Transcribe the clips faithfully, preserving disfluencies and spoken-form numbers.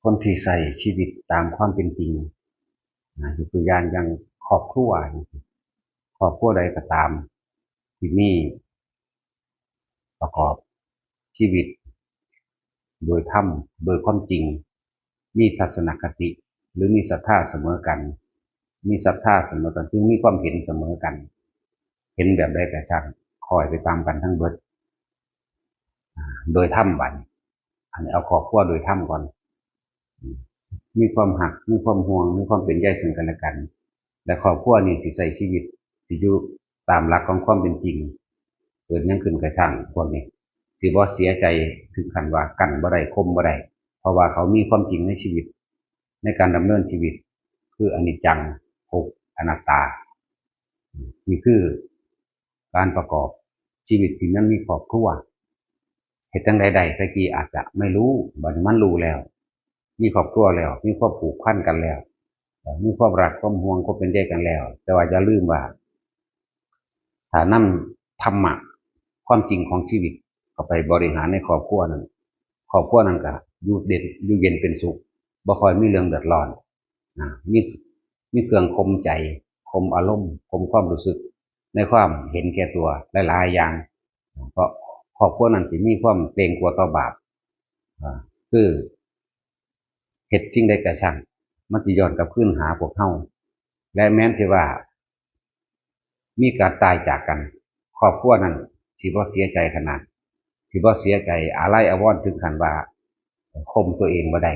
คนที่ใช้ชีวิตตามความเป็นจริง นะ ยกตัวอย่างอย่างครอบครัว ครอบครัวใดก็ตาม ที่มีประกอบชีวิต โดยธรรม โดยความจริง มีทัศนคติ หรือมีศรัทธาเสมอกัน มีศรัทธาเสมอกัน คือมีความเห็นเสมอกัน เห็นแบบใดก็ช่าง คอยไปตามกันทั้งเบิด อ่า โดยธรรมบัดนี้ อันนี้เอาครอบครัวโดยธรรมก่อน มีความฮัก มีความห่วง มีความเป็นใยซึ่งกันและกัน และครอบครัวนี่สิใช้ชีวิต สิอยู่ตามหลักของความเป็นจริง เกิดหยังขึ้นกระช่าง พวกนี้สิบ่เสียใจถึงขั้นว่ากั้นบ่ได้ ข่มบ่ได้ เพราะว่าเขามีความจริงในชีวิต ในการดำเนินชีวิต คืออนิจจัง ทุกข์ อนัตตา นี่คือการประกอบชีวิตที่มันมีครอบครัว เฮ็ดจั่งใดได้ แต่กี้อาจจะไม่รู้ บัดนี้มันรู้แล้ว มีครอบครัวแล้ว มีความผูกพันกันแล้ว เอ่อ มีความรัก ความห่วง ความเป็นใยกันแล้ว แต่ว่าอย่าลืมว่า ถ้านำธรรมะ ความจริงของชีวิตเข้าไปบริหารในครอบครัวนั้น ครอบครัวนั้นก็อยู่เด่น อยู่เย็นเป็นสุข บ่ค่อยมีเรื่องเดือดร้อน อ่า มี มีเครื่องข่มใจ ข่มอารมณ์ ข่มความรู้สึก ในความเห็นแก่ตัวหลายๆอย่าง เพราะครอบครัวนั้นสิมีความเกรงกลัวต่อบาป อ่า คือเฮ็ดสิ่งใดก็ช่าง มันสิย้อนกลับคืนหาพวกเฮา และแม้นสิว่า มีการตายจากกัน ครอบครัวนั้นสิบ่เสียใจขนาด สิบ่เสียใจอาลัยอาวรณ์ถึงขั้นว่าข่มตัวเองบ่ได้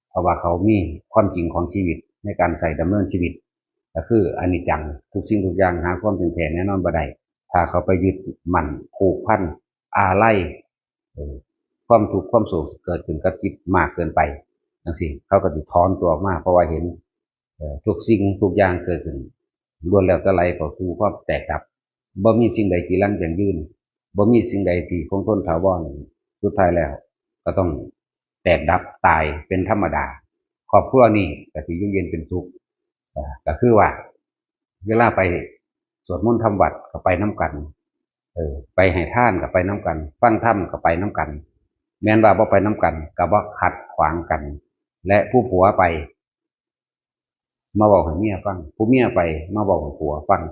เพราะว่าเขามีความจริงของชีวิตในการใช้ดำเนินชีวิต ก็คืออนิจจัง ทุกสิ่งทุกอย่างหาความเที่ยงแท้แน่นอนบ่ได้ ถ้าเขาไปยึดมั่นผูกพันอาลัย เอ่อ ความทุกข์ความโศกเกิดขึ้นกับจิตมากเกินไป จั่งซี้ เขาก็สิถอนตัวออกมา เพราะว่าเห็น เอ่อ ทุกสิ่งทุกอย่างเกิดขึ้น ล้วนแล้วแต่ไหลเข้าสู่ความแตกดับ บ่มีสิ่งใดจีรังยั่งยืน บ่มีสิ่งใดที่คงทนถาวร สุดท้ายแล้วก็ต้องแตกดับตายเป็นธรรมดา ครอบครัวนี้ก็สิอยู่เย็นเป็นสุข เอ่อ ก็คือว่า เวลาไปสวดมนต์ทำวัตรก็ไปนำกัน เออ ไปให้ทานก็ไปนำกัน ฟังธรรมก็ไปนำกัน แม้นว่าบ่ไปนำกันก็บ่ขัดขวางกัน และผู้ผัวไป มาเว้าให้เมียฟัง ผู้เมียไปมาเว้าให้ผัวฟัง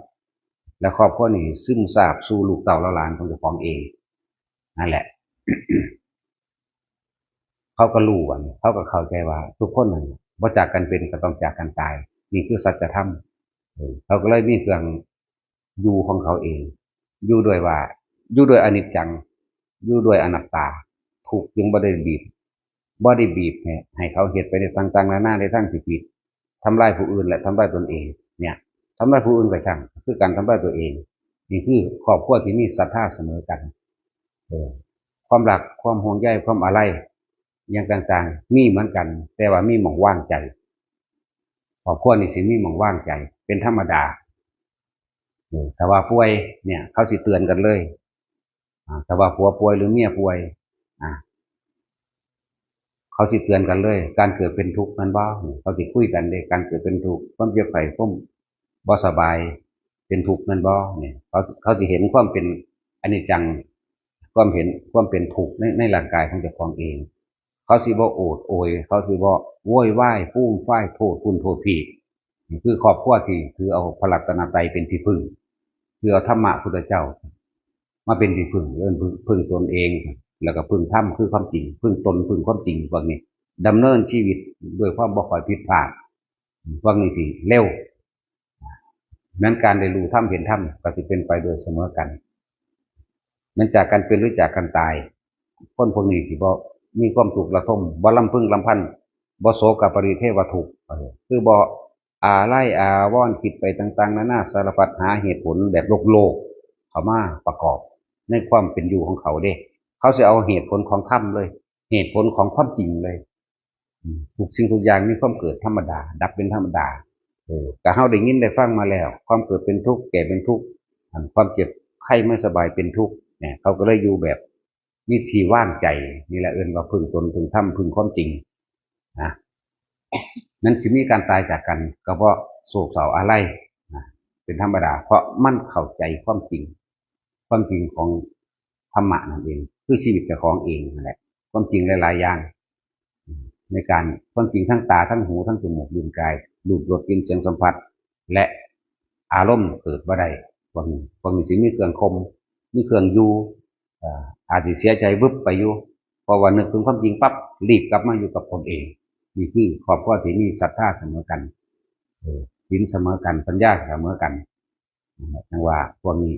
และครอบครัวนี้ซึมซาบสู่ลูกเต้าเหลนหลานของเจ้าของเอง นั่นแหละ เขาก็รู้ว่า เขาก็เข้าใจว่าทุกคนนั่นบ่จากกันเป็นก็ต้องจากกันตาย นี่คือสัจธรรม เออ เขาก็เลยมีเครื่องอยู่ของเขาเอง อยู่ด้วยว่า อยู่ด้วยอนิจจัง อยู่ด้วยอนัตตา ทุกข์จึงบ่ได้บีบ บ่ได้บีบให้ ให้เขาเฮ็ดไปในต่างๆนานาในทางที่ผิด ทำลายผู้อื่นและทำลายตนเอง เนี่ย ทำลายผู้อื่นก็ช่าง คือการทำลายตัวเอง นี่คือครอบครัวที่มีศรัทธาเสมอกัน เออ ความรัก ความห่วงใย ความอาลัย อย่างต่างๆ มีเหมือนกัน แต่ว่ามีหม่องวางใจ ครอบครัวนี่สิมีหม่องวางใจ เป็นธรรมดา เออ ถ้าว่าป่วยเนี่ย เขาสิเตือนกันเลย อ่า ถ้าว่าผัวป่วยหรือเมียป่วย อ่า เขาสิเตือนกันเลย การเกิดเป็นทุกข์แม่นบ่ เขาสิคุยกันเด้ การเกิดเป็นทุกข์ ความเจ็บไข้ ความบ่สบาย เป็นทุกข์แม่นบ่ เนี่ย เขา เขาสิเห็นความเป็นอนิจจัง ความเห็น ความเป็นทุกข์ใน ในร่างกายของเจ้าของเอง เขาสิบ่โอดโอย เขาสิบ่โวยวาย ฟูมฟาย โทษพุ่นโทษพี้ นี่คือครอบครัวที่ถือเอาพระรัตนตรัยเป็นที่พึ่ง ถือเอาธรรมะพุทธเจ้ามาเป็นที่พึ่ง เอิ้นพึ่ง พึ่งตนเอง แล้วก็พึ่งธรรมคือความจริง พึ่งตน พึ่งความจริง พวกนี้ ดำเนินชีวิตด้วยความบ่ค่อยผิดพลาด พวกนี้สิเร็ว นั้นการได้รู้ธรรมเห็นธรรมก็สิเป็นไปโดยเสมอกัน มันจากกันเป็นหรือจากกันตาย คนพวกนี้สิบ่มีความทุกข์ระทม บ่รำพึงรำพัน บ่โศกปริเทวทุกข์ เออ คือบ่อาลัยอาวรณ์คิดไปต่างๆนานาสารพัด หาเหตุผลแบบโลกๆเข้ามาประกอบในความเป็นอยู่ของเขาเด้ เขาสิเอาเหตุผลของธรรมเลย เหตุผลของความจริงเลย อืม ทุกสิ่งทุกอย่างมีความเกิดธรรมดา ดับเป็นธรรมดา เออ ก็เฮาได้ยินได้ฟังมาแล้ว ความเกิดเป็นทุกข์ แก่เป็นทุกข์ อันความเจ็บไข้ไม่สบายเป็นทุกข์ เนี่ย เขาก็เลยอยู่แบบมีที่วางใจ นี่แหละเอิ้นว่าพึ่งตน พึ่งธรรม พึ่งความจริง นะ นั้นสิมีการตายจากกัน ก็เพราะโศกเศร้าอาลัย นะ เป็นธรรมดา เพราะมันเข้าใจความจริง ความจริงของธรรมะนั่นเอง คือชีวิตเจ้าของเองนั่นแหละ ความจริงหลายๆอย่าง ในการความจริงทั้งตาทั้งหูทั้งจมูกลิ้นกายรูปรสกลิ่นเสียงสัมผัส และอารมณ์เกิดบ่ได้พวกนี้พวกนี้สิมีเครื่องข่มมีเครื่องอยู่ เอ่ออาจจะเสียใจวึบไปอยู่ เพราะว่านึกถึงความจริงปั๊บรีบกลับมาอยู่กับตนเอง นี่คือครอบครัวที่มีศรัทธาเสมอกัน เออศีลเสมอกันปัญญาเสมอกันนั่นแหละจั่งว่าพวกนี้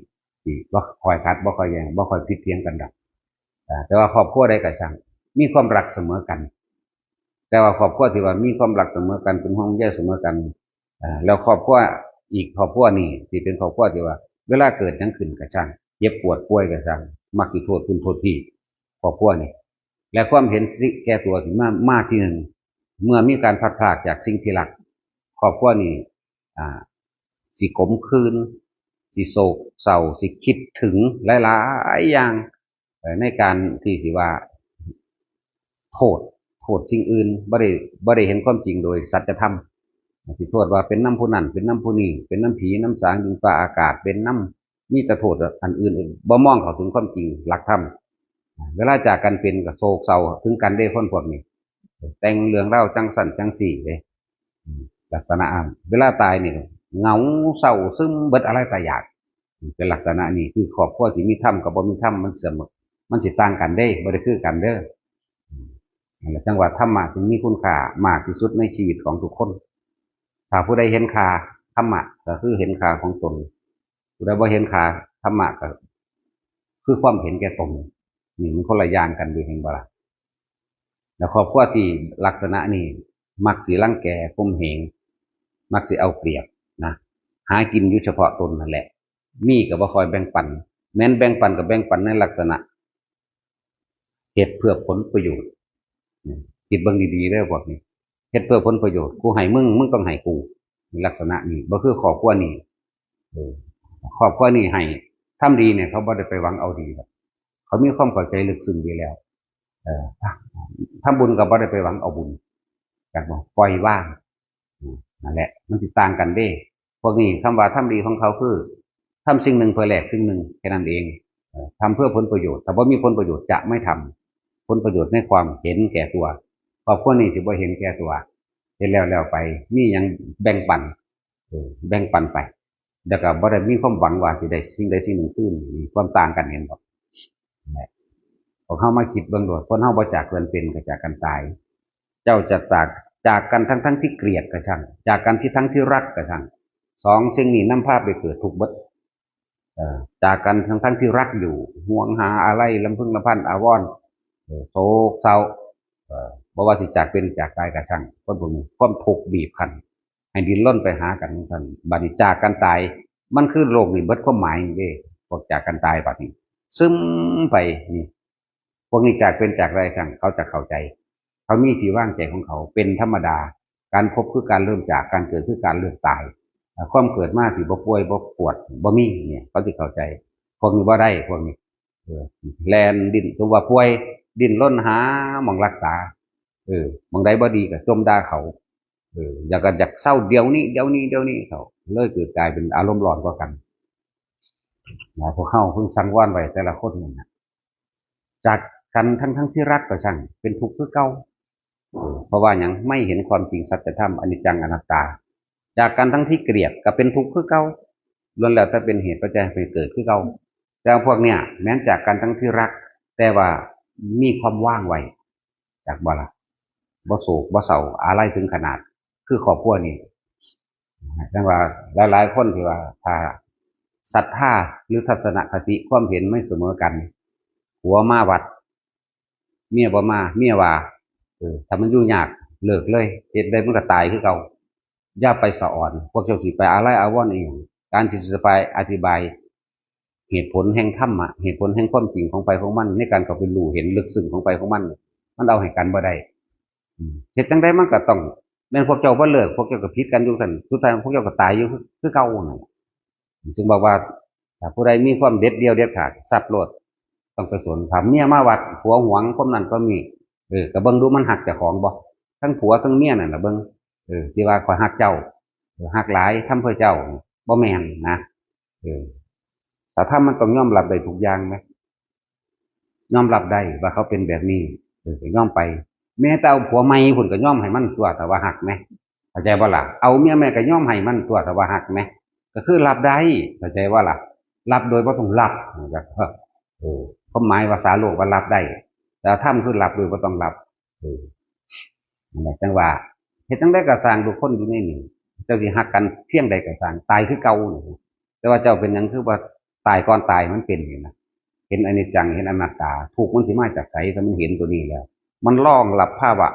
สิบ่ค่อยขัดบ่ค่อยแย้งบ่ค่อยผิดเถียงกันดอกอ่าแต่ว่าครอบครัวใดก็ช่างมีความรักเสมอกัน แต่ว่าครอบครัวที่ว่ามีความรักเสมอกันเป็นห่วงใยเสมอกันอ่าแล้วครอบครัวอีกครอบครัวนี่ที่เป็นครอบครัวที่ว่า เวลาเกิดหยังขึ้นก็ช่างเจ็บปวดป่วยก็ช่างมักสิโทษคุณโทษพี่ครอบครัวนี่และความเห็นสิแก่ตัวที่มามาที่หนึ่งเมื่อมีการพลัดพรากจากสิ่งที่รักครอบครัวนี่อ่าสิขมขื่นสิโศกเศร้าสิคิดถึงหลายๆอย่างเอ่อในการที่สิว่า โทษโทษสิ่งอื่นบ่ได้บ่ได้เห็นความจริงโดยสัจธรรมสิโทษว่าเป็นนำผู้นั้นเป็นนำผู้นี้เป็นนำผีนำสางดินฟ้าอากาศเป็นนำมีแต่โทษอันอื่นบ่มองเข้าถึงความจริงหลักธรรมเวลาจากกันเป็นก็โศกเศร้าถึงกันเด้คนพวกนี้แต่งเรื่องเล่าจังซั่นจังซี่เด้ลักษณะอันเวลาตายนี่เหงาเศร้าซึมเบิดอะไรตายอยาก เป็นลักษณะนี้คือครอบครัวที่มีธรรมกับบ่มีธรรมมันเสมอมันสิต่างกันเด้บ่ได้คือกันเด้อนั่นแหละจั่งว่าธรรมะจึงมีคุณค่ามากที่สุดในชีวิตของทุกคน ถ้าผู้ใดเห็นค่าธรรมะก็คือเห็นค่าของตน ผู้ใดบ่เห็นค่าธรรมะก็คือความเห็นแก่ตนนี่มันคนละอย่างกันอยู่เห็นบ่ล่ะแล้วครอบครัวที่ลักษณะนี้มักสิรังแกข่มเหงมักสิเอาเปรียบนะหากินอยู่เฉพาะตนนั่นแหละ มีก็บ่ค่อยแบ่งปัน แม้นแบ่งปันก็แบ่งปันในลักษณะเฮ็ดเพื่อผลประโยชน์คิดเบิ่งดีๆเด้อพวกนี้เฮ็ดเพื่อผลประโยชน์กูให้มึงมึงต้องให้กูลักษณะนี้บ่คือครอบครัวนี้เออครอบครัวนี้ให้ทำดีเนี่ยเขาบ่ได้ไปหวังเอาดีหรอกเขามีความเข้าใจลึกซึ้งดีแล้วเออทำบุญก็บ่ได้ไปหวังเอาบุญจักบ่ปล่อยวางนั่นแหละมันสิต่างกันเด้ พวกนี้คำว่าทำดีของเขาคือทำสิ่งหนึ่งเพื่อแลกสิ่งหนึ่งแค่นั้นเองทำเพื่อผลประโยชน์ถ้าบ่มีผลประโยชน์จะไม่ทำผลประโยชน์ในความเห็นแก่ตัวครอบครัวนี้สิบ่เห็นแก่ตัวเห็นแล้วแล้วไปมีอย่างแบ่งปันแบ่งปันไปแล้วก็บ่ได้มีความหวังว่าสิได้สิ่งใดสิ่งหนึ่งคืนมีความต่างกันเห็นบ่พวกเขามาคิดเบิ่งโดดคนเฮาบ่จากกันเป็นก็จากกันตาย เจ้าจะจากจากกันทั้งทั้งที่เกลียดกระช่างจากกันที่ทั้งที่รักกระช่างสองสิ่งนี้นำพาไปเกิดทุกข์เบิดจากกันทั้งทั้งที่รักอยู่ห่วงหาอะไรลำพึงลำพันอาวรณ์โศกเศร้าบ่ว่าสิจากเป็นจากตายกระช่างคนพวกนี้ความทุกข์บีบคั้นให้ดิ้นรนไปหากันทั้งสั้นบัดนี้จากกันตายมันคือโลกนี้เบิดความหมายเด้พวกจากกันตายบัดนี้ซึมไปนี่ พวกนี้จากเป็นจากอะไรจังเขาจะเข้าใจ เขามีที่วางใจของเขาเป็นธรรมดา การพบคือการเริ่มจากการเกิดคือการเริ่มตายความเกิดมาสิบ่ป่วยบ่ปวดบ่มีเนี่ยเขาจะเข้าใจพวกนี้บ่ได้พวกนี้แลนดิ้นตัวป่วยดิ้นล้นหาหม่องรักษาเออหม่องใดบ่ดีก็จมด่าเขาเอออยากก็อยากเศร้าเดี๋ยวนี้เดี๋ยวนี้เดี๋ยวนี้เขาเลยเกิดกลายเป็นอารมณ์ร้อนกว่ากันนะพวกเขาเพิ่งสังวรไว้แต่ละคนนั่นนะ จากกันทั้งทั้งที่รักก็ช่างเป็นทุกข์คือเก่าเพราะว่ายังไม่เห็นความจริงสัจธรรมอนิจจังอนัตตา จากกันทั้งที่เกลียดก็เป็นทุกข์คือเก่าล้วนแล้วแต่เป็นเหตุปัจจัยให้เกิดคือเก่าแต่พวกเนี้ยแม้นจากกันทั้งที่รัก แต่ว่ามีความว่างไว้จากบ่ละบ่โศกบ่เศร้าอะไรถึงขนาด คือครอบครัวนี่จังว่าหลายๆคนที่ว่าถ้าศรัทธาหรือทัศนคติความเห็นไม่เสมอกันผัวมาวัดเมียบ่มาเมียว่าเออถ้ามันอยู่ยากเลิกเลยเฮ็ดได้มันก็ตายคือเก่าอย่าไปสะออนพวกเจ้าสิไปอาลัยอาวรณ์อีหยังการที่จะไปอธิบาย เหตุผลแห่งธรรมะเหตุผลแห่งความจริงของไปของมันในการเข้าไปรู้เห็นลึกซึ้งของไปของมันมันเอาให้กันบ่ได้เฮ็ดจังไดมันก็ต้องแม่นพวกเจ้าบ่เลิกพวกเจ้าก็ผิดกันอยู่ซั่นสุดท้ายพวกเจ้าก็ตายอยู่คือเก่านั่นจึงบอกว่าถ้าผู้ใดมีความเด็ดเดี่ยวเด็ดขาดสัตว์โลดต้องไปสนถามเมียมาวัดผัวหวงความนั้นก็มีเออก็เบิ่งดูมันหักเจ้าของบ่ทั้งผัวทั้งเมียนั่นน่ะเบิ่งเออสิว่าข่อยหักเจ้าเออหักหลายทำเพื่อเจ้าบ่แม่นนะ เออแต่ถ้ามันต้องยอมรับได้ทุกอย่างไหมยอมรับได้ว่าเขาเป็นแบบนี้เออก็ยอมไป แม้แต่เอาผัวใหม่พุ่นก็ยอมให้มันตัวถ้าว่าฮักแหม เข้าใจบ่ล่ะ เอาเมียใหม่ก็ยอมให้มันตัวถ้าว่าฮักแหม ก็คือรับได้ เข้าใจบ่ล่ะ รับโดยบ่ต้องรับ เออ ความหมายภาษาโลกว่ารับได้ แต่ธรรมคือรับโดยบ่ต้องรับ เออ นั่นแหละจั่งว่า เฮ็ดจั่งใดก็ซ่าง ทุกคนอยู่ในนี้ เจ้าสิฮักกันเพียงใดก็ซ่าง ตายคือเก่านี่ แต่ว่าเจ้าเป็นหยังคือว่าตายก่อนตายมันเป็นนี่นะ เห็นอนิจจัง เห็นอนัตตา ทุกข์มันสิมาจากไส ถ้ามันเห็นตัวนี้แล้ว มันรองรับภาวะ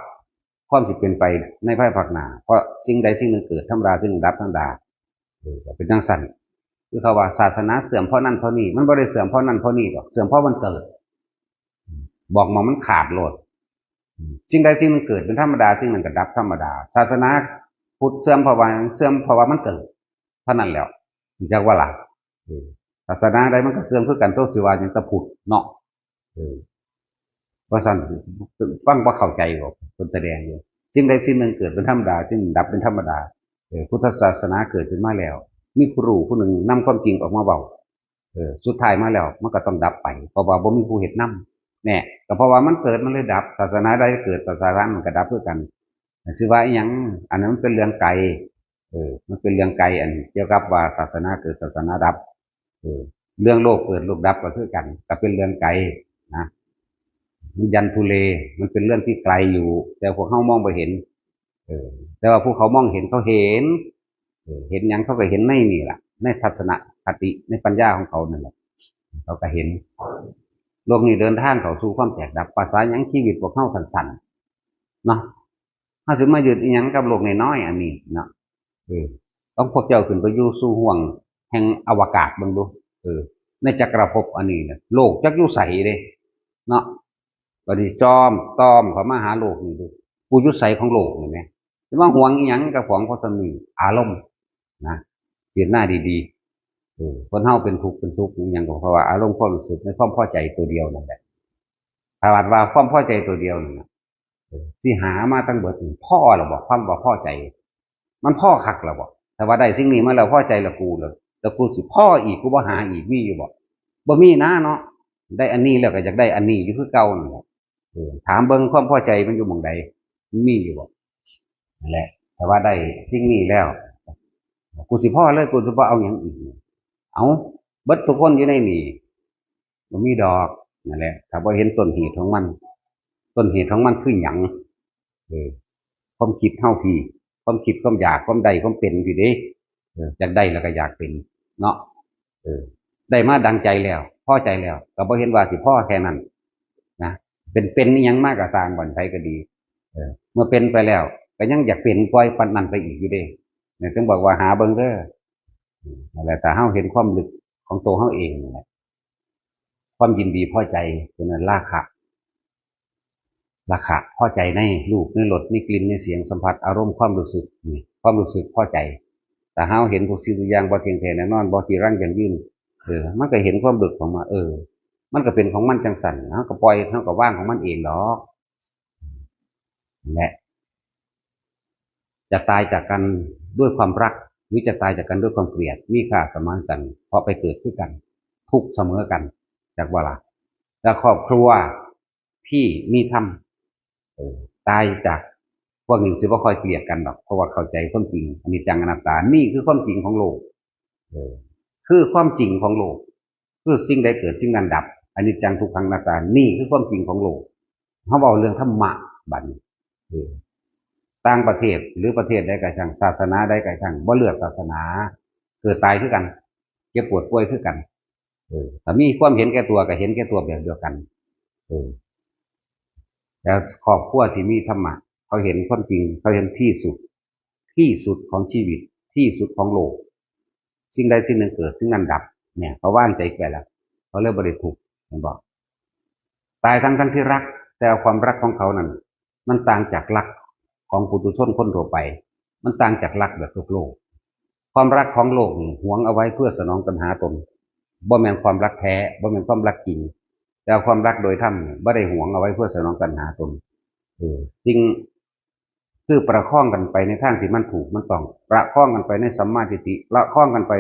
ความสิเป็นไปในภายภาคหน้า เพราะสิ่งใดสิ่งหนึ่งเกิดธรรมดา สิ่งหนึ่งดับธรรมดา เออ ก็เป็นจั่งซั่น คือเขาว่าศาสนาเสื่อมเพราะนั่นเพราะนี่ มันบ่ได้เสื่อมเพราะนั่นเพราะนี่ดอก เสื่อมเพราะมันเกิด บอกหม่องมันขาดโลด สิ่งใดสิ่งหนึ่งเกิดเป็นธรรมดา สิ่งนั้นก็ดับธรรมดา ศาสนาพุทธเสื่อมเพราะว่า เสื่อมเพราะว่ามันเกิด เท่านั้นแหล้ว รู้จักบ่ล่ะ เออ ศาสนาใดมันก็เสื่อมคือกัน ตัวสิว่าหยังแต่พุทธเนาะ เออ ว่าซั่น ฟังบ่เข้าใจบ่ เพิ่นแสดงอยู่ สิ่งใดสิ่งหนึ่งเกิดเป็นธรรมดา สิ่งหนึ่งดับเป็นธรรมดา เออ พุทธศาสนาเกิดขึ้นมาแล้ว มีผู้รู้ผู้หนึ่งนำความจริงออกมาเว้า เออ สุดท้ายมาแล้วมันก็ต้องดับไป เพราะว่าบ่มีผู้เฮ็ดนำ แน่ ก็เพราะว่ามันเกิดมันเลยดับ ศาสนาใดเกิด ศาสนานั้นก็ดับคือกัน สิว่าอีหยัง อันนั้นมันเป็นเรื่องไกล เออ มันเป็นเรื่องไกล อันเกี่ยวกับว่าศาสนาเกิดศาสนาดับ เออ เรื่องโลกเกิดโลกดับก็คือกัน ก็เป็นเรื่องไกลนะ มันยันทุเล มันเป็นเรื่องที่ไกลอยู่ แต่พวกเฮามองบ่เห็น เออ แต่ว่าผู้เขามองเห็นเขาเห็น เออ เห็นหยังเขาก็เห็นในนี่ล่ะ ในทัศนคติ ในปัญญาของเขานั่นแหละ เขาก็เห็น โลกนี้เดินทางเข้าสู่ความแตกดับ ภาษาหยัง ชีวิตพวกเฮาสั้นๆ เนาะ เฮาสิมายึดอีหยังกับโลกน้อยๆอันนี้เนาะ เออ ต้องพวกเจ้าขึ้นไปอยู่สู่ห้วงแห่งอวกาศเบิ่งดู เออ ในจักรภพอันนี้นะ โลกจักอยู่ไสเด้ เนาะ บัดนี้จอมต้อมเข้ามาหาโลกนี่ดู กูอยู่ไสของโลกนี่แหม สิมาห่วงอีหยังกับของพวกสมีอารมณ์นะ พิจารณาดีๆ เออ คนเฮาเป็นทุกข์เป็นสุขอีหยังก็เพราะว่าอารมณ์ความรู้สึกในความพอใจตัวเดียวนั่นแหละ ถ้าว่าความพอใจตัวเดียวนั่นน่ะ เออ สิหามาตั้งเบิดนี่ พอแล้วบ่ ความบ่พอใจ มันพอคักแล้วบ่ แต่ว่าได้สิ่งนี้มาแล้วพอใจแล้วกูแล้ว แล้วกูสิพออีก กูบ่หาอีก มีอยู่บ่ บ่มีนะเนาะ ได้อันนี้แล้วก็อยากได้อันนี้อยู่คือเก่านั่นแหละ เออ ถามเบิ่งความพอใจมันอยู่หม่องใด มันมีอยู่บ่ นั่นแหละ แต่ว่าได้สิ่งนี้แล้ว กูสิพอเลย กูสิบ่เอาหยังอีก เอา เบิดทุกคนอยู่ในนี่ บ่มีดอก นั่นแหละ ถ้าบ่เห็นต้นเหตุของมัน ต้นเหตุของมันคือหยัง เออ ความคิดเฮาพี้ ความคิด ความอยาก ความได้ ความเป็นพี้เด้ เออ อยากได้แล้วก็อยากเป็น เนาะ เออ ได้มาดังใจแล้ว พอใจแล้ว ก็บ่เห็นว่าสิพอแค่นั้นนะ เป็น เป็นอิหยังมาก็ซ่าง บ่อนไผก็ดี เออ เมื่อเป็นไปแล้ว ก็ยังอยากเป็นกว่าปานนั้นไปอีกอยู่เด้ เนี่ย ถึงบอกว่าหาเบิ่งเด้อ อืม นั่นแหละ ถ้าเฮาเห็นความลึกของตัวเฮาเองนั่นแหละ ความยินดีพอใจ ตัวนั้นราคะ ราคะ พอใจในรูป ในรส ในกลิ่น ในเสียง สัมผัส อารมณ์ ความรู้สึก นี่ ความรู้สึกพอใจ แต่เฮาเห็นทุกสิ่งทุกอย่างบ่เที่ยงแท้แน่นอน บ่จีรังยั่งยืน เออ มันก็เห็นความลึกของมัน เออ มันก็เป็นของมันจั่งซั่น เฮาก็ปล่อย เฮาก็วางของมันเองดอก และ จะตายจากกันด้วยความรัก หรือจะตายจากกันด้วยความเกลียด มีค่าเสมอกัน เพราะไปเกิดคือกัน ทุกข์เสมอกัน จักบ่ล่ะ และครอบครัวที่มีธรรม เออ ตายจากพวกนี้สิบ่ค่อยเกลียดกันดอก เพราะว่าเข้าใจความจริง อนิจจังอนัตตา นี่คือความจริงของโลก เออ คือความจริงของโลก คือสิ่งใดเกิดสิ่งนั้นดับ อนิจจังทุกขังอนัตตา นี่คือความจริงของโลก เฮาเว้าเรื่องธรรมะบัดนี้ เออ ต่างประเทศหรือประเทศใดก็ช่าง ศาสนาใดก็ช่าง บ่เลือกศาสนา เกิดตายคือกัน เจ็บปวดป่วยคือกัน เออ ถ้ามีความเห็นแก่ตัวก็เห็นแก่ตัวแบบเดียวกัน เออ แล้วครอบครัวที่มีธรรมะ เขาเห็นความจริง เขาเห็นที่สุด ที่สุดของชีวิต ที่สุดของโลก สิ่งใดสิ่งหนึ่งเกิด สิ่งนั้นดับ เนี่ย เขาวางใจไปแล้ว เขาเลยบ่ได้ทุกข์ เห็นบ่ ตายทั้งทั้งที่รัก แต่ความรักของเขานั้น มันต่างจากรักของปุถุชนคนทั่วไป มันต่างจากรักแบบโลกโลก ความรักของโลกนี่หวงเอาไว้เพื่อสนองตัณหาตน บ่แม่นความรักแท้ บ่แม่นความรักจริง แต่ความรักโดยธรรมนี่บ่ได้หวงเอาไว้เพื่อสนองตัณหาตน เออ จริง คือประคองกันไปในทางที่มันถูกมันต้อง ประคองกันไปในสัมมาทิฏฐิ ประคองกันไป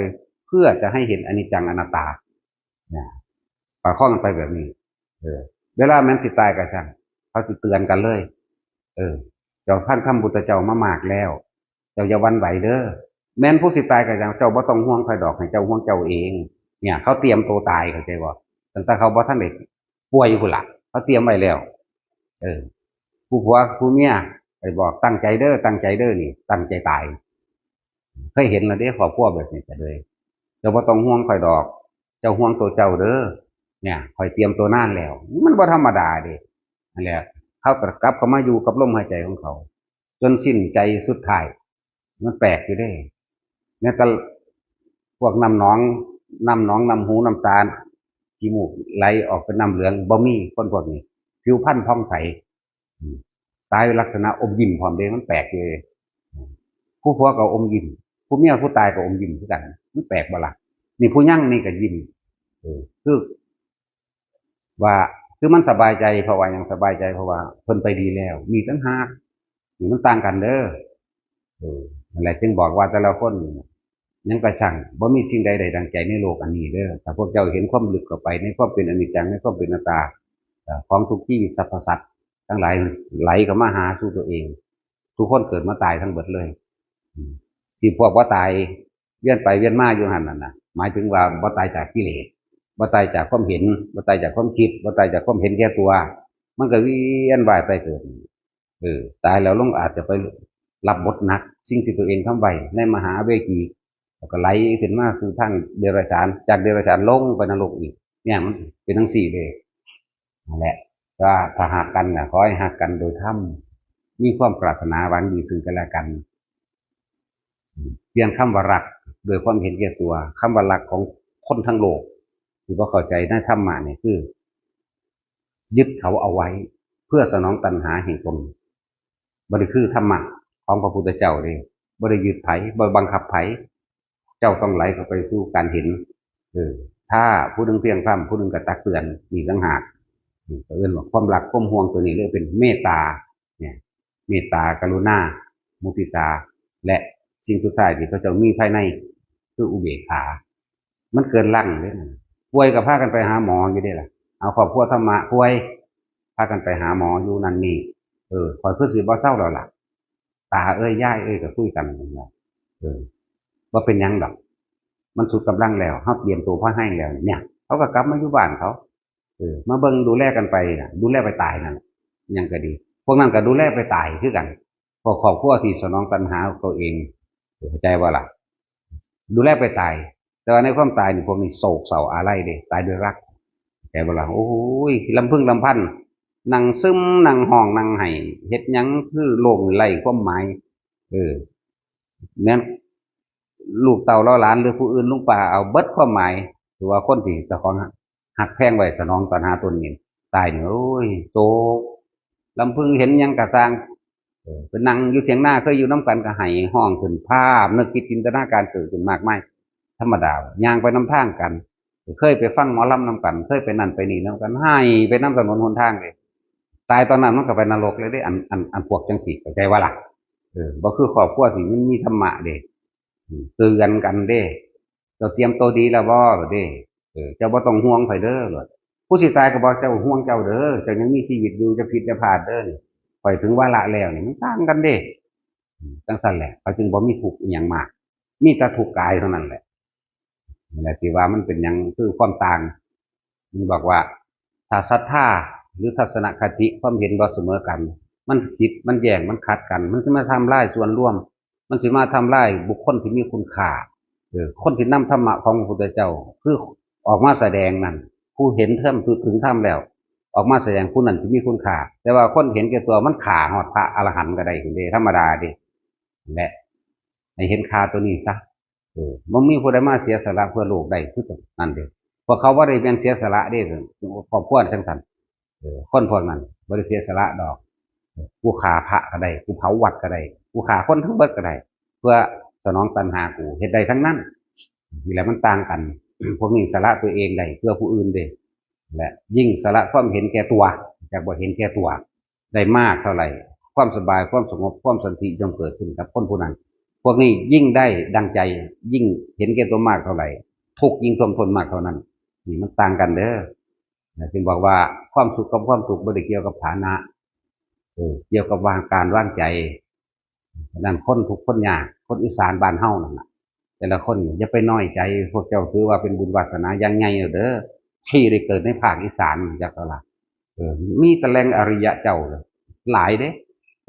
เพื่อจะให้เห็นอนิจจังอนัตตา นะ ประคองกันไปแบบนี้ เออ เวลามันสิตายก็ช่าง เขาสิเตือนกันเลย เออ เจ้าฟังคำพุทธเจ้ามามากแล้ว เจ้าอย่าหวั่นไหวเด้อ แม้นผู้สิตายก็ยัง เจ้าบ่ต้องห่วงใครดอก ให้เจ้าห่วงเจ้าเอง เนี่ย เขาเตรียมตัวตาย เข้าใจบ่ ตั้งแต่เขาบ่ทันได้ป่วยอยู่พุ้นล่ะ เขาเตรียมไว้แล้ว เออ ผู้ผัวผู้เมียไปบอก "ตั้งใจเด้อ ตั้งใจเด้อ" นี่ ตั้งใจตาย เคยเห็นแล้วเด้ ครอบครัวแบบนี้ก็เลย "เจ้าบ่ต้องห่วงข่อยดอก เจ้าห่วงตัวเจ้าเด้อ เนี่ย ข่อยเตรียมตัวนานแล้ว" มันบ่ธรรมดาเด้ นั่นแหละ เขาก็กลับเข้ามาอยู่กับลมหายใจของเขา จนสิ้นใจสุดท้าย มันแปลกอยู่เด้ เนี่ยแต่พวกน้ำหนอง น้ำหนอง น้ำหู น้ำตา ขี้มูกไหลออกเป็นน้ำเหลือง บ่มี คนพวกนี้ ผิวพรรณผ่องใส อืม ตายลักษณะอมยิ้มพร้อมเด้ มันแปลกอยู่เด้ อืม ผู้ผัวก็อมยิ้ม ผู้เมียผู้ตายก็อมยิ้มคือกัน มันแปลกบ่ล่ะ นี่ผู้ยังนี่ก็ยิ้ม เออ คือ ว่า คือมันสบายใจ เพราะว่าหยังสบายใจ เพราะว่าเพิ่นไปดีแล้ว นี่ต่างหาก นี่มันต่างกันเด้อ เออ นั่นแหละจึงบอกว่าแต่ละคนนี่นะ ยังกระชั่ง บ่มีสิ่งใดได้ดังใจในโลกอันนี้เด้อ ถ้าพวกเจ้าเห็นความลึกเข้าไปในความเป็นอนิจจัง ในความเป็นอนัตตา เอ่อ ของทุกชีวิตสรรพสัตว์ทั้งหลายไหลเข้ามาหาสู่ตัวเอง ทุกคนเกิดมาตายทั้งเบิดเลย อืม ที่พวกว่าตายเวียนไปเวียนมาอยู่หั่นน่ะนะ หมายถึงว่าบ่ตายจากกิเลส บ่ตายจากความเห็น บ่ตายจากความคิด บ่ตายจากความเห็นแก่ตัว มันก็เวียนว่ายไปเกิด เออ ตายแล้วลงอาจจะไปรับบทหนัก สิ่งที่ตัวเองทำไว้ในมหาเวจี แล้วก็ไหลขึ้นมาสู่ทางเดรัจฉาน จากเดรัจฉานลงไปนรกอีก เนี่ยมันเป็นจั่งซี้เด้ นั่นแหละ ว่าถ้าฮักกันน่ะ ขอให้ฮักกันโดยธรรม มีความปรารถนาหวังดีซึ่งกันและกัน เพียงคำว่ารัก โดยความเห็นแก่ตัว คำว่ารักของคนทั้งโลก ที่บ่เข้าใจในธรรมะนี่คือ ยึดเขาเอาไว้ เพื่อสนองตัณหาแห่งตน บ่ได้คือธรรมะของพระพุทธเจ้าเด้ บ่ได้ยึดไผ บ่บังคับไผ เจ้าต้องไหลเข้าไปสู่การเห็น เออ ถ้าผู้หนึ่งเพลียงพล้ำ ผู้หนึ่งก็ตักเตือน นี่ต่างหาก นี่ก็เอิ้นว่าความรัก ความห่วงตัวนี้เรียกเป็นเมตตา เนี่ย เมตตา กรุณา มุทิตา และสิ่งสุดท้ายที่พระเจ้ามีภายใน คืออุเบกขา มันเกินลังเด้นะ ป่วยก็พากันไปหาหมออยู่เด้ล่ะ เอาครอบครัวธรรมะป่วย พากันไปหาหมออยู่นั่นนี่ เออ ข้อยคือสิบ่เซาแล้วล่ะ ตาเอ้ย ยายเอ้ย ก็คุยกันนั่นล่ะ เออ บ่เป็นหยังดอก มันสุดกำลังแล้ว เฮาเตรียมตัวพอแฮงแล้ว เนี่ย เขาก็กลับมาอยู่บ้านเขา เออ มาเบิ่งดูแลกันไปน่ะ ดูแลไปตายนั่นแหละ หยังก็ดี พวกนั้นก็ดูแลไปตายคือกัน พวกครอบครัวที่สนองตัณหาตัวเอง เข้าใจบ่ล่ะ ดูแลไปตาย แต่ว่าในความตายนี่ พวกนี้โศกเศร้าอาลัยเด้ ตายด้วยรัก เข้าใจบ่ล่ะ โอ้ย ลำพึงลำพัน นั่งซึม นั่งฮ้อง นั่งไห้ เฮ็ดหยังคือโลกนี่ไร้ความหมาย เออ แม่นลูกเต้าเหล่าหลานหรือผู้อื่นลุงป้าเอาเบิดความหมาย ถือว่าคนที่เจ้าของฮักแพงไว้สนองตัณหาตนนี่ ตายนี่ โอ้ย โศก ลำพึงเห็นหยังกะซ่าง เออ ไปนั่งอยู่เถียงนา เคยอยู่นำกันก็ไห้ฮ้องขึ้น ภาพนึกคิดจินตนาการเกิดขึ้นมากมาย ธรรมดา ย่างไปนำทางกัน เคยไปฟังหมอลำนำกัน เคยไปนั่นไปนี่นำกัน ไห้ไปนำถนนหนทางเลย ตายตอนนั้นมันก็ไปนรกเลยเด้ อัน อัน อันพวกจังซี้ เข้าใจบ่ล่ะ เออ บ่คือครอบครัวที่มันมีธรรมะเด้ อืม เตือนกันเด้ เจ้าเตรียมตัวดีแล้วบ่ เด้ เออ เจ้าบ่ต้องห่วงไผเด้อ ผู้สิตายก็บอก เจ้าห่วงเจ้าเด้อ เจ้ายังมีชีวิตอยู่ อย่าผิดอย่าพลาดเด้อ นี่ ข้อยถึงวาระแล้วนี่ มันต่างกันเด้ อืม จังซั่นแหละ เขาจึงบ่มีทุกข์อิหยังมาก มีแต่ทุกข์กายเท่านั้นแหละ นี่แหละที่ว่ามันเป็นหยัง คือความต่าง มันบอกว่า ถ้าศรัทธาหรือทัศนคติ ความเห็นบ่เสมอกัน มันผิด มันแย้ง มันขัดกัน มันสิมาทำลายส่วนรวม มันสิมาทำลายบุคคลที่มีคุณค่า เออ คนที่นำธรรมะของพระพุทธเจ้า คือออกมาแสดงนั่น ผู้เห็นธรรม ถึงธรรมแล้ว ออกมาแสดง ผู้นั้นสิมีคุณค่า แต่ว่าคนเห็นแก่ตัว มันฆ่าฮอดพระอรหันต์ก็ได้เด้ ธรรมดาเด้ และให้เห็นค่าตัวนี้ซะ เออ บ่มีผู้ใดมาเสียสละเพื่อโลกได้คือตัวนั้นเด้ พวกเขาบ่ได้แม่นเสียสละเด้ ครอบครัวจังซั่น เออ คนพวกนั้นบ่ได้เสียสละดอก เออ กูฆ่าพระก็ได้ กูเผาวัดก็ได้ กูฆ่าคนทั้งเบิดก็ได้ เพื่อสนองตัณหากู เฮ็ดได้ทั้งนั้น นี่แหละมันต่างกัน พวกนี้สละตัวเองได้เพื่อผู้อื่นเด้ และยิ่งสละความเห็นแก่ตัว จากบ่เห็นแก่ตัว ได้มากเท่าไหร่ ความสบาย ความสงบ ความสันติย่อมเกิดขึ้นกับคนผู้นั้น พวกนี้ยิ่งได้ดังใจ ยิ่งเห็นแก่ตัวมากเท่าไหร่ ทุกข์ยิ่งท่วมท้นมากเท่านั้น นี่มันต่างกันเด้อ นะ จึงบอกว่าความสุขกับความทุกข์บ่ได้เกี่ยวกับฐานะ เออ เกี่ยวกับวาง การวางใจ ฉะนั้นคนทุกข์คนยาก คนอีสานบ้านเฮานั่นน่ะ แต่ละคนนี่อย่าไปน้อยใจ พวกเจ้าถือว่าเป็นบุญวาสนาอย่างใหญ่แล้วเด้อ ที่ได้เกิดในภาคอีสาน จักว่าล่ะ เออ มีแต่แหล่งอริยะเจ้าเลย หลายเด้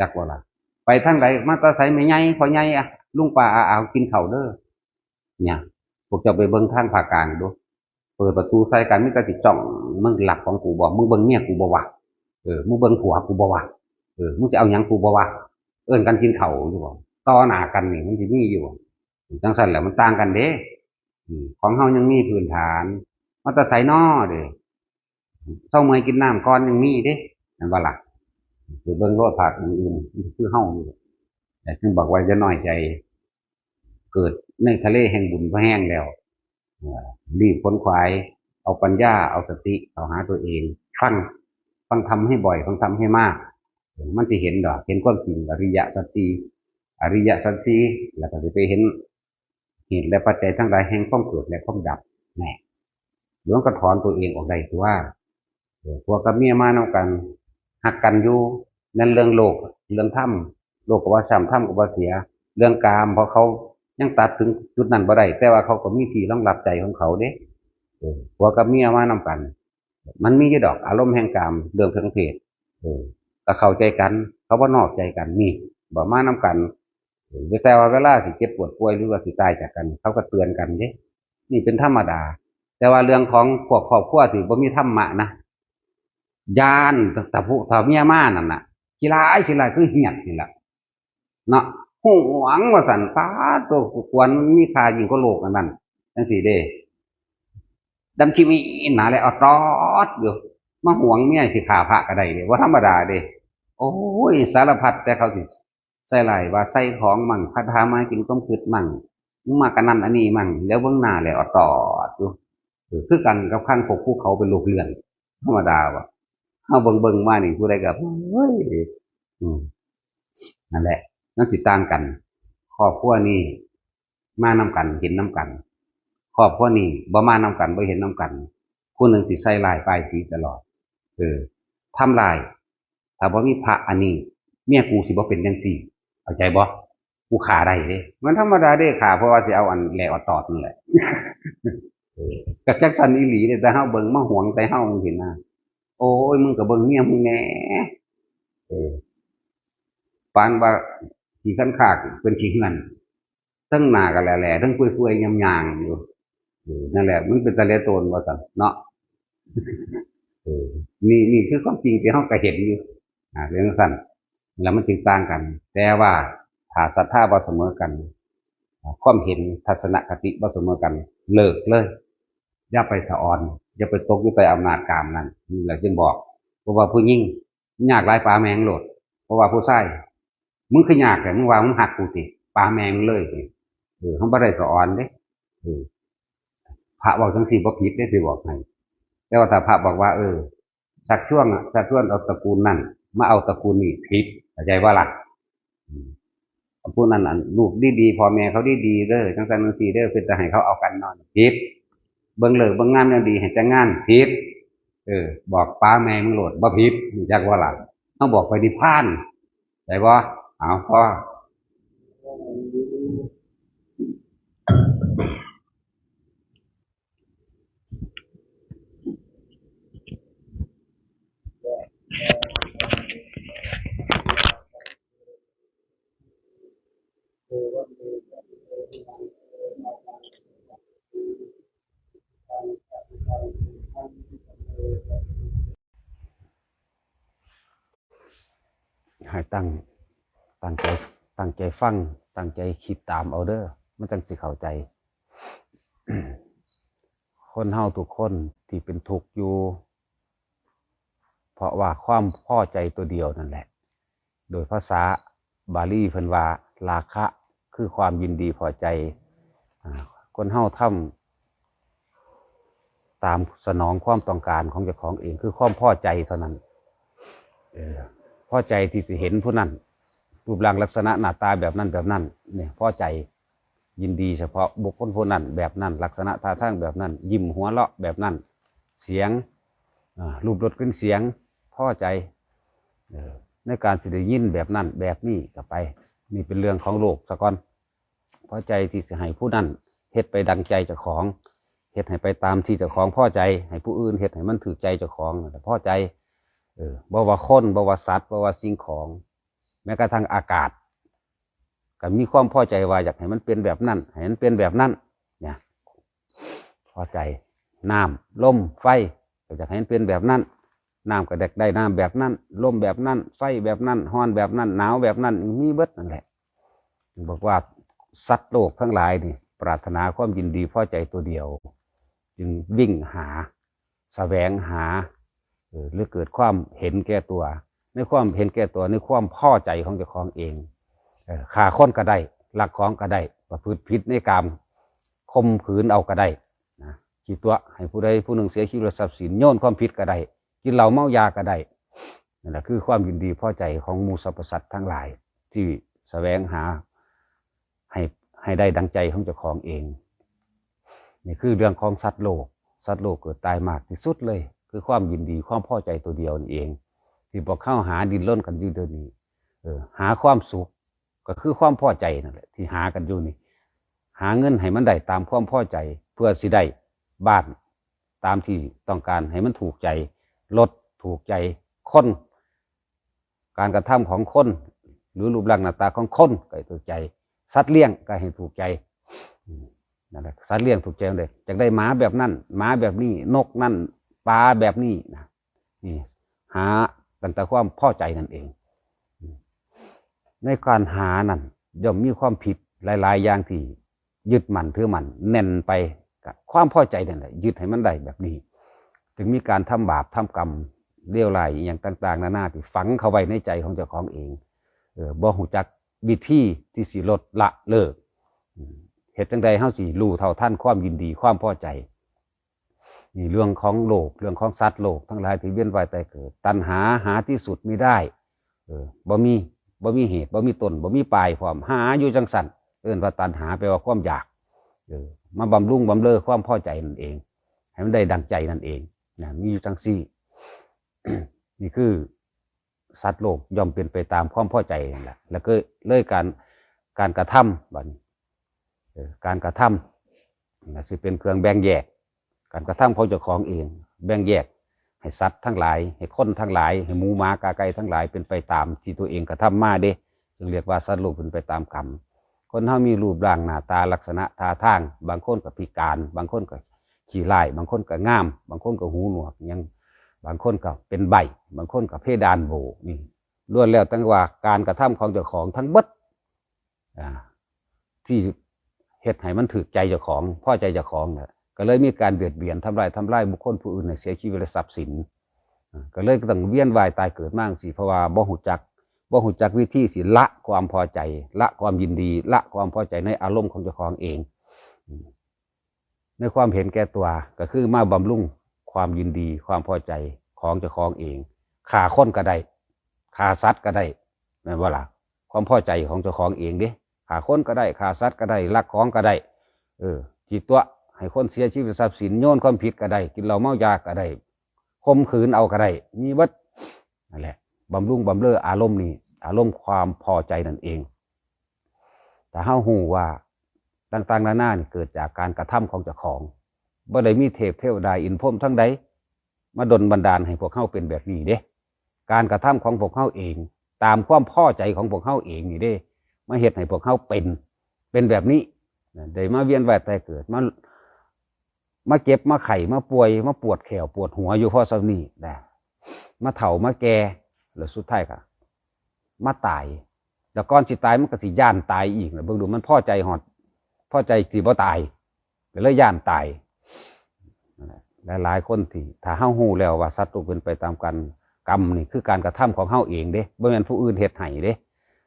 จักว่าล่ะ ไปทางใด มาแต่ไส แม่ใหญ่ พ่อใหญ่อะ ลุงป้าอาอาว กินข้าวเด้อ เนี่ย พวกเจ้าไปเบิ่งทางภาคกลางดู เปิดประตูใส่กัน มีแต่สิจ้อง มึงลักของกูบ่ มึงเบิ่งเมียกูบ่วะ เออ มึงเบิ่งผัวกูบ่วะ เออ มึงสิเอาหยังกูบ่วะ เอิ้นกันกินข้าวอยู่บ่ ต่อหน้ากันนี่มันสิมีอยู่บ่ จังซั่นแหละ มันต่างกันเด้ อืม ของเฮายังมีพื้นฐาน มาแต่ไสน้อเด้ เซาเมื่อยกินน้ำก่อนยังมีเด้ แม่นบ่ล่ะ ไปเบิ่งโลดภาคอื่นๆ คือเฮานี่แหละ แต่จึงบอกว่าอย่าน้อยใจ เกิดในทะเลแห่งบุญพอแฮงแล้ว เอ่อ รีบขวนขวาย เอาปัญญา เอาสติเข้าหาตัวเอง ฟัง ฟังธรรมให้บ่อย ฟังธรรมให้มาก มันสิเห็นดอก เห็นความจริง อริยสัจสี่ อริยสัจสี่ แล้วก็สิไปเห็นเหตุและปัจจัยทั้งหลายแห่งความเกิดและความดับ แน่ หลวงก็ถอนตัวเองออกได้ตัว เออ ผัวกับเมียมานำกัน ฮักกันอยู่ นั่นเรื่องโลก เรื่องธรรม โลกก็บ่ซ้ำ ธรรมก็บ่เสีย เรื่องกาม เพราะเขายังตัดถึงจุดนั้นบ่ได้ แต่ว่าเขาก็มีที่รองรับใจของเขาเด้ เออ ผัวกับเมียมานำกัน มันมีอยู่ดอกอารมณ์แห่งกาม เรื่องทางเพศ เออ ก็เข้าใจกัน เขาบ่นอกใจกัน นี่ บ่มานำกัน เออ แต่ว่าเวลาสิเจ็บปวดป่วยหรือว่าสิตายจากกัน เขาก็เตือนกันเด้ นี่เป็นธรรมดา แต่ว่าเรื่องของพวกครอบครัวที่บ่มีธรรมะนะ ย้าน แต่ผู้ ถ้าเมียมานั่นน่ะ ขี้ร้าย ขี้ร้าย คือเหียดนี่แหละ เนาะ หวงว่าซั่น ป๊าด ตัวกูกวนมันมีค่ายิ่งกว่าโลกอันนั้น จังซี่เด้ ดำขี้มีหนาและเอาตอดอยู่ มาหวงเมียสิฆ่าพระก็ได้เด้ บ่ธรรมดาเด้ โอ้ย สารพัด แต่เขาสิใส่ร้ายว่าใส่ของมั่ง พัดหามากินความคิดมั่ง มึงมากะนั่นอันนี้มั่ง แล้วเบิ่งหน้าแล้วเอาตอดอยู่ เออ คือกันกับคันพวกภูเขาเป็นลูกเลื่อน ธรรมดาว่ะ เฮาเบิ่งๆมานี่ผู้ใดก็ โอ้ย อืม นั่นแหละ มันสิต่างกัน ครอบครัวนี่มานำกัน เห็นนำกัน ครอบครัวนี่บ่มานำกัน บ่เห็นนำกัน ผู้หนึ่งสิใส่ร้ายป้ายสีตลอด เออ ทำร้าย ถ้าบ่มีพระอันนี้ เมียกูสิบ่เป็นจังซี่ เข้าใจบ่ กูฆ่าได้เด้ มันธรรมดาเด้ฆ่า เพราะว่าสิเอาอันแหลกเอาตอดนั่นแหละ เออ ก็จักซั่นอีหลีเด้ แต่เฮาเบิ่งมาหวงใส่เฮาจังซี่นะ โอ้ย มึงก็เบิ่งเมียมึงแหน่ เออ ปานว่าขี้คันคากเป็นขี้เหื่อน ทั้งหน้าก็แหล่ๆ ทั้งเปื่อยๆ ย่ำๆ อยู่ เออ นั่นแหละ มันเป็นตาเหลือโตนว่าซั่นเนาะ เออ นี่ นี่คือความจริงที่เฮาก็เห็นอยู่ อ่า เรื่องซั่น แล้วมันจึงต่างกัน แต่ว่าถ้าศรัทธาบ่เสมอกัน ความเห็นทัศนคติบ่เสมอกัน เลิกเลย อย่าไปสะออน อย่าไปตกอยู่ใต้อำนาจกามนั่น นี่แหละจึงบอก เพราะว่าผู้หญิงยากหลายปาแมงโลด เพราะว่าผู้ชาย มึงคือยากแท้ มึงว่ามึงฮักกูติ ปาแมงเลย เออ เฮาบ่ได้สะออนเด้ เออ พระเว้าจังซี่บ่ผิดเด้ สิบอกให้ แต่ว่าถ้าพระบอกว่า เออ ชักชวนอะ ชักชวนเอาตระกูลนั่น มาเอาตระกูลนี้ ผิด เข้าใจบ่ล่ะ อืม ผู้นั้นอันลูกดีๆ พ่อแม่เขาดีๆ เด้อ จังซั่นจังซี่เด้อ เป็นตาให้เขาเอากันนอน ผิด เบิ่งฤกษ์เบิ่งยามยามดีให้แต่งงาน ผิด เออ บอกปาแม่มึงโลด บ่ผิด รู้จักบ่ล่ะ เฮาบอกไปนิพพาน ได้บ่ เอา พอ ให้ตั้ง ตั้งใจ ตั้งใจฟัง ตั้งใจคิดตามเอาเด้อ มันจั่งสิเข้าใจ คนเฮาทุกคนที่เป็นทุกข์อยู่ เพราะว่าความพอใจตัวเดียวนั่นแหละ โดยภาษาบาลีเพิ่นว่า ราคะคือความยินดีพอใจ อ่า คนเฮาทำตามสนองความต้องการของเจ้าของเอง คือความพอใจเท่านั้น เออ พอใจที่สิเห็นผู้นั้น รูปร่างลักษณะหน้าตาแบบนั้นแบบนั้น เนี่ย พอใจ ยินดีเฉพาะบุคคลผู้นั้นแบบนั้น ลักษณะท่าทางแบบนั้น ยิ้มหัวเราะแบบนั้น เสียง อ่า รูปรสกลิ่นเสียง พอใจ เออ ในการสิได้ยินแบบนั้นแบบนี้ก็ไป นี่เป็นเรื่องของโลกซะก่อน พอใจที่สิให้ผู้นั้นเฮ็ดไปดังใจเจ้าของ เฮ็ดให้ไปตามที่เจ้าของพอใจ ให้ผู้อื่นเฮ็ดให้มันถืกใจเจ้าของนั่นแหละพอใจ เออ บ่ว่าคน บ่ว่าสัตว์ บ่ว่าสิ่งของ แม้กระทั่งอากาศ ก็มีความพอใจว่าอยากให้มันเป็นแบบนั้น ให้มันเป็นแบบนั้น เนี่ย พอใจ น้ำ ลม ไฟ ก็อยากให้มันเป็นแบบนั้น น้ำก็อยากได้น้ำแบบนั้น ลมแบบนั้น ไฟแบบนั้น ร้อนแบบนั้น หนาวแบบนั้น มีเบิดนั่นแหละ บอกว่าสัตว์โลกทั้งหลายนี่ ปรารถนาความยินดีพอใจตัวเดียว จึงวิ่งหา แสวงหา เออ หรือเกิดความเห็นแก่ตัว ในความเห็นแก่ตัว ในความพอใจของเจ้าของเอง เออ ฆ่าคนก็ได้ ลักของก็ได้ ประพฤติผิดในกาม ข่มขืนเอาก็ได้ นะ ขี้ตั๋วให้ผู้ใดผู้หนึ่งเสียชีวิตและทรัพย์สิน โยนความผิดก็ได้ กินเหล้าเมายาก็ได้ นั่นแหละคือความยินดีพอใจของหมู่สรรพสัตว์ทั้งหลาย ที่แสวงหา ให้ ให้ได้ดังใจของเจ้าของเอง นี่คือเรื่องของสัตว์โลก สัตว์โลกเกิดตายมากที่สุดเลย คือความยินดีความพอใจตัวเดียวนี่เอง ที่พวกเขาหาดิ้นรนกันอยู่เดี๋ยวนี้ เออ หาความสุข ก็คือความพอใจนั่นแหละ ที่หากันอยู่นี่ หาเงินให้มันได้ตามความพอใจ เพื่อสิได้บ้านตามที่ต้องการ ให้มันถูกใจ รถถูกใจ คน การกระทำของคน หรือรูปร่างหน้าตาของคนก็ให้ถูกใจ สัตว์เลี้ยงก็ให้ถูกใจ อืม นั่นแหละ สัตว์เลี้ยงถูกใจเลย อยากได้หมาแบบนั้น หมาแบบนี้ นกนั่น ปลาแบบนี้นะ นี่ หาตั้งแต่ความพอใจนั่นเอง อืม ในการหานั่นย่อมมีความผิดหลายๆ อย่างที่ยึดมั่นถือมั่นแน่นไปกับความพอใจนั่นแหละ ยึดให้มันได้แบบนี้ จึงมีการทำบาปทำกรรมเลวร้ายอหย่างต่างๆ นานาที่ฝังเข้าไว้ในใจของเจ้าของเอง เออ บ่ฮู้จักวิธีที่สิลดละเลิก อืม เฮ็ดจั่งใดเฮาสิรู้เท่าทันความยินดีความพอใจ นี่เรื่องของโลก เรื่องของสัตว์โลกทั้งหลายที่เวียนว่ายตายเกิด ตัณหาหาที่สุดมิได้ เออ บ่มี บ่มีเหตุ บ่มีต้น บ่มีปลายพร้อม หาอยู่จั่งซั่น เอิ้นว่าตัณหา แปลว่าความอยาก เออ มาบำรุงบำเรอความพอใจนั่นเอง ให้มันได้ดังใจนั่นเอง นะ มีอยู่จั่งซี้ นี่คือ สัตว์โลกย่อมเป็นไปตามความพอใจนั่นแหละ แล้วก็เลยการ การกระทำบัดนี้ เออ การกระทำนั่นสิเป็นเครื่องแบ่งแยก การกระทำของเจ้าของเอง แบ่งแยกให้สัตว์ทั้งหลาย ให้คนทั้งหลาย ให้หมูหมากาไก่ทั้งหลายเป็นไปตามที่ตัวเองกระทำมาเด้ จึงเรียกว่าสัตว์โลกเป็นไปตามกรรม คนเฮามีรูปร่างหน้าตาลักษณะท่าทาง บางคนก็พิการ บางคนก็ขี้ร้าย บางคนก็งาม บางคนก็หูหนวก ยัง บางคนก็เป็นใบ้ บางคนก็เพดานโหว่ นี่ล้วนแล้วตั้งว่าการกระทำของเจ้าของทั้งเบิด อ่า ที่เฮ็ดให้มันถืกใจเจ้าของ พอใจเจ้าของน่ะ ก็เลยมีการเบียดเบียนทำลาย ทำลายบุคคลผู้อื่นให้เสียชีวิตและทรัพย์สิน อ่า ก็เลยต้องเวียนว่ายตายเกิดมาจั่งซี้ เพราะว่าบ่ฮู้จัก บ่ฮู้จักวิธีสิละความพอใจ ละความยินดี ละความพอใจในอารมณ์ของเจ้าของเอง อืม ในความเห็นแก่ตัว ก็คือมาบำรุงความยินดี ความพอใจของเจ้าของเอง ฆ่าคนก็ได้ ฆ่าสัตว์ก็ได้ แม่นบ่ล่ะ ความพอใจของเจ้าของเองเด้ ฆ่าคนก็ได้ ฆ่าสัตว์ก็ได้ ลักของก็ได้ เออ ขี้ตั๋วให้คนเสียชีวิตทรัพย์สิน โยนความผิดก็ได้ กินเหล้าเมายาก็ได้ ข่มขืนเอาก็ได้ มีเบิด นั่นแหละ บำรุงบำเรออารมณ์นี้ อารมณ์ความพอใจนั่นเอง ถ้าเฮาฮู้ว่าต่างๆ นานานี่เกิดจากการกระทำของเจ้าของ บ่ได้มีเทพเทวดาอินทร์พรหมทั้งใดมาดลบันดาลให้พวกเฮาเป็นแบบนี้เด้ การกระทำของพวกเฮาเอง ตามความพอใจของพวกเฮาเองนี่เด้ มาเฮ็ดให้พวกเฮาเป็น เป็นแบบนี้ ได้มาเวียนว่ายตายเกิด มา มาเจ็บ มาไข้ มาป่วย มาปวดแข้วปวดหัวอยู่พอส่ำนี้นะ มาเฒ่ามาแก่ แล้วสุดท้ายก็มาตาย แล้วก่อนสิตายมันก็สิย้านตายอีกนะ เบิ่งดูมันพอใจฮอด พอใจสิบ่ตาย ก็เลยย้านตาย หลายๆ คนที่ ถ้าเฮาฮู้แล้วว่าสัตว์โลกเป็นไปตามกัน กรรมนี่คือการกระทำของเฮาเองเด้ บ่แม่นผู้อื่นเฮ็ดให้เด้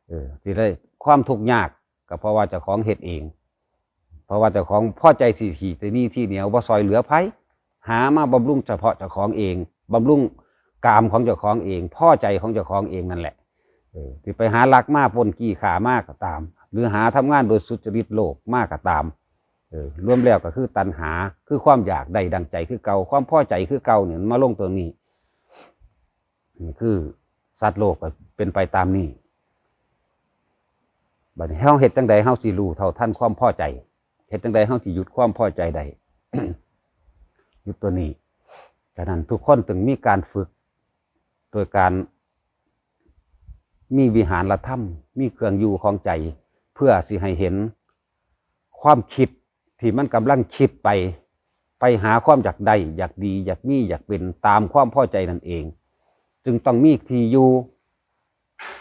เออ สิได้ความทุกข์ยาก ก็เพราะว่าเจ้าของเฮ็ดเอง เพราะว่าเจ้าของพอใจสิขี้ตะหนีทีเหนียว บ่ซ่อยเหลือไผ หามาบำรุงเฉพาะเจ้าของเอง บำรุงกามของเจ้าของเอง พอใจของเจ้าของเองนั่นแหละ เออ ที่ไปหาลักมาปล้นจี้ฆ่ามาก็ตาม หรือหาทำงานโดยสุจริตโลภมาก็ตาม เออ รวมแล้วก็คือตัณหา คือความอยากได้ดังใจคือเก่า ความพอใจคือเก่าเนี่ยมันมาลงตัวนี้ นี่คือ สัตว์โลกก็เป็นไปตามนี้ บัดนี้เฮาเฮ็ดจั่งใดเฮาสิรู้เท่าทันความพอใจ เฮ็ดจั่งใดเฮาสิหยุดความพอใจได้ หยุดตัวนี้ ฉะนั้นทุกคนต้องมีการฝึก โดยการมีวิหารธรรม มีเครื่องอยู่ของใจ เพื่อสิให้เห็นความคิดที่มันกำลังคิดไป ไปหาความอยากได้ อยากดี อยากมี อยากเป็น ตามความพอใจนั่นเอง จึงต้องมีที่อยู่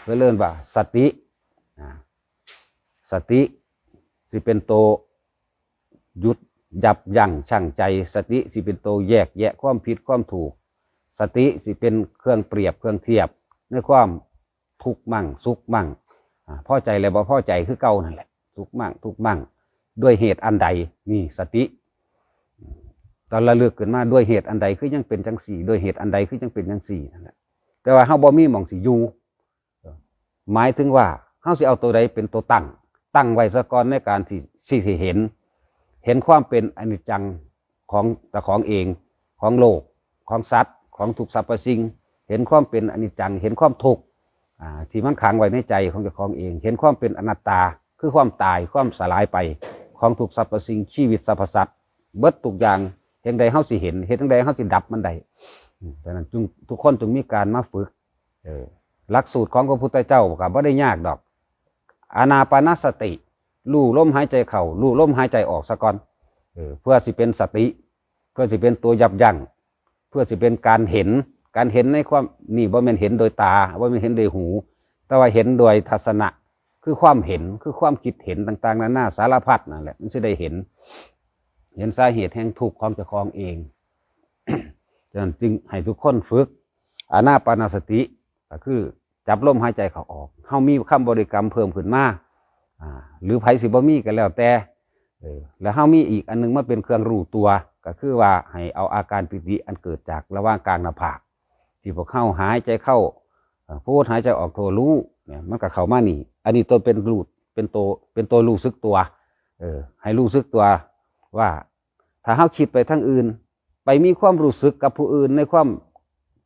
เพิ่นเอิ้นว่าสติ อ่า สติสิเป็นตัวหยุด ยับยั้งชั่งใจ สติสิเป็นตัวแยกแยะความผิดความถูก สติสิเป็นเครื่องเปรียบเครื่องเทียบ ในความทุกข์มั่งสุขมั่ง อ่า พอใจและบ่พอใจคือเก่านั่นแหละ สุขมั่งทุกข์มั่ง ด้วยเหตุอันใด นี่สติ ตอนระลึกขึ้นมา ด้วยเหตุอันใดคือยังเป็นจั่งซี้ ด้วยเหตุอันใดคือยังเป็นจั่งซี้นั่นแหละ แต่ว่าเฮาบ่มีหม่องสิอยู่ หมายถึงว่าเฮาสิเอาตัวใดเป็นตัวตั้ง ตั้งไว้ซะก่อนในการที่ ที่สิเห็น เห็นความเป็นอนิจจังของเจ้าของเอง ของโลก ของสัตว์ ของทุกสรรพสิ่ง เห็นความเป็นอนิจจัง เห็นความทุกข์ อ่า ที่มันขังไว้ในใจของเจ้าของเอง เห็นความเป็นอนัตตา คือความตาย ความสลายไปของทุกสรรพสิ่ง ชีวิตสรรพสัตว์ เบิดทุกอย่าง เฮ็ดจั่งใดเฮาสิเห็น เฮ็ดจั่งใดเฮาสิดับมันได้ อืม ฉะนั้นจึง ทุกคนจึงมีการมาฝึก เออ หลักสูตรของพระพุทธเจ้าก็บ่ได้ยากดอก อานาปานสติ รู้ลมหายใจเข้า รู้ลมหายใจออกซะก่อน เออ เพื่อสิเป็นสติ เพื่อสิเป็นตัวยับยั้ง เพื่อสิเป็นการเห็น การเห็นในความ นี่บ่แม่นเห็นโดยตา บ่แม่นเห็นโดยหู แต่ว่าเห็นโดยทัศนะ คือความเห็น คือความคิดเห็นต่างๆนานาสารพัดนั่นแหละ มันสิได้เห็น เห็นสาเหตุแห่งทุกข์ของเจ้าของเอง ฉะนั้นจึงให้ทุกคนฝึก อานาปานสติ ก็คือจับลมหายใจเข้าออก เฮามีคำบริกรรมเพิ่มขึ้นมา อ่า หรือไผสิบ่มีก็แล้วแต่ เออ แล้วเฮามีอีกอันหนึ่งมาเป็นเครื่องรู้ตัว ก็คือว่าให้เอาอาการปีติอันเกิดจากระหว่างกลางหน้าผาก ที่พวกเฮาหายใจเข้า เอ่อ พูดหายใจออกโทรู้เนี่ย มันก็เข้ามานี่ อันนี้ตัวเป็นรู้ เป็นตัว เป็นตัวรู้สึกตัว เออ ให้รู้สึกตัวว่า ถ้าเฮาคิดไปทางอื่น ไปมีความรู้สึกกับผู้อื่นในความ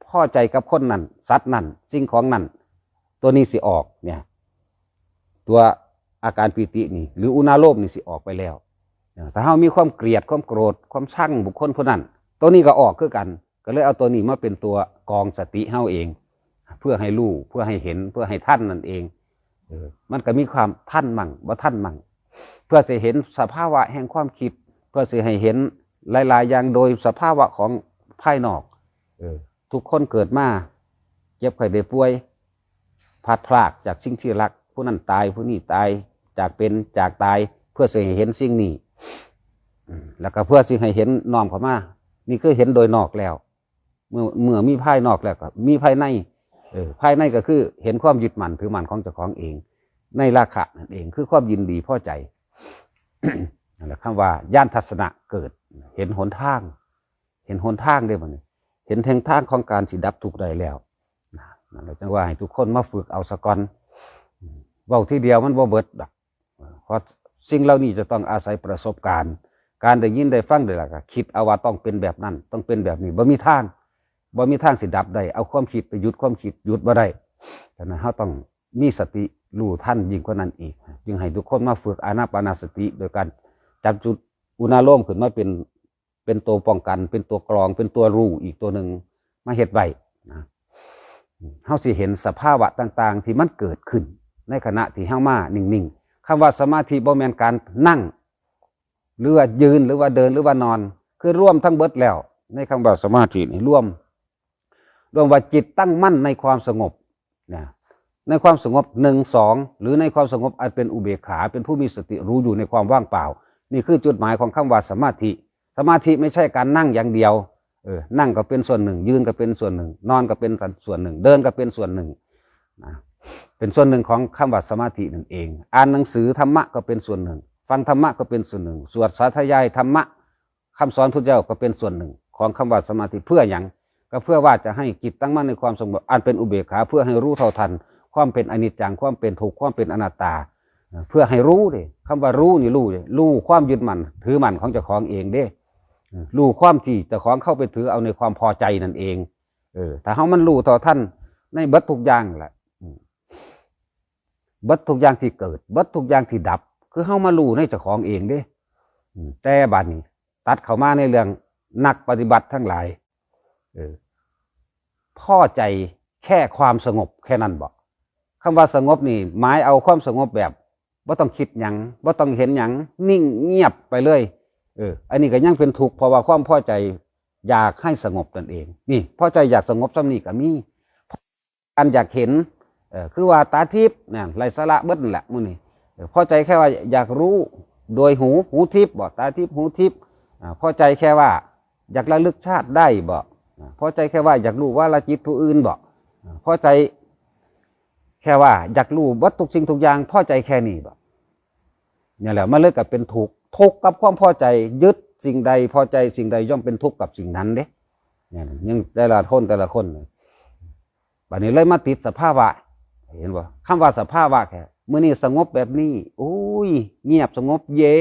พอใจกับคนนั้น สัตว์นั้น สิ่งของนั้น ตัวนี้สิออกเนี่ย ตัวอาการปีตินี่ หรืออุณาโลมนี่สิออกไปแล้ว ถ้าเฮามีความเกลียด ความโกรธ ความชังบุคคลผู้นั้น ตัวนี้ก็ออกคือกัน ก็เลยเอาตัวนี้มาเป็นตัวกองสติเฮาเอง เพื่อให้รู้ เพื่อให้เห็น เพื่อให้ทันนั่นเอง เออ มันก็มีความทันมั่ง บ่ทันมั่ง เพื่อสิเห็นสภาวะแห่งความคิด เพื่อสิให้เห็นหลายๆอย่างโดยสภาวะของภายนอก เออ ทุกคนเกิดมา เจ็บไข้ได้ป่วย พลัดพรากจากสิ่งที่รัก ผู้นั้นตาย ผู้นี้ตาย จากเป็น จากตาย เพื่อสิให้เห็นสิ่งนี้ อืม แล้วก็เพื่อสิให้เห็นน้อมเข้ามา นี่คือเห็นโดยนอกแล้ว เมื่อ เมื่อมีภายนอกแล้วก็มีภายใน เออ ภายในก็คือเห็นความยึดมั่นถือมั่นของเจ้าของเอง ในราคะนั่นเอง คือความยินดีพอใจ นั่นแหละคำว่าญาณทัศนะเกิด เห็นหนทาง เห็นหนทางเด้บัดนี้ เห็นแห่งทางของการสิดับทุกข์ได้แล้ว นะ นั่นแหละจั่งว่าให้ทุกคนมาฝึกเอาซะก่อน เว้าทีเดียวมันบ่เบิดดอก เพราะสิ่งเหล่านี้จะต้องอาศัยประสบการณ์ การได้ยินได้ฟังได้แล้วก็คิดเอาว่าต้องเป็นแบบนั้น ต้องเป็นแบบนี้ บ่มีทาง บ่มีทางสิดับได้ เอาความคิดไปหยุดความคิด หยุดบ่ได้ ฉะนั้นเฮาต้องมีสติรู้ทันยิ่งกว่านั้นอีก จึงให้ทุกคนมาฝึกอานาปานสติ โดยการจับจุดอุณาโลมขึ้นมาเป็น เป็นตัวป้องกัน เป็นตัวกรอง เป็นตัวรู้อีกตัวหนึ่งมาเฮ็ดไว้นะ เฮาสิเห็นสภาวะต่างๆที่มันเกิดขึ้นในขณะที่เฮามานิ่งๆ คำว่าสมาธิบ่แม่นการนั่ง หรือว่ายืน หรือว่าเดิน หรือว่านอน คือรวมทั้งเบิดแล้ว ในคำว่าสมาธินี่รวม รวมว่าจิตตั้งมั่นในความสงบนะ ในความสงบหนึ่ง สอง หรือในความสงบอันเป็นอุเบกขา เป็นผู้มีสติรู้อยู่ในความว่างเปล่า นี่คือจุดหมายของคำว่าสมาธิ สมาธิไม่ใช่การนั่งอย่างเดียว เออ นั่งก็เป็นส่วนหนึ่ง ยืนก็เป็นส่วนหนึ่ง นอนก็เป็นส่วนหนึ่ง เดินก็เป็นส่วนหนึ่งนะ เป็นส่วนหนึ่งของคำว่าสมาธินั่นเอง อ่านหนังสือธรรมะก็เป็นส่วนหนึ่ง ฟังธรรมะก็เป็นส่วนหนึ่ง สวดสาธยายธรรมะ คำสอนพุทธเจ้าก็เป็นส่วนหนึ่งของคำว่าสมาธิ เพื่อหยัง ก็เพื่อว่าจะให้จิตตั้งมั่นในความสงบอันเป็นอุเบกขา เพื่อให้รู้เท่าทันความเป็นอนิจจัง ความเป็นทุกข์ ความเป็นอนัตตา เพื่อให้รู้เด้ คำว่ารู้นี่รู้เด้ รู้ความยึดมั่นถือมั่นของเจ้าของเองเด้ รู้ความที่เจ้าของเข้าไปถือเอาในความพอใจนั่นเอง เออ ถ้าเฮามันรู้เท่าทัน ในเบิดทุกอย่างแหละ อืม เบิดทุกอย่างที่เกิด เบิดทุกอย่างที่ดับ คือเฮามารู้ในเจ้าของเองเด้ อืม แต่บัดนี้ ตัดเข้ามาในเรื่องนักปฏิบัติทั้งหลาย เออ พอใจแค่ความสงบแค่นั้นบ่ คำว่าสงบนี่ หมายเอาความสงบแบบบ่ต้องคิดหยัง บ่ต้องเห็นหยัง นิ่งเงียบไปเลย เออ อันนี้ก็ยังเป็นทุกข์ เพราะว่าความพอใจอยากให้สงบนั่นเอง นี่ พอใจอยากสงบส่ำนี้ก็มี อันอยากเห็น เออ คือว่าตาทิพย์นั่น ไร้สาระเบิดนั่นแหละมื้อนี้ เออ พอใจแค่ว่าอยากรู้โดยหู หูทิพย์บ่ ตาทิพย์ หูทิพย์ อ่า พอใจแค่ว่าอยากระลึกชาติได้บ่ อ่า พอใจแค่ว่าอยากรู้วาระจิตผู้อื่นบ่ อ่า พอใจแค่ว่าอยากรู้เบิดทุกสิ่งทุกอย่าง พอใจแค่นี้บ่ เนี่ยแหละ มันเลยกลายเป็นทุกข์ ทุกข์กับความพอใจ ยึดสิ่งใด พอใจสิ่งใด ย่อมเป็นทุกข์กับสิ่งนั้นเด้ เนี่ย ยังแต่ละคน แต่ละคน บัดนี้เลยมาติดสภาวะ เห็นบ่ คำว่าสภาวะแค่ มื้อนี้สงบแบบนี้ โอ้ย เงียบสงบเย็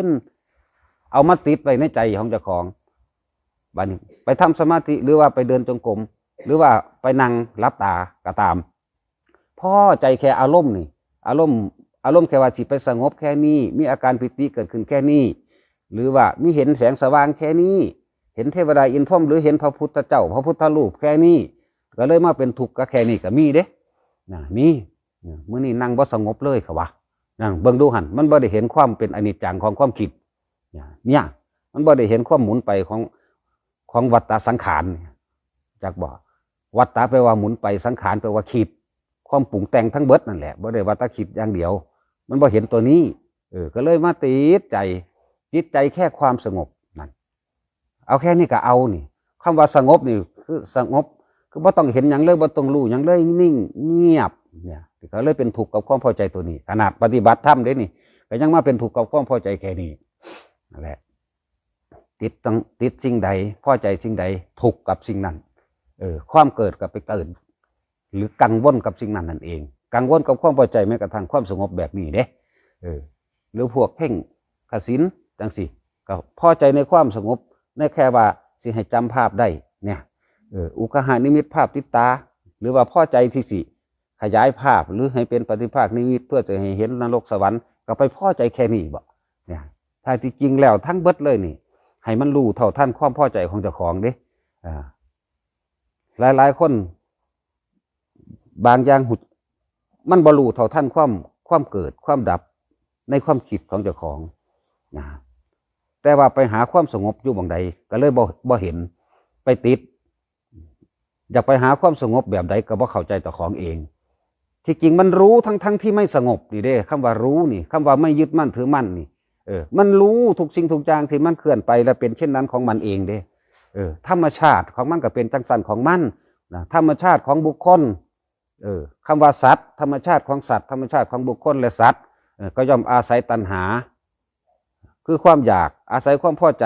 น เอามาติดไว้ในใจของเจ้าของ บัดนี้ไปทำสมาธิ หรือว่าไปเดินจงกรม หรือว่าไปนั่งหลับตาก็ตาม พอใจแค่อารมณ์นี่ อารมณ์ อารมณ์แค่ว่าสิไปสงบแค่นี้ มีอาการปีติเกิดขึ้นแค่นี้ หรือว่ามีเห็นแสงสว่างแค่นี้ เห็นเทวดาอินทร์พรหม หรือเห็นพระพุทธเจ้า พระพุทธรูปแค่นี้ ก็เลยมาเป็นทุกข์ก็แค่นี้ก็มีเด้ นะ มี นะ มื้อนี้นั่งบ่สงบเลยเขาว่า นั่งเบิ่งดูหั่น มันบ่ได้เห็นความเป็นอนิจจังของความคิด นะ เนี่ย มันบ่ได้เห็นความหมุนไปของ ของวัฏฏะสังขารเนี่ย จักบ่ วัฏฏะแปลว่าหมุนไป สังขารแปลว่าคิด ความปรุงแต่งทั้งเบิดนั่นแหละ บ่ได้วัฏฏะคิดอย่างเดียว มันบ่เห็นตัวนี้ เออ ก็เลยมาติดใจ ติดใจแค่ความสงบนั่น เอาแค่นี้ก็เอานี่ คำว่าสงบนี่คือสงบ คือบ่ต้องเห็นหยังเลย บ่ต้องรู้หยังเลย นิ่งเงียบ เนี่ย ก็เลยเป็นทุกข์กับความพอใจตัวนี้ ขนาดปฏิบัติธรรมเด้นี่ ก็ยังมาเป็นทุกข์กับความพอใจแค่นี้ นั่นแหละ ติดต้อง ติดสิ่งใด พอใจสิ่งใด ทุกข์กับสิ่งนั้น เออ ความเกิดก็ไปเกิด หรือกังวลกับสิ่งนั้นนั่นเอง กังวลกับความพอใจ แม้กระทั่งความสงบแบบนี้เด้ เออ หรือพวกเพ่งกสิณจังซี้ ก็พอใจในความสงบ ในแค่ว่าสิให้จำภาพได้ เนี่ย เออ อุคหานิมิตภาพติดตา หรือว่าพอใจที่สิขยายภาพ หรือให้เป็นปฏิภาคนิมิต เพื่อจะให้เห็นนรกสวรรค์ ก็ไปพอใจแค่นี้บ่ เนี่ย ถ้าที่จริงแล้วทั้งเบิดเลยนี่ ให้มันรู้เท่าทันความพอใจของเจ้าของเด้ อ่า หลายๆคน บางอย่างหุด มันบ่รู้เท่าทันความ ความเกิด ความดับ ในความคิดของเจ้าของ นะ แต่ว่าไปหาความสงบอยู่หม่องใด ก็เลยบ่ บ่เห็น ไปติด อยากไปหาความสงบแบบใดก็บ่เข้าใจเจ้าของเอง ที่จริงมันรู้ทั้งๆที่ไม่สงบนี่เด้ คำว่ารู้นี่ คำว่าไม่ยึดมั่นถือมั่นนี่ เออ มันรู้ทุกสิ่งทุกอย่างที่มันเคลื่อนไปและเป็นเช่นนั้นของมันเองเด้ เออ ธรรมชาติของมันก็เป็นจังซั่นของมัน นะ ธรรมชาติของบุคคล เออ คำว่าสัตว์ ธรรมชาติของสัตว์ ธรรมชาติของบุคคลและสัตว์ เออ ก็ย่อมอาศัยตัณหา คือความอยาก อาศัยความพอใจ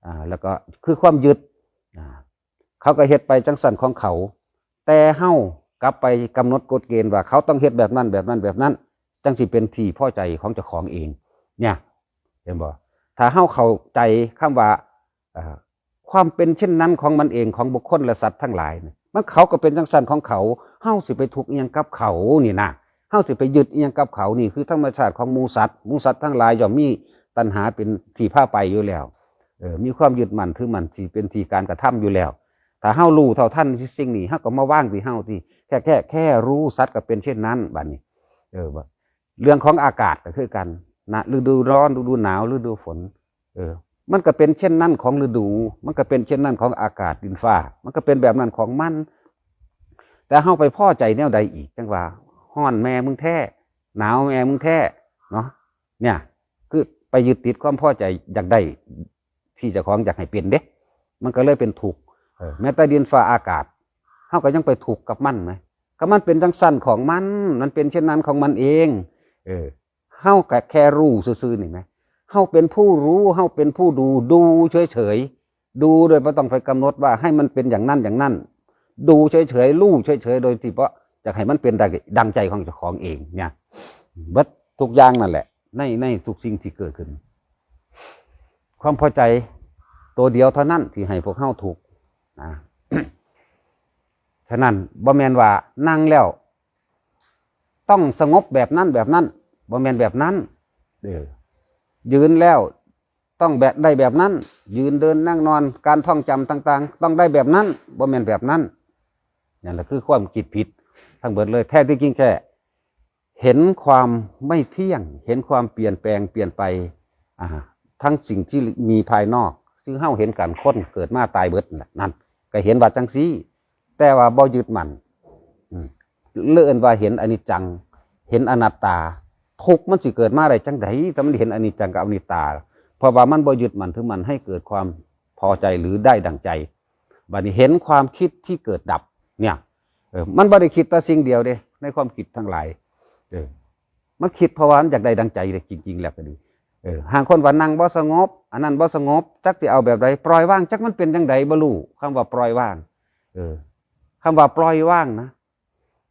อ่า แล้วก็คือความยึด อ่า เขาก็เฮ็ดไปจังซั่นของเขา แต่เฮากลับไปกำหนดกฎเกณฑ์ว่าเขาต้องเฮ็ดแบบนั้น แบบนั้น แบบนั้น จังสิเป็นที่พอใจของเจ้าของเอง เนี่ย เห็นบ่ ถ้าเฮาเข้าใจคำว่า อ่า ความเป็นเช่นนั้นของมันเอง ของบุคคลและสัตว์ทั้งหลายเนี่ย มันเขาก็เป็นจังซั่นของเขา เฮาสิไปทุกข์อิหยังกับเขานี่นะ เฮาสิไปยึดอิหยังกับเขา นี่คือธรรมชาติของหมู่สัตว์ หมู่สัตว์ทั้งหลายย่อมมีตัณหาเป็นที่พาไปอยู่แล้ว เออ มีความยึดมั่นถือมั่นที่เป็นที่การกระทำอยู่แล้ว ถ้าเฮารู้เท่าทันสิ่งนี้ เฮาก็มาวางที่เฮาที่ แค่ แค่ แค่รู้สัตว์ก็เป็นเช่นนั้น บัดนี้ เออ เรื่องของอากาศก็คือกันนะ ฤดูร้อน ฤดูหนาว ฤดูฝน เออ มันก็เป็นเช่นนั้นของฤดู มันก็เป็นเช่นนั้นของอากาศดินฟ้า มันก็เป็นแบบนั้นของมัน แต่เฮาไปพอใจแนวใดอีก จังว่าฮ้อนแม่มึงแท้ หนาวแม่มึงแท้ เนาะ เนี่ย คือไปยึดติดความพอใจอยากได้ ที่เจ้าของอยากให้เป็นเด้ มันก็เลยเป็นทุกข์ เออ แม้แต่ดินฟ้าอากาศ เฮาก็ยังไปทุกข์กับมันไหม ก็มันเป็นจังซั่นของมัน มันเป็นเช่นนั้นของมันเอง เออ เฮาก็แค่รู้ซื่อๆนี่ไหม เฮาเป็นผู้รู้ เฮาเป็นผู้ดู ดูเฉยๆ ดูโดยบ่ต้องไปกำหนดว่าให้มันเป็นอย่างนั้นอย่างนั้น ดูเฉยๆ รู้เฉยๆ โดยที่บ่อยากให้มันเป็นดัง ดังใจของเจ้าของเองเนี่ย เบิดทุกอย่างนั่นแหละ ใน ในทุกสิ่งที่เกิดขึ้น ความพอใจตัวเดียวเท่านั้นที่ให้พวกเฮาทุกข์นะ ฉะนั้นบ่แม่นว่านั่งแล้วต้องสงบแบบนั้นแบบนั้น บ่แม่นแบบนั้น เออ ยืนแล้วต้องแบบได้แบบนั้น ยืนเดินนั่งนอน การท่องจำต่างๆ ต้องได้แบบนั้น บ่แม่นแบบนั้น นั่นแหละคือความคิดผิดทั้งเบิดเลย แท้ที่จริงแค่ เห็นความไม่เที่ยง เห็นความเปลี่ยนแปลงเปลี่ยนไป อ่า ทั้งสิ่งที่มีภายนอก คือเฮาเห็นกัน คนเกิดมาตายเบิดนั่นแหละ นั่น ก็เห็นว่าจังซี่ แต่ว่าบ่ยึดมั่น อืม เรียกว่าเห็นอนิจจัง เห็นอนัตตา ทุกข์มันสิเกิดมาได้จังใด ถ้ามันเห็นอนิจจังกับอนิจตา เพราะว่ามันบ่ยึดมั่นถือมั่นให้เกิดความพอใจหรือได้ดั่งใจ บัดนี้เห็นความคิดที่เกิดดับ เนี่ย เออ มันบ่ได้คิดแต่สิ่งเดียวเด้ ในความคิดทั้งหลาย เออ มันคิดเพราะว่ามันอยากได้ดั่งใจเลย จริงๆ แล้วก็ดี เออ หางคนว่านั่งบ่สงบ อันนั้นบ่สงบ จักสิเอาแบบใด ปล่อยวาง จักมันเป็นจังใดบ่รู้ คำว่าปล่อยวาง เออ คำว่าปล่อยวางนะ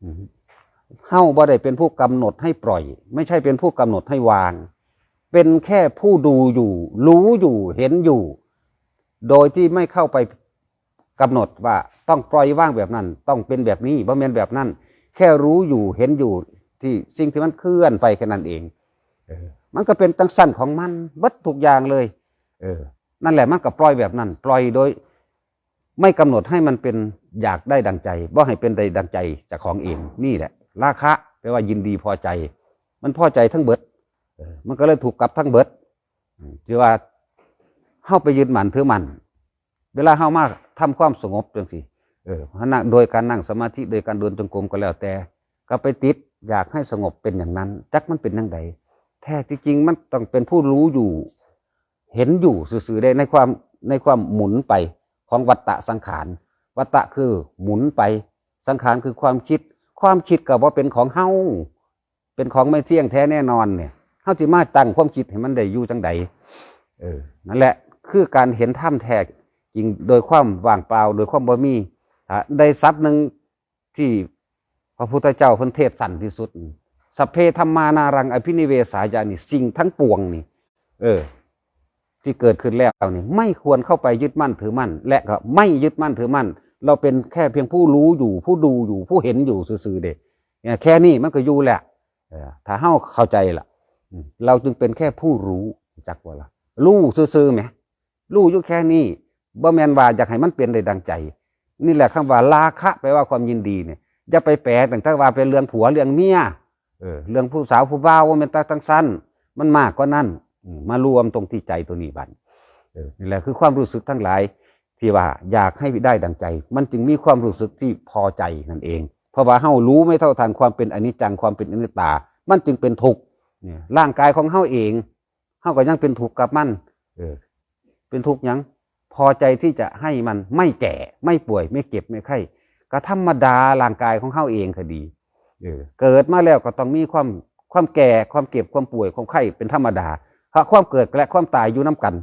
อืม เฮาบ่ได้เป็นผู้กำหนดให้ปล่อย ไม่ใช่เป็นผู้กำหนดให้วาง เป็นแค่ผู้ดูอยู่ รู้อยู่ เห็นอยู่ โดยที่ไม่เข้าไปกำหนดว่าต้องปล่อยวางแบบนั้น ต้องเป็นแบบนี้ บ่แม่นแบบนั้น แค่รู้อยู่ เห็นอยู่ ที่สิ่งที่มันเคลื่อนไปแค่นั้นเอง เออ มันก็เป็นจั่งซั่นของมันเบิดทุกอย่างเลย เออ นั่นแหละ มันก็ปล่อยแบบนั้น ปล่อยโดย ไม่กำหนดให้มันเป็นอยากได้ดั่งใจ บ่ให้เป็นได้ดั่งใจเจ้าของเอง นี่แหละ ราคะ แปลว่ายินดีพอใจ มันพอใจทั้งเบิด เออ มันก็เลยถูกกับทั้งเบิด อืม ที่ว่าเฮาไปยึดมั่นถือมั่น เวลาเฮามาทำความสงบจังซี่ เออ นั่ง โดยการนั่งสมาธิ โดยการเดินจงกรมก็แล้วแต่ ก็ไปติดอยากให้สงบเป็นอย่างนั้น จักมันเป็นจั่งใด แท้ที่จริงมันต้องเป็นผู้รู้อยู่ เห็นอยู่ซื่อๆ ได้ ในความ ในความหมุนไปของวัฏฏะสังขาร วัฏฏะคือหมุนไป สังขารคือความคิด ความคิดก็บ่เป็นของเฮา เป็นของไม่เที่ยงแท้แน่นอนเนี่ย เฮาสิมาตั้งความคิดให้มันได้อยู่จั่งใด เออ นั่นแหละ คือการเห็นธรรมแท้จริงโดยความว่างเปล่า โดยความบ่มี อ่ะ ได้ศัพท์หนึ่งที่พระพุทธเจ้าเพิ่นเทศน์สั้นที่สุด สัพเพธัมมานารังอภินิเวสายะ นี่ สิ่งทั้งปวงนี่ เออ ที่เกิดขึ้นแล้วนี่ ไม่ควรเข้าไปยึดมั่นถือมั่น และก็ไม่ยึดมั่นถือมั่น เราเป็นแค่เพียงผู้รู้อยู่ ผู้ดูอยู่ ผู้เห็นอยู่ซื่อๆ เด้ เนี่ย แค่นี้มันก็อยู่แล้ว เออ ถ้าเฮาเข้าใจล่ะ อืม เราจึงเป็นแค่ผู้รู้ จักว่าล่ะ รู้ซื่อๆ แหม รู้อยู่แค่นี้ บ่แม่นว่าอยากให้มันเป็นได้ดั่งใจ นี่แหละคำว่าราคะ แปลว่าความยินดีเนี่ย อย่าไปแปลตั้งแต่ว่าเป็นเรื่องผัวเรื่องเมีย เออ เรื่องผู้สาวผู้บ่าว ว่าแม่นแต่จั่งซั่น มันมากกว่านั้น อืม มารวมตรงที่ใจตัวนี้บัด เออ นี่แหละคือความรู้สึกทั้งหลาย ที่ว่าอยากให้ได้ดั่งใจ มันจึงมีความรู้สึกที่พอใจนั่นเอง เพราะว่าเฮารู้ไม่เท่าทันความเป็นอนิจจัง ความเป็นอนัตตา มันจึงเป็นทุกข์ เนี่ย ร่างกายของเฮาเอง เฮาก็ยังเป็นทุกข์กับมัน เออ เป็นทุกข์หยัง พอใจที่จะให้มันไม่แก่ ไม่ป่วย ไม่เจ็บ ไม่ไข้ ก็ธรรมดา ร่างกายของเฮาเองก็ดี เออ เกิดมาแล้วก็ต้องมีความ ความแก่ ความเจ็บ ความป่วย ความไข้ เป็นธรรมดา เพราะความเกิดและความตายอยู่นำกัน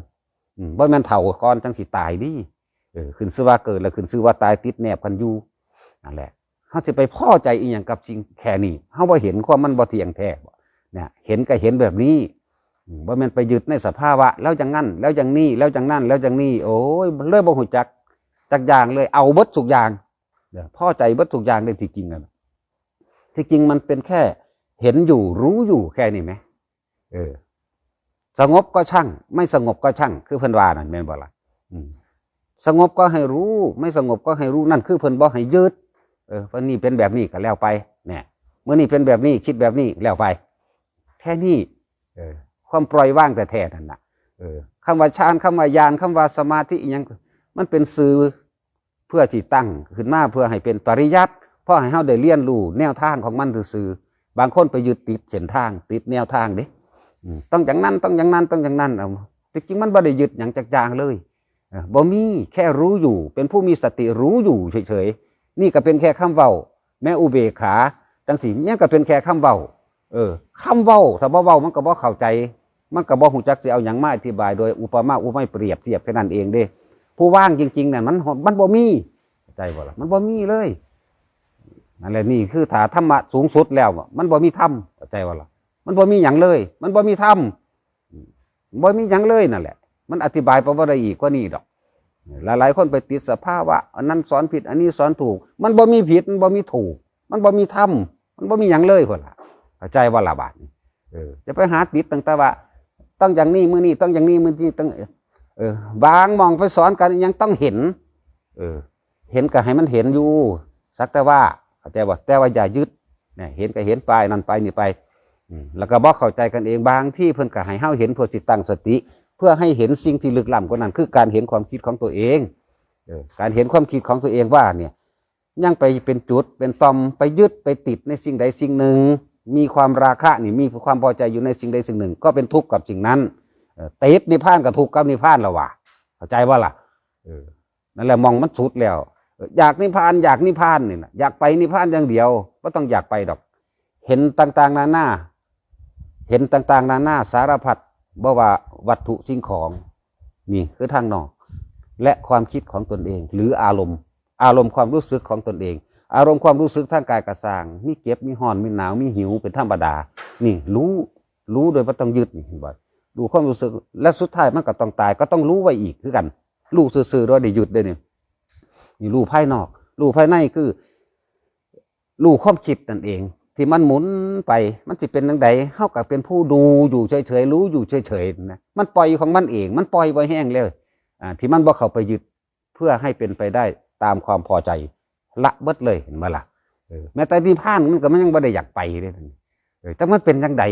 อืม บ่แม่นเฒ่าก่อนจั่งสิตายเด้ เออ ขึ้นชื่อว่าเกิดแล้วขึ้นชื่อว่าตาย ติดแนบกันอยู่ นั่นแหละ เฮาสิไปพอใจอีหยังกับสิ่งแค่นี้ เฮาบ่เห็นความมันบ่เที่ยงแท้บ่ เนี่ย เห็นก็เห็นแบบนี้ อืม บ่แม่นไปยึดในสภาวะ แล้วจั่งนั้น แล้วจั่งนี้ แล้วจั่งนั้น แล้วจั่งนี้ โอ้ย เลยบ่ฮู้จักจักอย่างเลย เอาเบิดทุกอย่าง เนี่ย พอใจเบิดทุกอย่างเลย ที่จริงนั่นน่ะ ที่จริงมันเป็นแค่เห็นอยู่ รู้อยู่แค่นี้แหม เออ สงบก็ช่าง ไม่สงบก็ช่าง คือเพิ่นว่านั่นแม่นบ่ล่ะ อืม สงบก็ให้รู้ ไม่สงบก็ให้รู้ นั่นคือเพิ่นบ่ให้ยึด เออ วันนี้เป็นแบบนี้ก็แล้วไป เนี่ย มื้อนี้เป็นแบบนี้ คิดแบบนี้ แล้วไป แค่นี้ เออ ความปล่อยวางแท้ๆ นั่นน่ะ เออ คำว่าฌาน คำว่าญาณ คำว่าสมาธิอิหยัง มันเป็นสื่อ เพื่อสิตั้งขึ้นมาเพื่อให้เป็นปริยัติ เพื่อให้เฮาได้เรียนรู้แนวทางของมันซื่อๆ บางคนไปยึดติดเส้นทาง ติดแนวทางเด้ อืม ต้องอย่างนั้น ต้องอย่างนั้น ต้องอย่างนั้น เอา ที่จริงมันบ่ได้ยึดหยังจักอย่างเลย เออ บ่มี แค่รู้อยู่ เป็นผู้มีสติรู้อยู่เฉยๆ นี่ก็เป็นแค่คำเว้า แม้อุเบกขา จั่งซี้ มันก็เป็นแค่คำเว้า เออ คำเว้า ถ้าบ่เว้ามันก็บ่เข้าใจ มันก็บ่ฮู้จักสิเอาหยังมาอธิบายโดยอุปมาอุปไมยเปรียบเทียบแค่นั้นเองเด้ ผู้ว่างจริงๆ นั่นมัน มันบ่มี เข้าใจบ่ล่ะ มันบ่มีเลย นั่นแหละ นี่คือถ้าธรรมะสูงสุดแล้วอะ มันบ่มีธรรม เข้าใจบ่ล่ะ มันบ่มีหยังเลย มันบ่มีธรรม บ่มีหยังเลยนั่นแหละ มันอธิบายไปบ่ได้อีกกว่านี้ดอก หลายๆคนไปติดสภาวะ อันนั้นสอนผิด อันนี้สอนถูก มันบ่มีผิด มันบ่มีถูก มันบ่มีธรรม มันบ่มีหยังเลยพุ่นล่ะ เข้าใจบ่ล่ะบาดนี้ เออ จะไปหาติดตั้งแต่ว่า ต้องอย่างนี้มื้อนี้ ต้องอย่างนี้มื้อนี้ ต้อง เออ บางหม่องไปสอนกันยังต้องเห็น เออ เห็นก็ให้มันเห็นอยู่ สักแต่ว่า เข้าใจบ่ แต่ว่าอย่ายึด เนี่ย เห็นก็เห็นไป นั่นไปนี่ไป อืม แล้วก็บ่เข้าใจกันเอง บางที่เพิ่นก็ให้เฮาเห็นเพื่อสิตั้งสติ เพื่อให้เห็นสิ่งที่ลึกล้ำกว่านั้น คือการเห็นความคิดของตัวเอง เออ การเห็นความคิดของตัวเองว่าเนี่ย ยังไปเป็นจุดเป็นต่อม ไปยึดไปติดในสิ่งใดสิ่งหนึ่ง มีความราคะนี่ มีความพอใจอยู่ในสิ่งใดสิ่งหนึ่ง ก็เป็นทุกข์กับสิ่งนั้น เออ ติดนิพพานก็ทุกข์กับนิพพานแล้วว่ะ เข้าใจบ่ล่ะ เออ นั่นแหละหม่องมันสุดแล้ว เออ อยากนิพพาน อยากนิพพานนี่นะ อยากไปนิพพานอย่างเดียว บ่ต้องอยากไปดอก เห็นต่างๆนานา เห็นต่างๆนานาสารพัด บ่ว่าวัตถุสิ่งของ นี่คือทางนอก และความคิดของตนเอง หรืออารมณ์ อารมณ์ความรู้สึกของตนเอง อารมณ์ความรู้สึกทางกายก็ซ่าง มีเจ็บ มีร้อน มีหนาว มีหิว เป็นธรรมดา นี่รู้ รู้โดยบ่ต้องยึด นี่เห็นบ่ รู้ความรู้สึก และสุดท้ายมันก็ต้องตาย ก็ต้องรู้ไว้อีกคือกัน รู้ซื่อๆ โดยได้ยึดเด้นี่ นี่รู้ภายนอก รู้ภายในคือ รู้ความคิดนั่นเอง ที่มันหมุนไป มันสิเป็นจั่งใด เฮาก็เป็นผู้ดูอยู่เฉยๆ รู้อยู่เฉยๆ นะ มันปล่อยของมันเอง มันปล่อยบ่แฮงเลย อ่า ที่มันบ่เข้าไปยึด เพื่อให้เป็นไปได้ตามความพอใจ ละเบิดเลย เห็นบ่ล่ะ เออ แม้แต่นิพพานมันก็มันยังบ่ได้อยากไปเลย เออ จักมันเป็นจั่งใด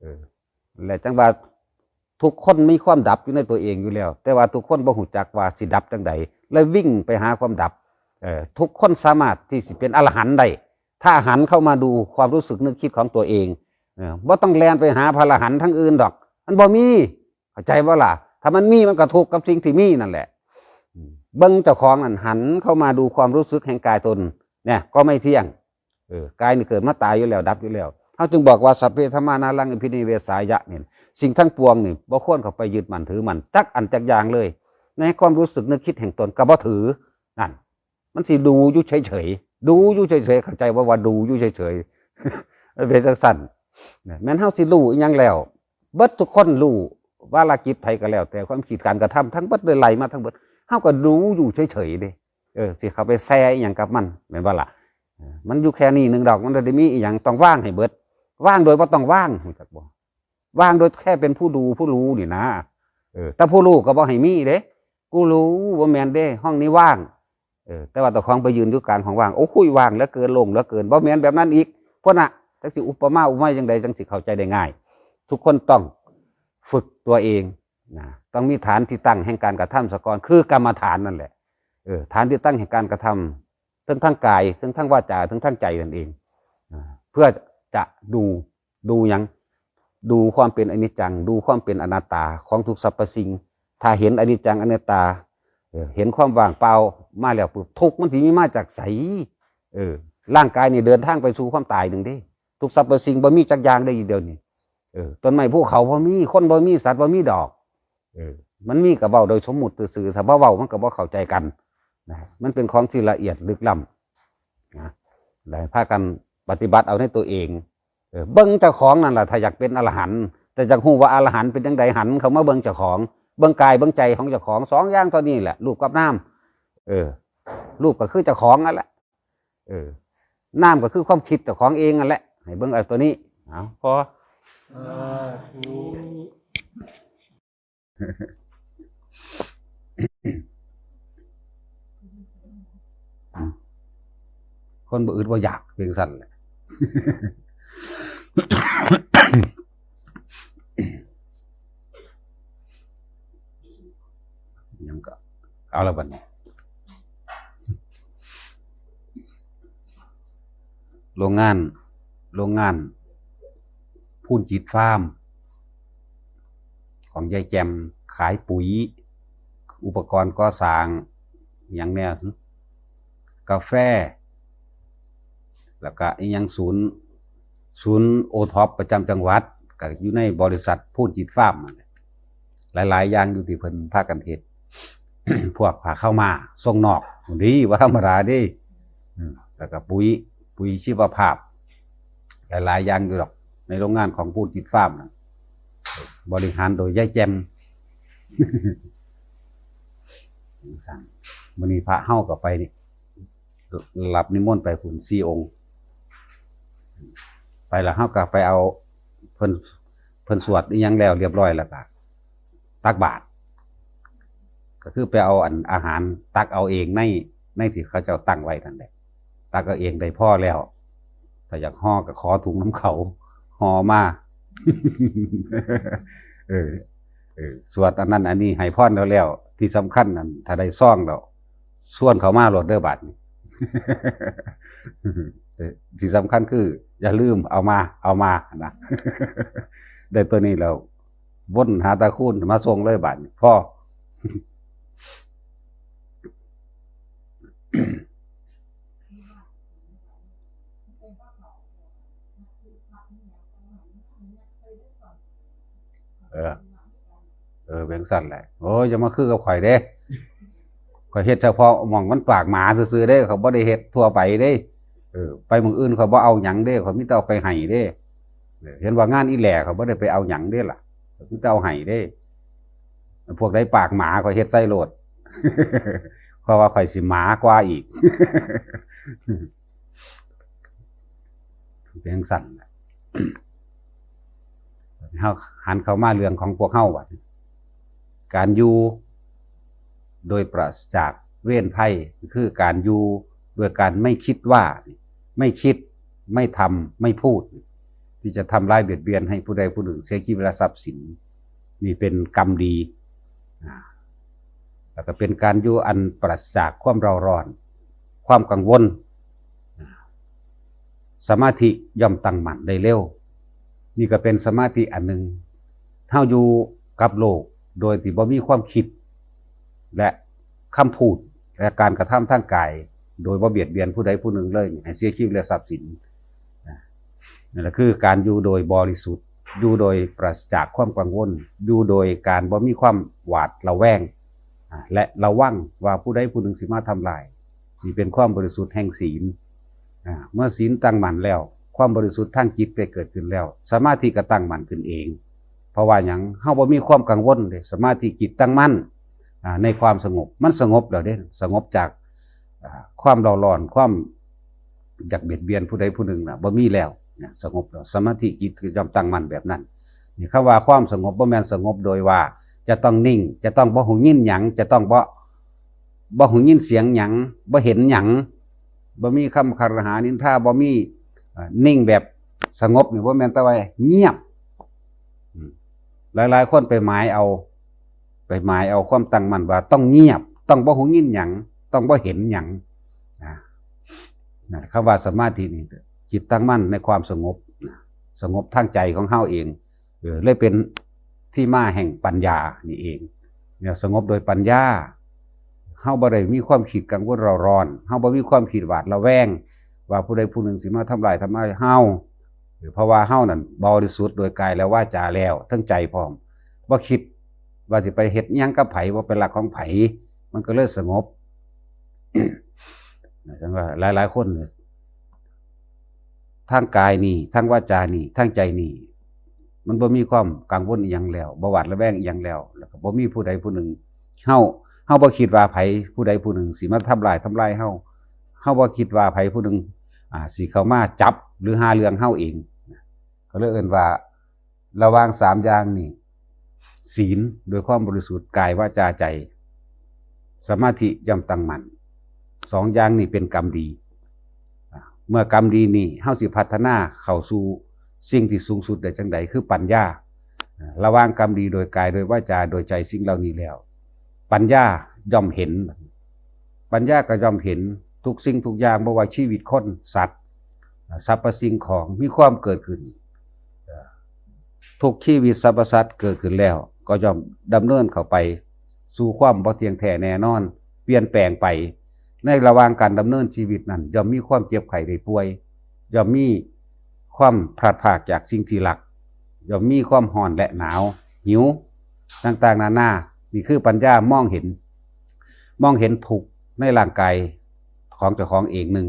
เออ และจั่งว่าทุกคนมีความดับอยู่ในตัวเองอยู่แล้ว แต่ว่าทุกคนบ่ฮู้จักว่าสิดับจั่งใด เลยวิ่งไปหาความดับ เออ ทุกคนสามารถที่สิเป็นอรหันต์ได้ ถ้าหันเข้ามาดูความรู้สึกนึกคิดของตัวเอง เออ บ่ต้องแล่นไปหาพระอรหันต์ทั้งอื่นดอก มันบ่มี เข้าใจบ่ล่ะ ถ้ามันมีมันก็ทุกข์กับสิ่งที่มีนั่นแหละ อืม เบิ่งเจ้าของนั่น หันเข้ามาดูความรู้สึกแห่งกายตน เนี่ย ก็ไม่เที่ยง เออ กายนี่เกิดมาตายอยู่แล้ว ดับอยู่แล้ว เฮาจึงบอกว่า สัพเพ ธัมมา นารัง อภินิเวสายะ เนี่ย สิ่งทั้งปวงนี่ บ่ควรเข้าไปยึดมั่นถือมั่น จักอันจักอย่างเลย ในความรู้สึกนึกคิดแห่งตนก็บ่ถือ นั่น มันสิดูอยู่เฉยๆ ดูอยู่เฉยๆ เข้าใจว่า ว่าดูอยู่เฉยๆ มันเป็นจั่งซั่น เนี่ย แม่นเฮาสิรู้อิหยังแล้ว เบิดทุกคนรู้ วาระจิตไผก็แล้ว แต่ความคิดการกระทำทั้งเบิดเลย ไล่มาทั้งเบิด เฮาก็ดูอยู่เฉยๆ เด้ เออ สิเข้าไปแซ่อิหยังกับมัน แม่นบ่ล่ะ เออ มันอยู่แค่นี้หนึ่งดอก มันบ่ได้มีอิหยัง ต้องวางให้เบิด วางโดยบ่ต้องวาง รู้จักบ่ วางโดยแค่เป็นผู้ดูผู้รู้นี่นะ เออ แต่ผู้รู้ก็บ่ให้มีเด้ กูรู้ บ่แม่นเด้ ห้องนี้ว่าง เออ แต่ว่าเจ้าของไปยืนอยู่กลางห้องว่าง โอ้ย ว่างเหลือเกิน โล่งเหลือเกิน บ่แม่นแบบนั้นอีก พุ้นน่ะ จักสิอุปมาอุปไมยจั่งใดจั่งสิเข้าใจได้ง่าย ทุกคนต้องฝึกตัวเองนะ ต้องมีฐานที่ตั้งแห่งการกระทำซะก่อน คือกรรมฐานนั่นแหละ เออ ฐานที่ตั้งแห่งการกระทำ ทั้งทางกาย ทั้งทางวาจา ทั้งทางใจนั่นเอง อ่า เพื่อจะดู ดูหยัง ดูความเป็นอนิจจัง ดูความเป็นอนัตตาของทุกสรรพสิ่ง ถ้าเห็นอนิจจังอนัตตา เออ เห็นความว่างเปล่ามาแล้วปุ๊บ ทุกข์มันสิมีมาจากไส เออ ร่างกายนี่เดินทางไปสู่ความตายหนึ่งเด้ ทุกสรรพสิ่งบ่มีจักอย่างได้อยู่เดี๋ยวนี้ เออ ต้นไม้ภูเขาบ่มี คนบ่มี สัตว์บ่มีดอก เออ มันมีก็เว้าโดยสมมุติซื่อๆ ถ้าบ่เว้ามันก็บ่เข้าใจกัน นะ มันเป็นของที่ละเอียดลึกล้ำ นะ และให้พากันปฏิบัติเอาในตัวเอง เออ เบิ่งเจ้าของนั่นล่ะ ถ้าอยากเป็นอรหันต์ แต่อยากฮู้ว่าอรหันต์เป็นจั่งใด หันเข้ามาเบิ่งเจ้าของ เบิ่งกายเบิ่งใจของเจ้าของ สองอย่างเท่านี้แหละ รูปกับนาม เออ รูปก็คือเจ้าของนั่นแหละ เออ นามก็คือความคิดเจ้าของเองนั่นแหละ ให้เบิ่งเอาตัวนี้ เอา พอ สาธุ คนบ่อึดบ่อยากเพียงสั้นแหละ ยังก็ เอาละบัดนี้ โรงงาน โรงงาน พูนจิตฟาร์ม ของยายแจ่ม ขายปุ๋ย อุปกรณ์ก่อสร้าง หยังแน่ กาแฟ แล้วก็อีหยัง ศูนย์ ศูนย์โอท็อปประจำจังหวัด ก็อยู่ในบริษัทพูนจิตฟาร์มนั่นแหละ หลายๆอย่างอยู่ที่เพิ่นพากันเฮ็ด พวกผ้าขาวม้าส่งนอก ดี บ่ธรรมดาเด้ อืม แล้วก็ปุ๋ย ปุ๋ยชีวภาพ หลายๆอย่างอยู่ดอก ในโรงงานของพูนจิตฟาร์มน่ะ บริหารโดยยายแจ่ม จั่งซั้น มื้อนี้พระเฮาก็ไปนี่ รับนิมนต์ไปพุ้นสี่องค์ ไปแล้วเฮาก็ไปเอา เพิ่น เพิ่นสวดอิหยังแล้วเรียบร้อยแล้วก็ตักบาตร ก็คือไปเอาอันอาหารตักเอาเองใน ในที่เขาเจ้าตั้งไว้นั่นแหละ ตักเอาเองได้พอแล้ว ถ้าอยากห่อก็ขอถุงนำเขา ห่อมา เออ เออ สวดอันนั้นอันนี้ให้พรแล้วแล้ว ที่สำคัญนั่น ถ้าได้ซองแล้ว ชวนเขามาโลดเด้อบาดนี้ เออ ที่สำคัญคือ อย่าลืมเอามา เอามานะ ได้ตัวนี้แล้ว วนหาตาคูณมาส่งเลยบาดนี้ พอ เออ เออ เป็นจั่งซั้นแหละ โอ้ย อย่ามาคือกับข่อยเด้ ข่อยเฮ็ดเฉพาะหม่องมันปากหมาซื่อๆเด้ ข่อยบ่ได้เฮ็ดทั่วไปเด้ เออ ไปหม่องอื่นข่อยบ่เอาหยังเด้ ข่อยมีแต่เอาไปให้เด้ เออ เห็นว่างานอีแหล่ข่อยบ่ได้ไปเอาหยังเด้ล่ะ ข่อยมีแต่เอาให้เด้ พวกใดปากหมาข่อยเฮ็ดใส่โลด เพราะว่าข่อยสิหมากว่าอีก เป็นจั่งซั้นน่ะ เฮาหันเข้ามาเรื่องของพวกเฮาบัดนี้ การอยู่โดยปราศจากเวรภัย คือการอยู่โดยการไม่คิดว่า ไม่คิด ไม่ทำ ไม่พูด ที่จะทำร้ายเบียดเบียนให้ผู้ใดผู้หนึ่งเสียชีวิตและทรัพย์สิน นี่เป็นกรรมดี อ่า แล้วก็เป็นการอยู่อันปราศจากความเร่าร้อน ความกังวล อ่า สมาธิย่อมตั้งมั่นได้เร็ว นี่ก็เป็นสมาธิอันหนึ่ง เฮาอยู่กับโลกโดยที่บ่มีความคิด และคำพูด และการกระทำทางกาย โดยบ่เบียดเบียนผู้ใดผู้หนึ่งเลย ให้เสียชีวิตและทรัพย์สิน นะ นั่นแหละคือการอยู่โดยบริสุทธิ์ อยู่โดยปราศจากความกังวล อยู่โดยการบ่มีความหวาดระแวง อ่า และระวังว่าผู้ใดผู้หนึ่งสิมาทำลาย นี่เป็นความบริสุทธิ์แห่งศีล อ่า เมื่อศีลตั้งมั่นแล้ว ความบริสุทธิ์ทางจิตได้เกิดขึ้นแล้ว สมาธิก็ตั้งมั่นขึ้นเอง เพราะว่าหยัง เฮาบ่มีความกังวลเด้ สมาธิจิตตั้งมั่น อ่า ในความสงบ มันสงบแล้วเด้ สงบจาก อ่า ความเร่าร้อน ความอยากเบียดเบียนผู้ใดผู้หนึ่งน่ะ บ่มีแล้ว เนี่ย สงบแล้ว สมาธิจิตก็ย่อมตั้งมั่นแบบนั้น นี่คำว่าความสงบบ่แม่นสงบโดยว่าจะต้องนิ่ง จะต้องบ่หูยินหยัง จะต้องบ่ บ่หูยินเสียงหยัง บ่เห็นหยัง บ่มีคำคารหานินทา บ่มี เอ่อ นิ่งแบบสงบนี่บ่แม่นแต่ว่าเงียบ อืม หลายๆคนไปหมายเอา ไปหมายเอาความตั้งมั่นว่าต้องเงียบ ต้องบ่หูยินหยัง ต้องบ่เห็นหยัง อ่า นั่นคำว่าสมาธินี่ จิตตั้งมั่นในความสงบนะ สงบทางใจของเฮาเอง เออ เลยเป็นที่มาแห่งปัญญานี่เอง เนี่ย สงบโดยปัญญา เฮาบ่ได้มีความคิดกังวลเร่าร้อน เฮาบ่มีความคิดหวาดระแวง ว่าผู้ใดผู้หนึ่งสิมาทำลายทำลายเฮา เออ เพราะว่าเฮานั่นบริสุทธิ์โดยกายและวาจาแล้ว ทั้งใจพร้อม บ่คิดว่าสิไปเฮ็ดอิหยังกับไผ บ่เป็นหลักของไผ มันก็เลยสงบ นะ จั่งว่าหลายๆคนเนี่ย ทางกายนี่ ทางวาจานี่ ทางใจนี่ มันบ่มีความกังวลอิหยังแล้ว บ่หวาดระแวงอิหยังแล้ว แล้วก็บ่มีผู้ใดผู้หนึ่ง เฮา เฮาบ่คิดว่าไผผู้ใดผู้หนึ่งสิมาทำลาย ทำลายเฮา เฮาบ่คิดว่าไผผู้หนึ่ง อ่า สิเข้ามาจับหรือหาเรื่องเฮาเอง ก็เลยเอิ้นว่า ระหว่างสามอย่างนี่ ศีลโดยความบริสุทธิ์กายวาจาใจ สมาธิย่อมตั้งมั่น สองอย่างนี่เป็นกรรมดี อ่า เมื่อกรรมดีนี่ เฮาสิพัฒนาเข้าสู่สิ่งที่สูงสุดได้จั่งใด คือปัญญา อ่า ระหว่างกรรมดีโดยกาย โดยวาจา โดยใจ สิ่งเหล่านี้แล้ว ปัญญาย่อมเห็น ปัญญาก็ย่อมเห็นทุกสิ่งทุกอย่าง บ่ว่าชีวิตคน สัตว์ อ่า สรรพสิ่งของมีความเกิดขึ้น อ่า ทุกชีวิตสรรพสัตว์เกิดขึ้นแล้ว ก็ย่อมดำเนินเข้าไปสู่ความบ่เที่ยงแท้แน่นอน เปลี่ยนแปลงไป ในระหว่างการดำเนินชีวิตนั้น ย่อมมีความเจ็บไข้ได้ป่วย ย่อมมีความพลัดพรากจากสิ่งที่รัก ย่อมมีความร้อนและหนาว หิว ต่างๆนานา นี่คือปัญญามองเห็น มองเห็นทุกข์ในร่างกายของเจ้าของเองหนึ่ง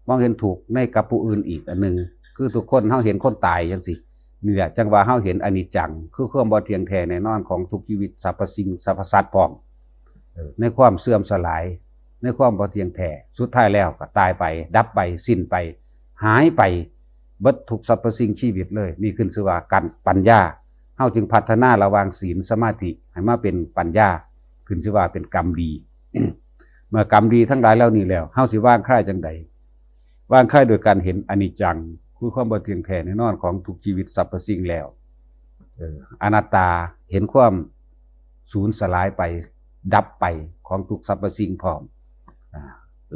มองเห็นทุกข์ในกับผู้อื่นอีกอันหนึ่ง คือทุกคนเฮาเห็นคนตายจั่งซี้ นี่แหละจั่งว่าเฮาเห็นอนิจจัง คือความบ่เที่ยงแท้แน่นอนของทุกชีวิตสรรพสิ่งสรรพสัตว์พร้อม ในความเสื่อมสลาย ในความบ่เที่ยงแท้ สุดท้ายแล้วก็ตายไป ดับไป สิ้นไป หายไป เบิดทุกสรรพสิ่งชีวิตเลย นี่ขึ้นชื่อว่าการปัญญา เฮาจึงพัฒนาระหว่างศีลสมาธิให้มาเป็นปัญญา ขึ้นชื่อว่าเป็นกรรมดี เมื่อกรรมดีทั้งหลายเหล่านี้แล้ว เฮาสิวางคลายจังใด วางคลายโดยการเห็นอนิจจัง คือความบ่เที่ยงแท้แน่นอนของทุกชีวิตสรรพสิ่งแล้ว เออ อนัตตา เห็นความสูญสลายไป ดับไปของทุกสรรพสิ่งพร้อม อ่า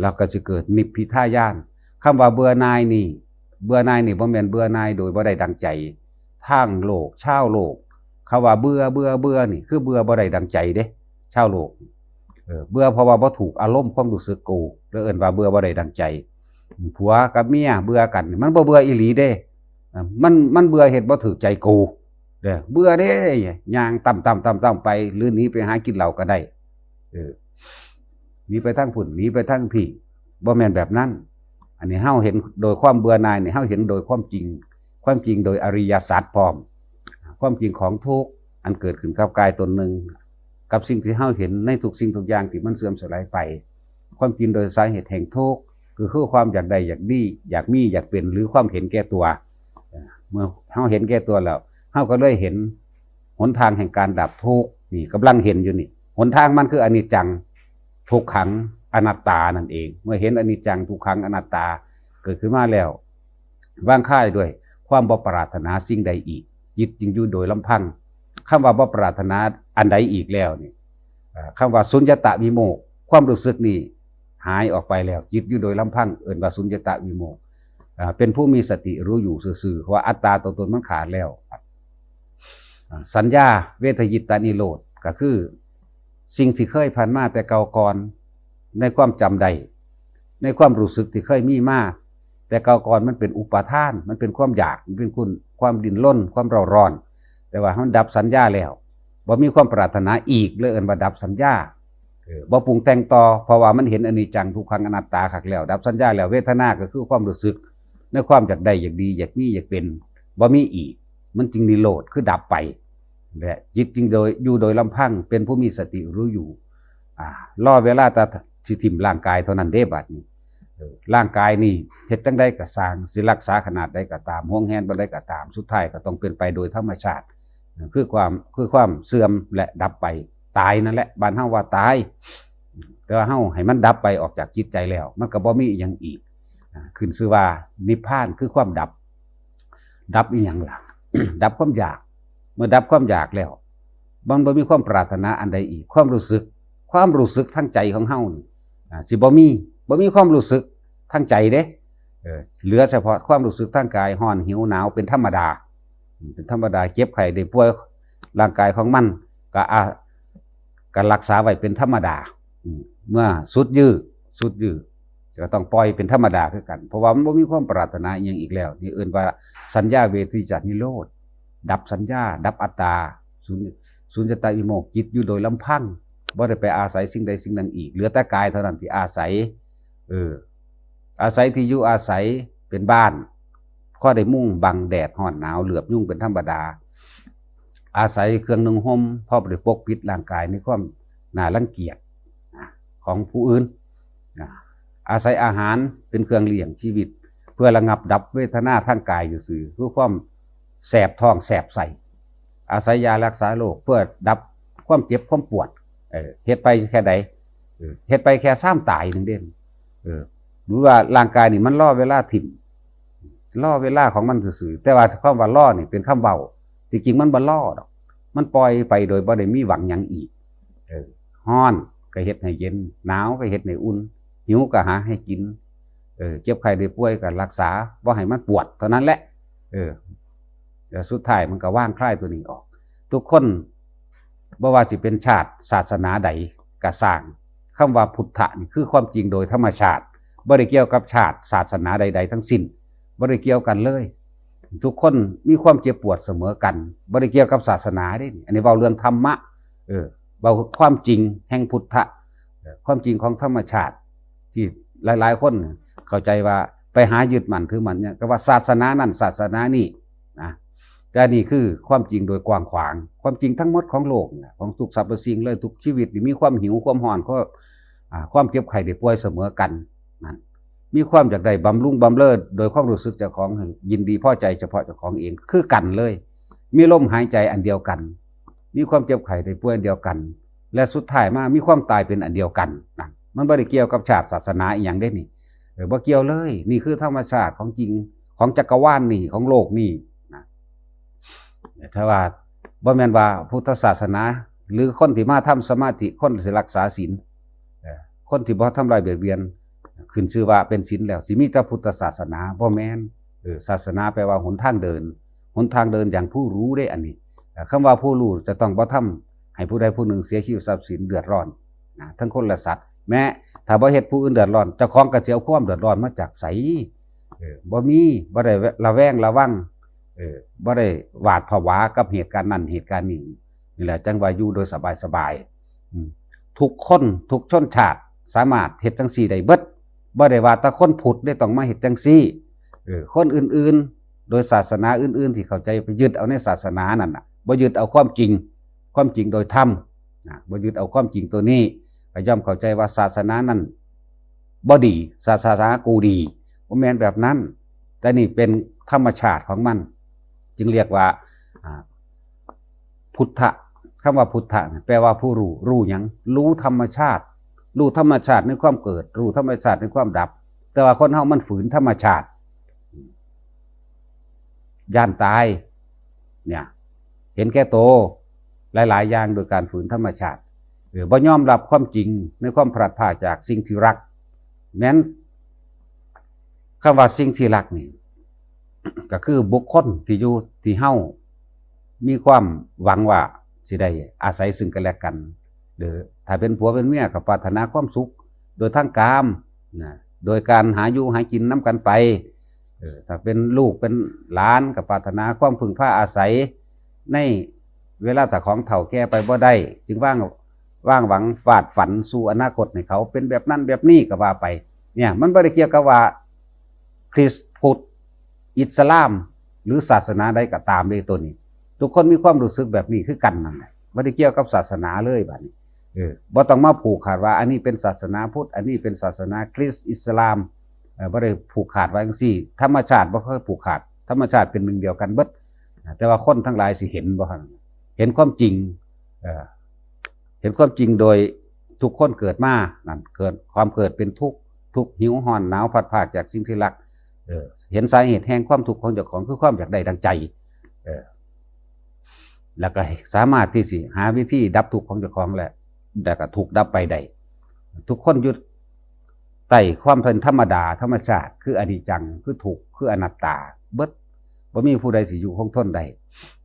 แล้วก็จะเกิดนิพพิทาญาณ คำว่าเบื่อหน่ายนี่ เบื่อหน่ายนี่บ่แม่นเบื่อหน่ายโดยบ่ได้ดังใจ ทางโลก ชาวโลก เขาว่าเบื่อ เบื่อ เบื่อนี่ คือเบื่อบ่ได้ดังใจเด้ ชาวโลก เออ เบื่อเพราะว่าบ่ถูกอารมณ์ความรู้สึกกู แล้วเอิ้นว่าเบื่อบ่ได้ดังใจ ผัวกับเมียเบื่อกัน มันบ่เบื่ออีหลีเด้ อ่ะ มัน มันเบื่อเฮ็ดบ่ถูกใจกู เด้อ เบื่อเด้ ย่างต่ำๆๆๆไป หรือหนีไปหากินเหล้าก็ได้ เออ หนีไปทางพุ้น หนีไปทางพี้ บ่แม่นแบบนั้น อันนี้เฮาเห็นโดยความเบื่อหน่ายนี่ เฮาเห็นโดยความจริง ความจริงโดยอริยสัจพร้อม ความจริงของทุกข์อันเกิดขึ้นกับกายตนหนึ่ง กับสิ่งที่เฮาเห็นในทุกสิ่งทุกอย่างที่มันเสื่อมสลายไป ความจริงโดยสาเหตุแห่งทุกข์ คือ คือความอยากได้ อยากดี อยากมี อยากเป็น หรือความเห็นแก่ตัว เมื่อเฮาเห็นแก่ตัวแล้ว เฮาก็เลยเห็นหนทางแห่งการดับทุกข์ นี่กำลังเห็นอยู่นี่ หนทางมันคืออนิจจัง ทุกขัง อนัตตานั่นเอง เมื่อเห็นอนิจจัง ทุกขัง อนัตตา เกิดขึ้นมาแล้ว วางคลายด้วยความบ่ปรารถนาสิ่งใดอีก จิตจึงอยู่โดยลำพัง คำว่าบ่ปรารถนาอันใดอีกแล้วนี่ เอ่อ คำว่าสุญญตวิโมกข์ ความรู้สึกนี่หายออกไปแล้ว จิตอยู่โดยลำพัง เอิ้นว่าสุญญตวิโมกข์ อ่า เป็นผู้มีสติรู้อยู่ซื่อๆ ว่าอัตตาตัวตนมันขาดแล้ว อ่า สัญญาเวทยิตานิโรธ ก็คือสิ่งที่เคยผ่านมาแต่เก่าก่อน ในความจำได้ ในความรู้สึกที่เคยมีมาแต่เก่าก่อน มันเป็นอุปาทาน มันเป็นความอยาก มันเป็นคุณ ความดิ้นรน ความเร่าร้อน แต่ว่ามันดับสัญญาแล้ว บ่มีความปรารถนาอีก เลยเอิ้นว่าดับสัญญา เออ บ่ปรุงแต่งต่อ เพราะว่ามันเห็นอนิจจังทุกขังอนัตตาคักแล้ว ดับสัญญาแล้ว เวทนาก็คือความรู้สึกในความอยากได้ อยากดี อยากมี อยากเป็น บ่มีอีก มันจึงนิโรธ คือดับไป และจิตจึงโดย อยู่โดยลำพัง เป็นผู้มีสติรู้อยู่ อ่า รอเวลาแต่สิถิ่มร่างกายเท่านั้นเด้บัดนี้ เออ ร่างกายนี่เฮ็ดจั่งใดก็ซ่าง สิรักษาขนาดใดก็ตาม หวงแหนปานใดก็ตาม สุดท้ายก็ต้องเป็นไปโดยธรรมชาติ คือความ คือความเสื่อมและดับไป ตายนั่นแหละ บ้านเฮาว่าตาย แต่ว่าเฮาให้มันดับไปออกจากจิตใจแล้ว มันก็บ่มีอิหยังอีก อ่า ขึ้นชื่อว่านิพพานคือความดับ ดับอิหยังล่ะ ดับความอยาก เมื่อดับความอยากแล้ว มันบ่มีความปรารถนาอันใดอีก ความรู้สึก ความรู้สึกทางใจของเฮานี่ อ่า สิบ่มี บ่มีความรู้สึกทางใจเด้ เออ เหลือเฉพาะความรู้สึกทางกาย ร้อน หิว หนาว เป็นธรรมดา อืม เป็นธรรมดา เจ็บไข้ได้ป่วย ร่างกายของมันก็ อ่า ก็รักษาไว้เป็นธรรมดา อืม เมื่อสุดยื้อ สุดยื้อ ก็ต้องปล่อยเป็นธรรมดาคือกัน เพราะว่ามันบ่มีความปรารถนาอิหยังอีกแล้ว นี่เอิ้นว่าสัญญาเวทยิตานิโรธ ดับสัญญา ดับอัตตา สุญ สุญญตวิโมกข์ จิตอยู่โดยลำพัง บ่ได้ไปอาศัยสิ่งใดสิ่งหนึ่งอีก เหลือแต่กายเท่านั้นที่อาศัย เออ อาศัยที่อยู่อาศัยเป็นบ้าน พอได้มุงบังแดดร้อนหนาว เหลือบยุงเป็นธรรมดา อาศัยเครื่องนุ่งห่ม พอได้ปกปิดร่างกายในความน่ารังเกียจ นะ ของผู้อื่น นะ อาศัยอาหารเป็นเครื่องเลี้ยงชีวิต เพื่อระงับดับเวทนาทางกายซื่อๆ คือความแสบท้องแสบไส้ อาศัยยารักษาโรคเพื่อดับความเจ็บความปวด เออ เฮ็ดไปแค่ใด เออ เฮ็ดไปแค่ซ้ำตายหนึ่งเด่น เออ หรือว่าร่างกายนี่มันรอเวลาถิ่ม รอเวลาของมันซื่อๆ แต่ว่าคำว่ารอนี่เป็นคำเว้า ที่จริงมันบ่รอดอก มันปล่อยไปโดยบ่ได้มีหวังหยังอีก เออ ร้อนก็เฮ็ดให้เย็น หนาวก็เฮ็ดให้อุ่น หิวก็หาให้กิน เออ เจ็บไข้ได้ป่วยก็รักษา บ่ให้มันปวดเท่านั้นแหละ เออ แล้วสุดท้ายมันก็วางคลายตัวนี้ออก ทุกคน บ่ว่าสิเป็นชาติศาสนาใดก็ซ่าง คำว่าพุทธะนี่คือความจริงโดยธรรมชาติ บ่ได้เกี่ยวกับชาติศาสนาใดๆทั้งสิ้น บ่ได้เกี่ยวกันเลย ทุกคนมีความเจ็บปวดเสมอกัน บ่ได้เกี่ยวกับศาสนาเด้ อันนี้เว้าเรื่องธรรมะ เออ เว้าความจริงแห่งพุทธะ เออ ความจริงของธรรมชาติ ที่หลายๆคนเข้าใจว่าไปหายึดมั่นถือมั่นเนี่ย ก็ว่าศาสนานั่นศาสนานี่ นะ แต่นี่คือความจริงโดยกว้างขวาง ความจริงทั้งหมดของโลกนี่แหละ ของทุกสรรพสิ่งเลย ทุกชีวิตนี่มีความหิว ความร้อน ความ อ่า ความเจ็บไข้ได้ป่วยเสมอกันนั่น มีความอยากได้บำรุงบำเรอโดยความรู้สึกเจ้าของ ยินดีพอใจเฉพาะเจ้าของเอง คือกันเลย มีลมหายใจอันเดียวกัน มีความเจ็บไข้ได้ป่วยอันเดียวกัน และสุดท้ายมามีความตายเป็นอันเดียวกันนั่น มันบ่ได้เกี่ยวกับชาติศาสนาอีหยังเด้นี่ เออ บ่เกี่ยวเลย นี่คือธรรมชาติของจริง ของจักรวาลนี่ ของโลกนี่นะ ถ้าว่าบ่แม่นว่าพุทธศาสนา หรือคนที่มาทำสมาธิ คนที่รักษาศีล เอ่อ คนที่บ่ทำลายเบียดเบียน ขึ้นชื่อว่าเป็นศีลแล้ว สิมีแต่พุทธศาสนา บ่แม่น เออ ศาสนาแปลว่าหนทางเดิน หนทางเดินอย่างผู้รู้เด้อันนี้ เอ่อ คำว่าผู้รู้จะต้องบ่ทำให้ผู้ใดผู้หนึ่งเสียชีวิตทรัพย์สินเดือดร้อนนะ ทั้งคนและสัตว์ แม้ถ้าบ่เฮ็ดผู้อื่นเดือดร้อน เจ้าของก็สิเอาความเดือดร้อนมาจากไส เออ บ่มี บ่ได้ระแวงระวัง เออ บ่ได้หวาดผวากับเหตุการณ์นั้นเหตุการณ์นี้ นี่แหละจั่งว่าอยู่โดยสบายๆ อืม ทุกคนทุกชนชาติสามารถเฮ็ดจั่งซี้ได้เบิด บ่ได้ว่าแต่คนพุทธได้ต้องมาเฮ็ดจั่งซี้ เออ คนอื่นๆ โดยศาสนาอื่นๆ ที่เข้าใจไปยึดเอาในศาสนานั่นน่ะ บ่ยึดเอาความจริง ความจริงโดยธรรมนะ บ่ยึดเอาความจริงตัวนี้ ก็ย่อมเข้าใจว่าศาสนานั้นบ่ดี ศาสนากูดี บ่แม่นแบบนั้น แต่นี่เป็นธรรมชาติของมัน จึงเรียกว่า อ่า พุทธะ คำว่าพุทธะเนี่ยแปลว่าผู้รู้ รู้หยัง รู้ธรรมชาติ รู้ธรรมชาติในความเกิด รู้ธรรมชาติในความดับ แต่ว่าคนเฮามันฝืนธรรมชาติ ย่านตาย เนี่ย เห็นแก่โต หลายๆ อย่างโดยการฝืนธรรมชาติ เออ บ่ยอมรับความจริงในความพลัดพรากจากสิ่งที่รัก แม้นคำว่าสิ่งที่รักนี่ ก็คือบุคคลที่อยู่ที่เฮามีความหวังว่าสิได้อาศัยซึ่งกันและกัน หรือถ้าเป็นผัวเป็นเมียก็ปรารถนาความสุขโดยทางกามนะ โดยการหาอยู่หากินนำกันไป เออ ถ้าเป็นลูกเป็นหลานก็ปรารถนาความพึ่งพาอาศัย ในเวลาเจ้าของเฒ่าแก่ไปบ่ได้ จึงวาง วางหวังวาดฝันสู่อนาคตให้เขาเป็นแบบนั้นแบบนี้ก็ว่าไป เนี่ย มันบ่ได้เกี่ยวกับว่าคริสต์ พุทธ อิสลาม หรือศาสนาใดก็ตามเด้ ตัวนี้ ทุกคนมีความรู้สึกแบบนี้คือกันนั่นแหละ บ่ได้เกี่ยวกับศาสนาเลยบัดนี้ เออ บ่ต้องมาผูกขาดว่าอันนี้เป็นศาสนาพุทธ อันนี้เป็นศาสนาคริสต์ อิสลาม เออ บ่ได้ผูกขาดไว้จั่งซี้ ธรรมชาติบ่เคยผูกขาด ธรรมชาติเป็นหนึ่งเดียวกันเบิด แต่ว่าคนทั้งหลายสิเห็นบ่หั่น เห็นความจริง เอ่อ เห็นความจริงโดยทุกคนเกิดมานั่น เกิด ความเกิดเป็นทุกข์ ทุกข์หิวร้อนหนาวพลัดพรากจากสิ่งที่รัก เออ เห็นสาเหตุแห่งความทุกข์ของเจ้าของคือความอยากได้ดังใจ เออ แล้วก็สามารถที่สิหาวิธีดับทุกข์ของเจ้าของและ แล้วก็ทุกข์ดับไปได้ ทุกคนอยู่ใต้ความเป็นธรรมดาธรรมชาติ คืออนิจจัง คือทุกข์ คืออนัตตา เบิด บ่มีผู้ใดสิอยู่คงทนได้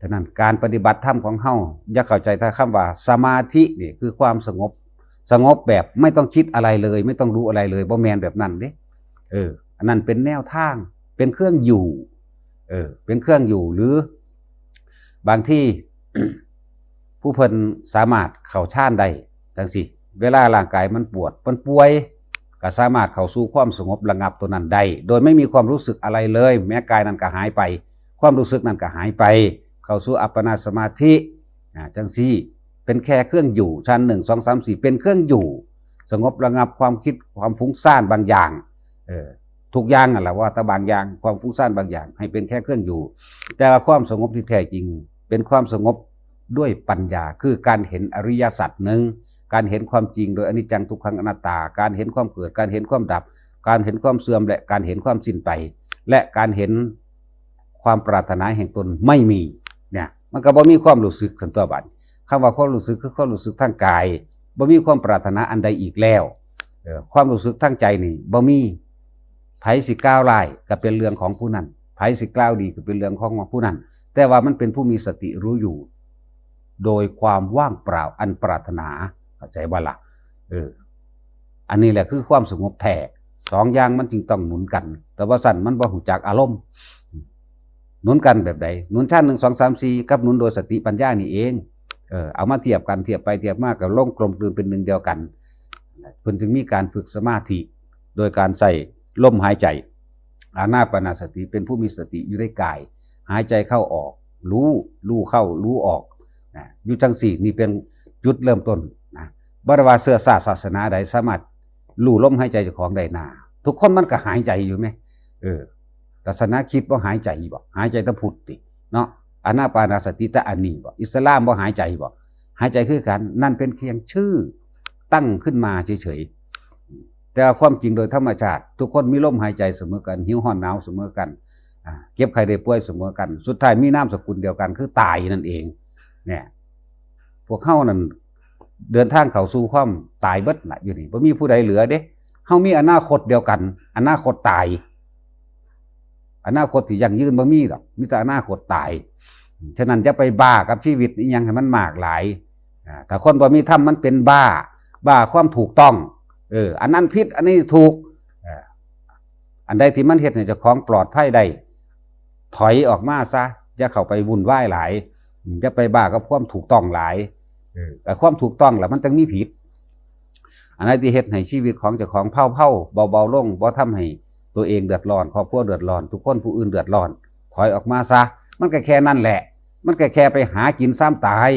ฉะนั้นการปฏิบัติธรรมของเฮา อย่าเข้าใจแต่คำว่าสมาธินี่คือความสงบ สงบแบบไม่ต้องคิดอะไรเลย ไม่ต้องรู้อะไรเลย บ่แม่นแบบนั้นเด้ เออ อันนั้นเป็นแนวทาง เป็นเครื่องอยู่ เออ เป็นเครื่องอยู่ หรือบางที ผู้เพิ่นสามารถเข้าฌานได้จั่งซี้ เวลาร่างกายมันปวด มันป่วย ก็สามารถเข้าสู่ความสงบระงับตัวนั้นได้ โดยไม่มีความรู้สึกอะไรเลย แม้กายนั้นก็หายไป ความรู้สึกนั้นก็หายไป เข้าสู่อัปปนาสมาธิ อ่า จั่งซี้ เป็นแค่เครื่องอยู่ ชั้นหนึ่ง สอง สาม สี่ เป็นเครื่องอยู่ สงบระงับความคิด ความฟุ้งซ่านบางอย่าง เออ ทุกอย่างนั่นแหละ ว่าแต่บางอย่าง ความฟุ้งซ่านบางอย่าง ให้เป็นแค่เครื่องอยู่ แต่ว่าความสงบที่แท้จริง เป็นความสงบด้วยปัญญา คือการเห็นอริยสัจหนึ่ง การเห็นความจริงโดยอนิจจังทุกขังอนัตตา การเห็นความเกิด การเห็นความดับ การเห็นความเสื่อม และการเห็นความสิ้นไป และการเห็นความปรารถนาแห่งตนไม่มี เนี่ย มันก็บ่มีความรู้สึกซั่นตั๊วบัด คำว่าความรู้สึกคือความรู้สึกทางกาย บ่มีความปรารถนาอันใดอีกแล้ว เอ่อ ความรู้สึกทางใจนี่บ่มี ไผสิกล่าวร้ายก็เป็นเรื่องของผู้นั้น ไผสิกล่าวดีก็เป็นเรื่องของผู้นั้น แต่ว่ามันเป็นผู้มีสติรู้อยู่ โดยความว่างเปล่าอันปรารถนา เข้าใจบ่ล่ะ เออ อันนี้แหละคือความสงบแท้ สองอย่างมันจึงต้องหนุนกัน แต่ว่าซั่นมันบ่ฮู้จักอารมณ์ หนุนกันแบบใด หนุนชั้นหนึ่ง สอง สาม สี่ กับหนุนโดยสติปัญญานี่เอง เออ เอามาเทียบกัน เทียบไปเทียบมาก็ลงกลมกลืนเป็นหนึ่งเดียวกัน เพิ่นจึงมีการฝึกสมาธิ โดยการใส่ลมหายใจ อานาปานสติ เป็นผู้มีสติอยู่ในกาย หายใจเข้าออก รู้ รู้เข้า รู้ออกนะ อยู่จั่งซี้ นี่เป็นจุดเริ่มต้นนะ บ่ได้ว่าเชื้อชาติศาสนาใดสามารถรู้ลมหายใจเจ้าของได้นา ทุกคนมันก็หายใจอยู่แหม เออ ศาสนาคริสต์บ่หายใจบ่ หายใจแต่พุทธติเนาะ อานาปานสติแต่อันนี้บ่ อิสลามบ่หายใจบ่ หายใจคือกัน นั่นเป็นเพียงชื่อตั้งขึ้นมาเฉยๆ แต่ว่าความจริงโดยธรรมชาติ ทุกคนมีลมหายใจเสมอกัน หิวร้อนหนาวเสมอกัน อ่า เจ็บไข้ได้ป่วยเสมอกัน สุดท้ายมีนามสกุลเดียวกัน คือตายนั่นเอง เนี่ย พวกเฮานั่นเดินทางเข้าสู่ความตายเบิดละอยู่นี่ บ่มีผู้ใดเหลือเด้ เฮามีอนาคตเดียวกัน อนาคตตาย อนาคตที่ยั่งยืนบ่มีดอก มีแต่อนาคตตาย ฉะนั้นอย่าไปบ้ากับชีวิตอิหยังให้มันมากหลาย อ่า ถ้าคนบ่มีธรรมมันเป็นบ้า บ้าความถูกต้อง เออ อันนั้นผิด อันนี้ถูก เออ อันใดที่มันเฮ็ดให้เจ้าของปลอดภัยได้ ถอยออกมาซะ อย่าเข้าไปวุ่นวายหลาย อย่าไปบ้ากับความถูกต้องหลาย เออ แต่ความถูกต้องล่ะมันจั่งมีผิด อันใดที่เฮ็ดให้ชีวิตของเจ้าของเผาๆ เบาๆลง บ่ทำให้ตัวเองเดือดร้อน ครอบครัวเดือดร้อน ทุกคนผู้อื่นเดือดร้อน ถอยออกมาซะ มันก็แค่นั้นแหละ มันก็แค่ไปหากินซ้ำตาย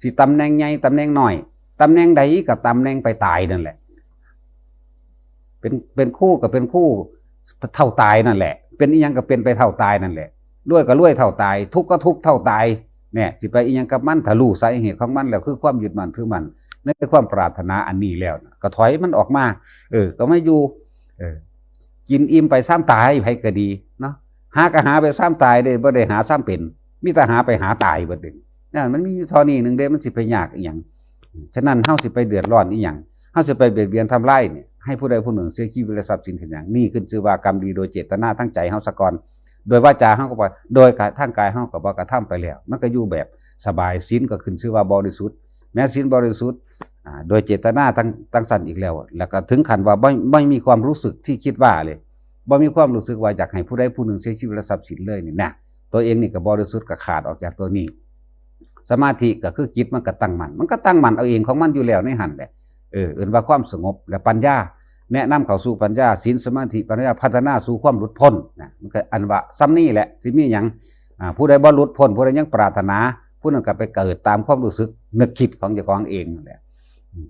สิตำแหน่งใหญ่ตำแหน่งน้อย ตำแหน่งใดก็ตำแหน่งไปตายนั่นแหละ เป็น เป็นครูก็เป็นครูเท่าตายนั่นแหละ เป็นอิหยังก็เป็นไปเท่าตายนั่นแหละ รวยก็รวยเท่าตาย ทุกข์ก็ทุกข์เท่าตาย เนี่ย สิไปอิหยังกับมัน ถ้ารู้สาเหตุของมันแล้ว คือความยึดมั่นถือมั่นในความปรารถนาอันนี้แล้วน่ะ ก็ถอยมันออกมา เออ ก็มาอยู่ เออ กินอิ่มไปซ้ำตาย ไผก็ดีเนาะ หาก็หาไปซ้ำตายเด้ บ่ได้หาซ้ำเป็น มีแต่หาไปหาตายเบิดเด้ นั่นมันมีอยู่เท่านี้หนึ่งเด้ มันสิไปยากอิหยัง ฉะนั้นเฮาสิไปเดือดร้อนอิหยัง เฮาสิไปเบียดเบียนทำลายเนี่ย ให้ผู้ใดผู้หนึ่งเสียชีวิตและทรัพย์สินเห็นอย่างนี้ ขึ้นชื่อว่ากรรมดีโดยเจตนาทั้งใจเฮาซะก่อน โดยวาจาเฮาก็บ่ โดยกะ ทางกายเฮาก็บ่กระทำไปแล้ว มันก็อยู่แบบสบาย ศีลก็ขึ้นชื่อว่าบริสุทธิ์ แม้ศีลบริสุทธิ์ อ่า โดยเจตนาทั้ง ทั้งสั้นอีกแล้ว แล้วก็ถึงขั้นว่าไม่ ไม่มีความรู้สึกที่คิดว่าเลย บ่มีความรู้สึกว่าอยากให้ผู้ใดผู้หนึ่งเสียชีวิตและทรัพย์สินเลยนี่นะ ตัวเองนี่ก็บริสุทธิ์ ก็ขาดออกจากตัวนี้ สมาธิก็คือจิตมันก็ตั้งมั่น มันก็ตั้งมั่นเอาเองของมันอยู่แล้วในหั่นแหละ เออ เอิ้นว่าความสงบ และปัญญา แนะนำเข้าสู่ปัญญา ศีล สมาธิ ปัญญา พัฒนาสู่ความหลุดพ้นนะ มันก็อันว่าส่ำนี้แหละ สิมีหยัง อ่า ผู้ใดบ่หลุดพ้น ผู้ใดยังปรารถนา ผู้นั้นก็ไปเกิดตามความรู้สึกนึกคิดของเจ้าของเองนั่นแหละ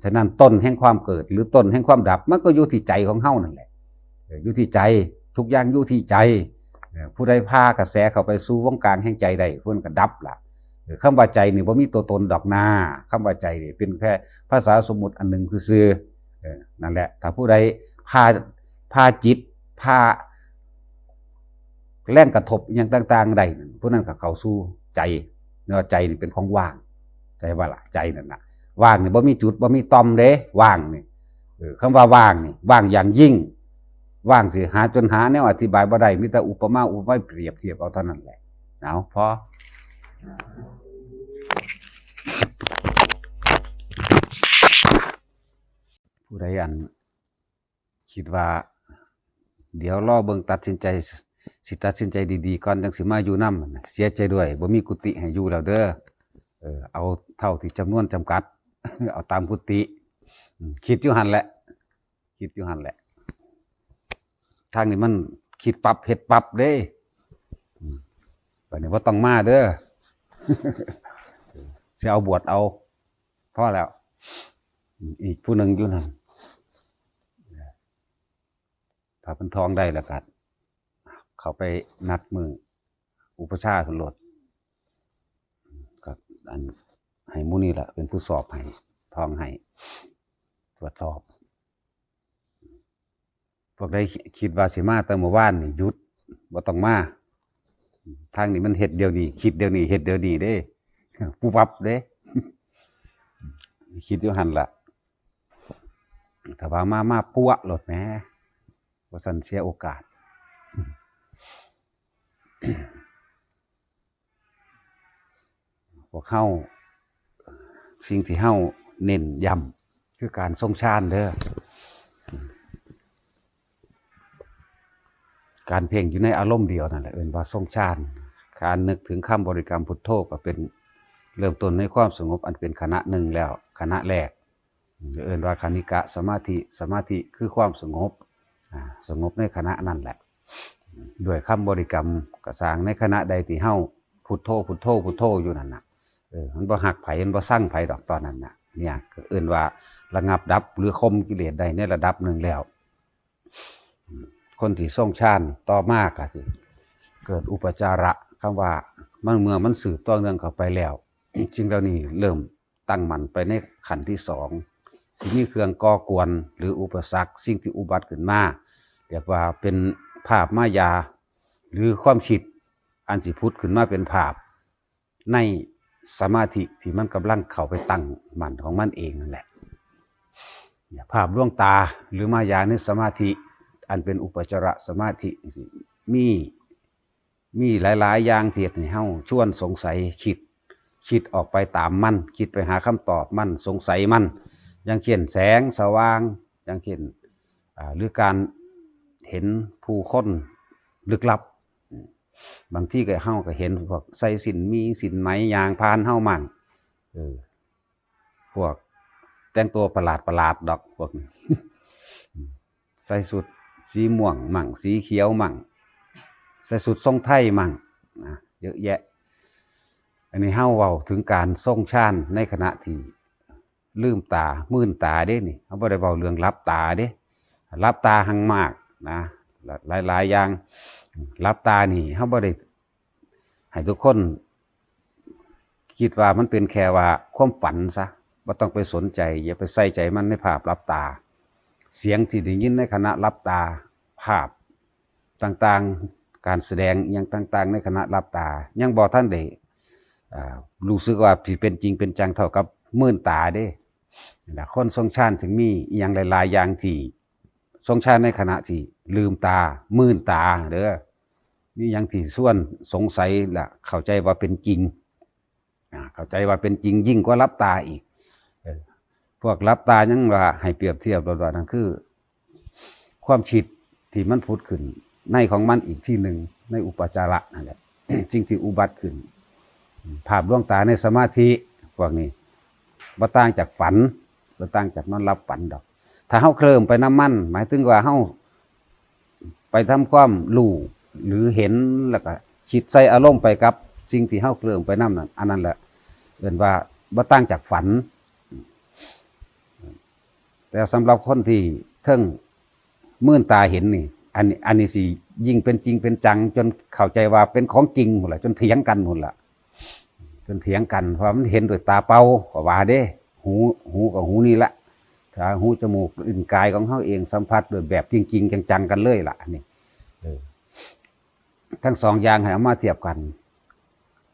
ฉะนั้นต้นแห่งความเกิด หรือต้นแห่งความดับ มันก็อยู่ที่ใจของเฮานั่นแหละ เออ อยู่ที่ใจ ทุกอย่างอยู่ที่ใจ เออ ผู้ใดพากระแสเข้าไปสู่วงการแห่งใจได้ ผู้นั้นก็ดับละ เออ คำว่าใจนี่บ่มีตัวตนดอกนา คำว่าใจนี่เป็นแค่ภาษาสมมุติอันหนึ่งซื่อๆ เออ นั่นแหละ ถ้าผู้ใดพา พาจิต พาแรงกระทบอิหยังต่างๆได้นั่น ผู้นั้นก็เข้าสู่ใจ เนาะ ใจนี่เป็นของว่าง ใจว่าล่ะ ใจนั่นน่ะ ว่างนี่บ่มีจุด บ่มีต่อมเด้ ว่างนี่ เออ คำว่าว่างนี่ ว่างอย่างยิ่ง ว่างสิหา จนหาแนวอธิบายบ่ได้ มีแต่อุปมาอุปไมยเปรียบเทียบเอาเท่านั้นแหละ เอา พอ ผู้ใดอัน คิดว่า เดี๋ยวรอเบิ่ง ตัดสินใจ สิตัดสินใจดีๆก่อน จั่งสิมาอยู่นำ เสียใจด้วย บ่มีกุฏิให้อยู่แล้วเด้อ เออ เอาเท่าที่จำนวนจำกัด เอาตามกุฏิ อืม คิดอยู่หั่นแหละ คิดอยู่หั่นแหละ ทางนี้มันคิดปั๊บเฮ็ดปั๊บเด้ อืม บัดนี้บ่ต้องมาเด้อ สิเอาบวชเอา พอแล้ว อีกผู้หนึ่งอยู่นั่น ถ้าเพิ่นทองได้แล้วก็ เข้าไปนัดมื้ออุปัชฌาย์เพิ่นโลด ก็อัน ให้หมู่นี่แหละเป็นผู้สอบให้ ทองให้ ตรวจสอบ พวกใดคิดว่าสิมาแต่เมื่อวานนี่ หยุด บ่ต้องมา ทางนี้มันเฮ็ดเดี๋ยวนี้ คิดเดี๋ยวนี้ เฮ็ดเดี๋ยวนี้เด้ ปุ๊บปั๊บเด้ คิดอยู่หั่นล่ะ ถ้าว่ามา มาปั๊วโลดแหม ว่าซั่นเสียโอกาส พวกเฮา สิ่งที่เฮาเน้นย้ำคือการทรงฌานเด้อ การเพ่งอยู่ในอารมณ์เดียวนั่นแหละ เอิ้นว่าทรงฌาน การนึกถึงคำบริกรรมพุทโธก็เป็นเริ่มต้นในความสงบอันเป็นขณะหนึ่งแล้ว ขณะแรก เอิ้นว่าคณิกะสมาธิ สมาธิคือความสงบ อ่า สงบในขณะนั้นแหละ ด้วยคำบริกรรมก็ซ่าง ในขณะใดที่เฮา พุทโธพุทโธพุทโธอยู่นั่นน่ะ เออ มันบ่ฮักไผ มันบ่ซังไผดอกตอนนั้นน่ะ เนี่ย ก็เอิ้นว่าระงับดับหรือข่มกิเลสได้ในระดับหนึ่งแล้ว คนที่ทรงฌานต่อมาก็สิเกิดอุปจาระ คำว่ามัน เมื่อมันสืบต่อเนื่องเข้าไปแล้ว สิ่งเหล่านี้เริ่มตั้งมั่นไปในขั้นที่สอง สิมีเครื่องก่อกวนหรืออุปสรรค สิ่งที่อุบัติขึ้นมา เรียกว่าเป็นภาพมายา หรือความคิดอันสิผุดขึ้นมาเป็นภาพ ในสมาธิที่มันกำลังเข้าไปตั้งมั่นของมันเองนั่นแหละ ภาพดวงตาหรือมายาในสมาธิ อันเป็นอุปจารสมาธิสิมี มีหลายๆอย่างที่เฮ็ดให้เฮาชวนสงสัย คิด คิดออกไปตามมัน คิดไปหาคำตอบมัน สงสัยมัน อย่างเช่นแสงสว่าง อย่างเช่น อ่า หรือการเห็นผู้คนลึกลับ บางทีก็ เฮาก็เห็นพวกใส่สิ้นหมีสิ้นไหมย่างผ่านเฮามั่ง เออ พวกแต่งตัวประหลาดประหลาดดอก พวกนี้ ใส่ชุดสีม่วงมั่ง สีเขียวมั่ง ใส่ชุดทรงไทยมั่ง นะ เยอะแยะ อันนี้เฮาเว้าถึงการทรงฌานในขณะที่ลืมตา มืนตาเด้นี่ เฮาบ่ได้เว้าเรื่องหลับตาเด้ หลับตาหังมากนะ หลายๆอย่าง หลับตานี่ เฮาบ่ได้ให้ทุกคนคิดว่ามันเป็นแค่ว่าความฝันซะ บ่ต้องไปสนใจ อย่าไปใส่ใจมันในภาพหลับตา เสียงที่ได้ยินในขณะหลับตา ภาพต่างๆ การแสดงอิหยังต่างๆ ในขณะหลับตา ยังบ่ทันได้ อ่า รู้สึกว่าสิเป็นจริงเป็นจังเท่ากับมืนตาเด้ นั่นล่ะ คนทรงฌานจึงมีอิหยังหลายๆอย่างที่ทรงฌานในขณะที่ลืมตา มืนตาเด้อ มีหยังที่ชวนสงสัยและเข้าใจว่าเป็นจริง อ่า เข้าใจว่าเป็นจริงยิ่งกว่าหลับตาอีก เออ พวกหลับตายังว่าให้เปรียบเทียบโลดว่านั่นคือ ความคิดที่มันผุดขึ้นในของมันอีกที่หนึ่ง ในอุปจาระนั่นแหละ สิ่งที่อุบัติขึ้น ภาพดวงตาในสมาธิ พวกนี้บ่ต่างจากฝัน บ่ต่างจากนอนหลับฝันดอก ถ้าเฮาเคลิ้มไปนำมัน หมายถึงว่าเฮาไปทำความรู้หรือเห็น แล้วก็คิดใส่อารมณ์ไปกับสิ่งที่เฮาเคลิ้มไปนำนั่น อันนั้นแหละเอิ้นว่าบ่ต่างจากฝัน แต่สำหรับคนที่เทิงมืนตาเห็นนี่ อันนี้ อันนี้สิยิ่งเป็นจริงเป็นจัง จนเข้าใจว่าเป็นของจริงพู้นล่ะ จนเถียงกันพู้นล่ะ จนเถียงกัน เพราะมันเห็นด้วยตาเปล่าก็ว่าเด้ หู หูกับหูนี่ละ ตา หู จมูก ลิ้น กายของเฮาเองสัมผัสโดยแบบจริงๆจังๆกันเลยล่ะ อันนี้ เออ ทั้งสองอย่างให้เอามาเทียบกัน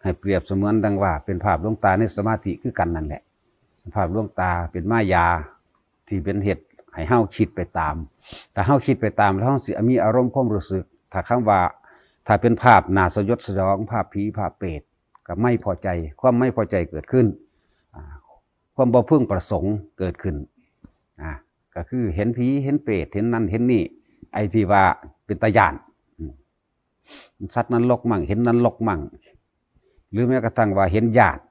ให้เปรียบเสมือนดังว่าเป็นภาพดวงตาในสมาธิคือกันนั่นแหละ ภาพดวงตาเป็นมายาที่เป็นเหตุให้เฮาคิดไปตาม ถ้าเฮาคิดไปตามแล้วเฮาสิมีอารมณ์ความรู้สึก ถ้าคำว่า ถ้าเป็นภาพน่าสยดสยอง ภาพผี ภาพเปรต ก็ไม่พอใจ ความไม่พอใจเกิดขึ้น อ่า ความบ่พึงประสงค์เกิดขึ้น อ่า ก็คือเห็นผี เห็นเปรต เห็นนั่นเห็นนี่ ไอ้ที่ว่าเป็นตาย้าน อืม สัตว์นรกมั่ง เห็นนรกมั่ง หรือแม้กระทั่งว่าเห็นญาติ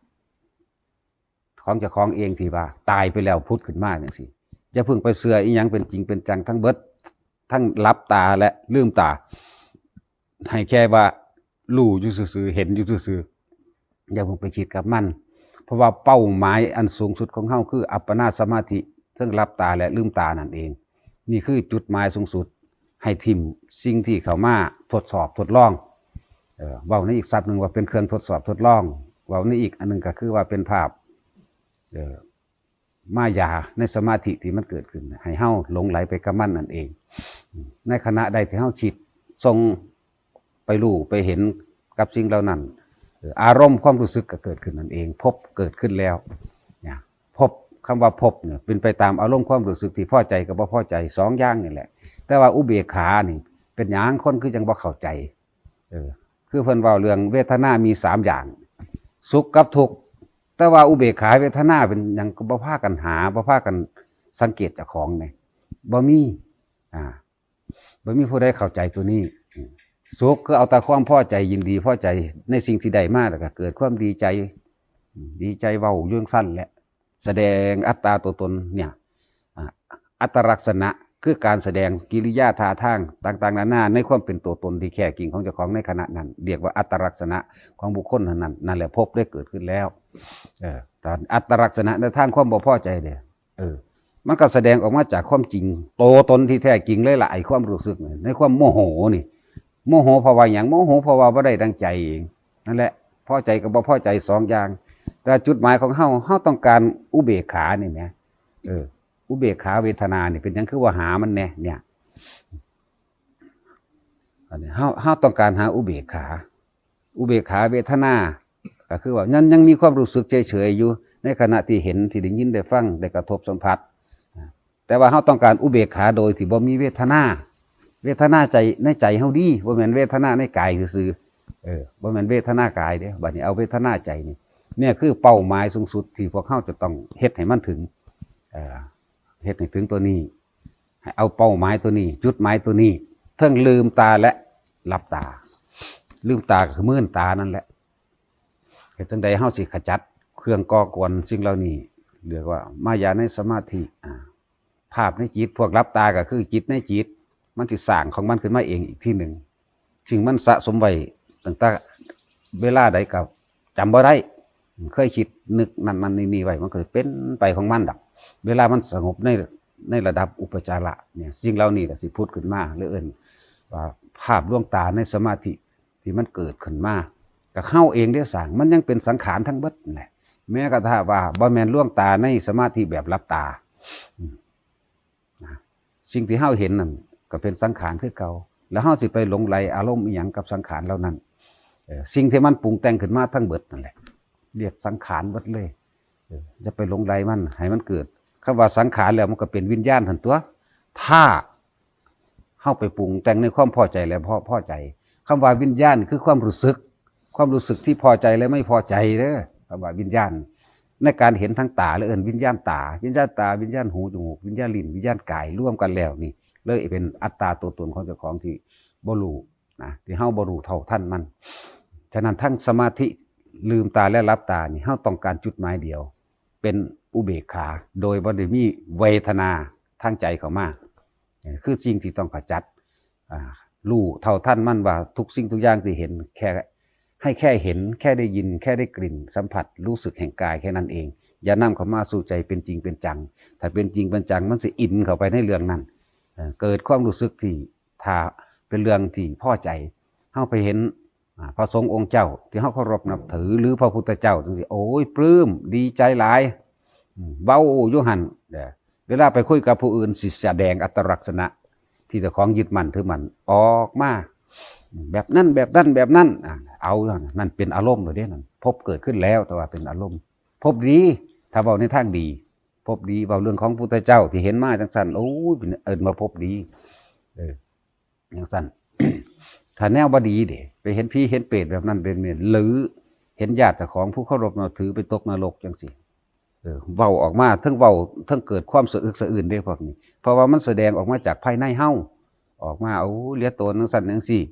ของเจ้าของเองที่ว่าตายไปแล้วผุดขึ้นมาจังซี้ อย่าเพิ่งไปเชื่ออีหยังเป็นจริงเป็นจังทั้งเบิด ทั้งหลับตาและลืมตา ให้แค่ว่ารู้อยู่ซื่อๆ เห็นอยู่ซื่อๆ อย่าเพิ่งไปคิดกับมัน เพราะว่าเป้าหมายอันสูงสุดของเฮาคืออัปปนาสมาธิ เทิงหลับตาและลืมตานั่นเอง นี่คือจุดหมายสูงสุด ให้ถิ่มสิ่งที่เข้ามาทดสอบทดลอง เอ่อ เว้าในอีกศัพท์หนึ่งว่าเป็นเครื่องทดสอบทดลอง เว้าในอีกอันหนึ่งก็คือว่าเป็นภาพ เอ่อ มายาในสมาธิที่มันเกิดขึ้น ให้เฮาหลงไหลไปกับมันนั่นเอง ในขณะใดที่เฮาคิดส่งไปรู้ไปเห็นกับสิ่งเหล่านั้น เอ่อ อารมณ์ความรู้สึกก็เกิดขึ้นนั่นเอง ภพเกิดขึ้นแล้ว เนี่ย ภพ คำว่าภพเนี่ยเป็นไปตามอารมณ์ความรู้สึกที่พอใจกับบ่พอใจสองอย่างนี่แหละ แต่ว่าอุเบกขานี่เป็นหยังคนคือจังบ่เข้าใจ เออ คือเพิ่นเว้าเรื่องเวทนามีสามอย่าง สุขกับทุกข์ แต่ว่าอุเบกขาเวทนาเป็นหยังก็บ่พากันหา บ่พากันสังเกตเจ้าของเนี่ย บ่มี อ่า บ่มีผู้ใดเข้าใจตัวนี้ สุขคือเอาแต่ความพอใจยินดีพอใจในสิ่งที่ได้มา แล้วก็เกิดความดีใจ ดีใจเว้าอยู่จั่งซั้นแหละ แสดงอัตตาตัวตนเนี่ย อ่า อัตตลักษณะ คือการแสดงกิริยาท่าทางต่างๆนานาในความเป็นตัวตนที่แท้จริงของเจ้าของในขณะนั้น เรียกว่าอัตตลักษณะของบุคคลนั้นๆ นั่นแหละภพได้เกิดขึ้นแล้ว เออ ตอนอัตตลักษณะในทางความบ่พอใจเนี่ย เออ มันก็แสดงออกมาจากความจริง ตัวตนที่แท้จริงเลยล่ะ ไอ้ความรู้สึกเนี่ย ในความโมโหนี่ โมโหเพราะว่าหยัง โมโหเพราะว่าบ่ได้ดังใจเอง นั่นแหละ พอใจกับบ่พอใจสองอย่าง แต่จุดหมายของเฮา เฮาต้องการอุเบกขานี่แหม เออ อุเบกขาเวทนานี่เป็นหยังคือว่าหามันแน่เนี่ย อันนี้เฮา เฮาต้องการหาอุเบกขา อุเบกขาเวทนา ก็คือว่ายัง ยังมีความรู้สึกเฉยๆอยู่ ในขณะที่เห็น ที่ได้ยิน ได้ฟัง ได้กระทบสัมผัส แต่ว่าเฮาต้องการอุเบกขาโดยที่บ่มีเวทนา เวทนาใจในใจเฮาดี บ่แม่นเวทนาในกายซื่อๆ เออ บ่แม่นเวทนากายเด้ บัดนี้เอาเวทนาใจนี่ เนี่ยคือเป้าหมายสูงสุดที่พวกเฮาจะต้องเฮ็ดให้มันถึง เอ่อ เฮ็ดให้ถึงตัวนี้ ให้เอาเป้าหมายตัวนี้ จุดหมายตัวนี้ เทิงลืมตาและหลับตา ลืมตาก็คือมื่นตานั่นแหละ เฮ็ดจั่งใดเฮาสิขจัดเครื่องก่อกวนสิ่งเหล่านี้ เรียกว่ามายาในสมาธิ อ่า ภาพในจิต พวกหลับตาก็คือจิตในจิต มันสิสร้างของมันขึ้นมาเองอีกทีหนึ่ง ซึ่งมันสะสมไว้ตั้งแต่เวลาใดก็จำบ่ได้ เคยคิดนึกนั่นนั่นนี่นี่ไว้ มันก็เป็นไปของมันดอก เวลามันสงบใน ในระดับอุปจาระเนี่ย สิ่งเหล่านี้ก็สิผุดขึ้นมา หรือเอิ้นว่าภาพดวงตาในสมาธิที่มันเกิดขึ้นมา ก็เฮาเองได้สร้าง มันยังเป็นสังขารทั้งเบิดนั่นแหละ แม้กระทั่งว่าบ่แม่นดวงตาในสมาธิแบบหลับตา อืม นะ สิ่งที่เฮาเห็นนั่นก็เป็นสังขารคือเก่า แล้วเฮาสิไปหลงไหลอารมณ์อีหยังกับสังขารเหล่านั้น เอ่อ สิ่งที่มันปรุงแต่งขึ้นมาทั้งเบิดนั่นแหละ เรียกสังขารเบิดเลย เออ อย่าไปหลงไหลมัน ให้มันเกิด คำว่าสังขารแล้วมันก็เป็นวิญญาณหั่นตัว ถ้าเฮาไปปรุงแต่งในความพอใจและบ่พอใจ คำว่าวิญญาณคือความรู้สึก ความรู้สึกที่พอใจและไม่พอใจเด้อ คำว่าวิญญาณ ในการเห็นทางตา เลยเอิ้นวิญญาณตา วิญญาณตา วิญญาณหู จมูก วิญญาณลิ้น วิญญาณกาย รวมกันแล้วนี่ เลยเป็นอัตตาตัวตนของเจ้าของที่บ่รู้นะ ที่เฮาบ่รู้เท่าทันมัน ฉะนั้นทั้งสมาธิลืมตาและหลับตานี่ เฮาต้องการจุดหมายเดียว เป็นอุเบกขา โดยบ่ได้มีเวทนาทางใจเข้ามา เออ คือสิ่งที่ต้องขจัด อ่า รู้เท่าทันมันว่าทุกสิ่งทุกอย่างที่เห็น แค่ ให้แค่เห็น แค่ได้ยิน แค่ได้กลิ่นสัมผัส รู้สึกแห่งกายแค่นั้นเอง อย่านำเข้ามาสู่ใจเป็นจริงเป็นจัง ถ้าเป็นจริงเป็นจัง มันสิอินเข้าไปในเรื่องนั้น เอ่อ เกิดความรู้สึกที่ ถ้าเป็นเรื่องที่พอใจ เฮาไปเห็น อ่า พระสงฆ์องค์เจ้าที่เฮาเคารพนับถือ หรือพระพุทธเจ้าจังซี่ โอ้ย ปลื้ม ดีใจหลาย อืม เว้าอยู่หั่น เด้อ เวลาไปคุยกับผู้อื่น สิแสดงอัตตลักษณะที่เจ้าของยึดมั่นถือมั่นออกมา แบบนั้น แบบนั้น แบบนั้น อ่า เอา นั่นเป็นอารมณ์เลยเด้ นั่นภพเกิดขึ้นแล้ว แต่ว่าเป็นอารมณ์ ภพดี ถ้าเว้าในทางดี ภพดี เว้าเรื่องของพุทธเจ้าที่เห็นมาจังซั่น โอ้ย เป็น เอิ้นว่าภพดี เออ จังซั่น ถ้าแนวบ่ดีเด้ ไปเห็นผีเห็นเปรตแบบนั้นเป็นเมน หรือเห็นญาติเจ้าของผู้เคารพนับถือไปตกนรกจังซี่ เออ เว้าออกมา เทิงเว้า เทิงเกิดความสะอึกสะอื้นเด้พวกนี้ เพราะว่ามันแสดงออกมาจากภายในเฮา ออกมา โอ้ เหลือตนจังซั่นจังซี่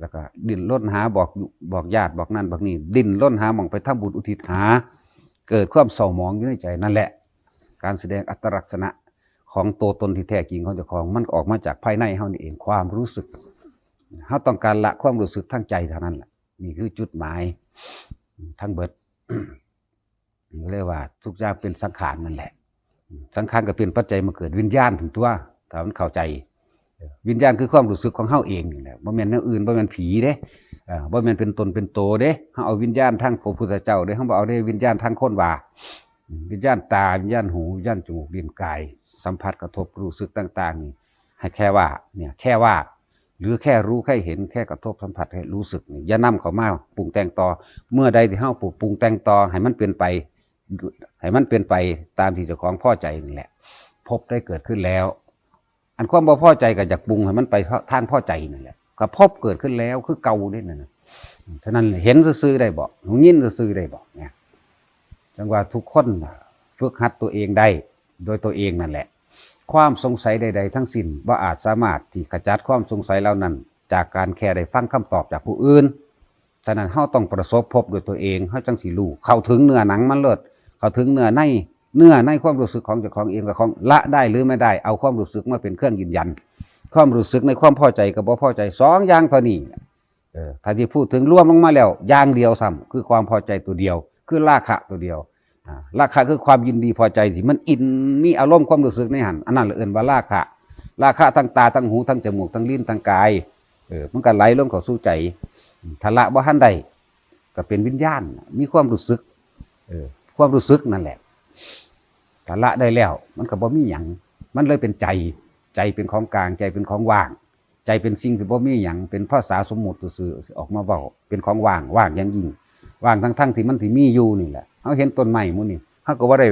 แล้วก็ดิ้นรนหาบอก บอกญาติ บอกนั่น บอกนี่ ดิ้นรนหาหม่องไปทำบุญอุทิศหา เกิดความเศร้าหมองอยู่ในใจ นั่นแหละ การแสดงอัตตลักษณะของตัวตนที่แท้จริงของเจ้าของ มันออกมาจากภายในเฮานี่เอง ความรู้สึก เฮาต้องการละความรู้สึกทางใจเท่านั้นแหละ นี่คือจุดหมายทั้งเบิด ก็เรียกว่าทุกอย่างเป็นสังขารนั่นแหละ สังขารก็เป็นปัจจัยมาเกิดวิญญาณถึงตัว ถ้ามันเข้าใจ วิญญาณคือความรู้สึกของเฮาเองนี่แหละ บ่แม่นแนวอื่น บ่แม่นผีเด้ เอ่อ บ่แม่นเป็นตนเป็นโตเด้ เฮาเอาวิญญาณทางพระพุทธเจ้าเด้ เฮาบ่เอาเด้วิญญาณทางคนว่า วิญญาณตา วิญญาณหู วิญญาณจมูก ลิ้น กาย สัมผัสกระทบรู้สึกต่างๆนี่ ให้แค่ว่า เนี่ย แค่ว่า หรือแค่รู้แค่เห็น แค่กระทบสัมผัส ให้รู้สึกนี่ อย่านำเข้ามาปรุงแต่งต่อ เมื่อใดที่เฮาปรุงแต่งต่อ ให้มันเป็นไป ให้มันเป็นไปตามที่เจ้าของพอใจนั่นแหละ ภพได้เกิดขึ้นแล้ว อันความบ่พอใจก็อยากปรุงให้มันไปทางพอใจนั่นแหละ ก็ภพเกิดขึ้นแล้วคือเก่าเด้นั่นน่ะ ฉะนั้นเห็นซื่อๆได้บ่ ยินซื่อๆได้บ่เนี่ย จังว่าทุกคนน่ะฝึกหัดตัวเองได้โดยตัวเองนั่นแหละ ความสงสัยใดๆทั้งสิ้นบ่อาจสามารถที่ขจัดความสงสัยเหล่านั้น จากการแค่ได้ฟังคำตอบจากผู้อื่น ฉะนั้นเฮาต้องประสบพบด้วยตัวเอง เฮาจังสิรู้ เข้าถึงเนื้อหนังมันโลด เข้าถึงเนื้อใน เนื้อในความรู้สึกของเจ้าของเองกับของละได้หรือไม่ได้ เอาความรู้สึกมาเป็นเครื่องยืนยัน ความรู้สึกในความพอใจกับบ่พอใจ สองอย่างเท่านี้ เออ ถ้าที่พูดถึงรวมลงมาแล้ว อย่างเดียวซ้ำ คือความพอใจตัวเดียว คือราคะตัวเดียว อ่า ราคะคือความยินดีพอใจที่มันอิน มีอารมณ์ความรู้สึกในหัน อันนั้นเอิ้นว่าราคะ ราคะทั้งตา ทั้งหู ทั้งจมูก ทั้งลิ้น ทั้งกาย เออ มันก็ไหลลงเข้าสู่ใจ ถ้าละบ่ทันได้ ก็เป็นวิญญาณ มีความรู้สึก เออ ความรู้สึกนั่นแหละ ถ้าละได้แล้ว มันก็บ่มีหยัง มันเลยเป็นใจ ใจเป็นของกลาง ใจเป็นของว่าง ใจเป็นสิ่งที่บ่มีหยัง เป็นภาษาสมมุติซื่อๆ ออกมาเว้า เป็นของว่าง ว่างอย่างยิ่ง ว่างทั้งๆที่มันที่มีอยู่นี่แหละ เฮาเห็นต้นไม้หมู่นี่ เฮาก็บ่ได้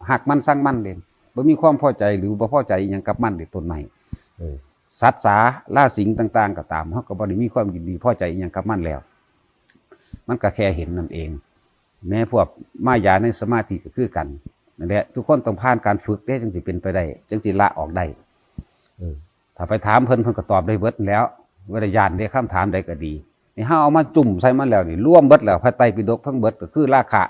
ฮักมันซังมันเด้ บ่มีความพอใจหรือบ่พอใจอิหยังกับมันเด้ ต้นไม้ เออ สัตว์สาราสิงต่างๆ ก็ตาม เฮาก็บ่ได้มีความยินดีพอใจอิหยังกับมันแล้ว มันก็แค่เห็นนั่นเอง แม้พวกมายาในสมาธิก็คือกัน นั่นแหละ ทุกคนต้องผ่านการฝึกเด้ จึงสิเป็นไปได้ จึงสิละออกได้ เออ ถ้าไปถามเพิ่น เพิ่นก็ตอบได้เบิดแล้ว บ่ได้ย้านเด้ คำถามใดก็ดี นี่เฮาเอามาจุ่มใส่มันแล้วนี่ รวมเบิดแล้ว พระไตรปิฎกทั้งเบิดก็คือราคะ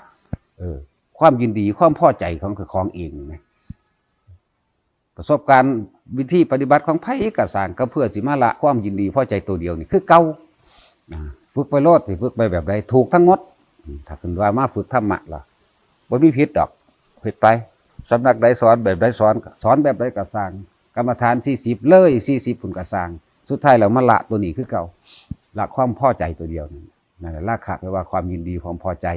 เออ ความยินดี ความพอใจของ ของเองนี่นะ ประสบการณ์วิธีปฏิบัติของไผก็ซ่าง ก็เพื่อสิมาละความยินดีพอใจตัวเดียวนี่คือเก่า อ่า ฝึกไปโลด สิฝึกไปแบบใด ถูกทั้งหมด อืม ถ้าเพิ่นว่ามาฝึกธรรมะล่ะ บ่มีผิดดอก เฮ็ดไป สำนักใดสอนแบบใดสอน สอนแบบใดก็ซ่าง กรรมฐานสี่สิบ เลยสี่สิบพุ้นก็ซ่าง สุดท้ายแล้วมาละตัวนี้คือเก่า ละความพอใจตัวเดียวนั่น นั่นแหละ ราคะแปลว่าความยินดีความพอใจ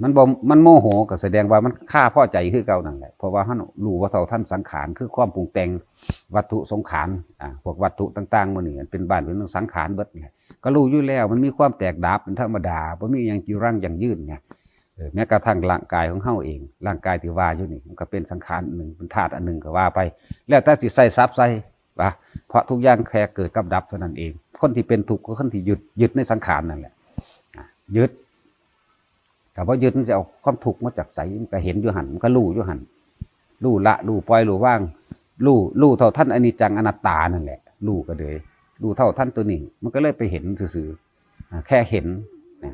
มันบ่ มันโมโหก็แสดงว่ามันคาพอใจคือเก่านั่นแหละ เพราะว่าเฮารู้ว่าเท่าทันสังขาร คือความปรุงแต่งวัตถุสังขาร อ่า พวกวัตถุต่างๆ มื้อนี้มันเป็นบ้านเป็นเมืองสังขารเบิดนี่แหละ ก็รู้อยู่แล้วมันมีความแตกดับเป็นธรรมดา บ่มีหยังจีรังยั่งยืนไง เออ แม้กระทั่งร่างกายของเฮาเอง ร่างกายที่ว่าอยู่นี่ มันก็เป็นสังขารอันหนึ่ง เป็นธาตุอันหนึ่งก็ว่าไป แล้วแต่สิใส่ศัพท์ใส่ ว่า เพราะทุกอย่างแค่เกิดกับดับเท่านั้นเอง คนที่เป็นทุกข์ก็คนที่ยึด ยึดในสังขารนั่นแหละ อ่ะ ยึด ถ้าบ่ยึดมันจะเอาความทุกข์มาจากไส มันก็เห็นอยู่หั่น มันก็รู้อยู่หั่น รู้ละ รู้ปล่อย รู้วาง รู้ รู้เท่าทันอนิจจังอนัตตานั่นแหละ รู้ก็เลย รู้เท่าทันตัวนี้ มันก็เลยไปเห็นซื่อๆ อ่ะ แค่เห็นนะ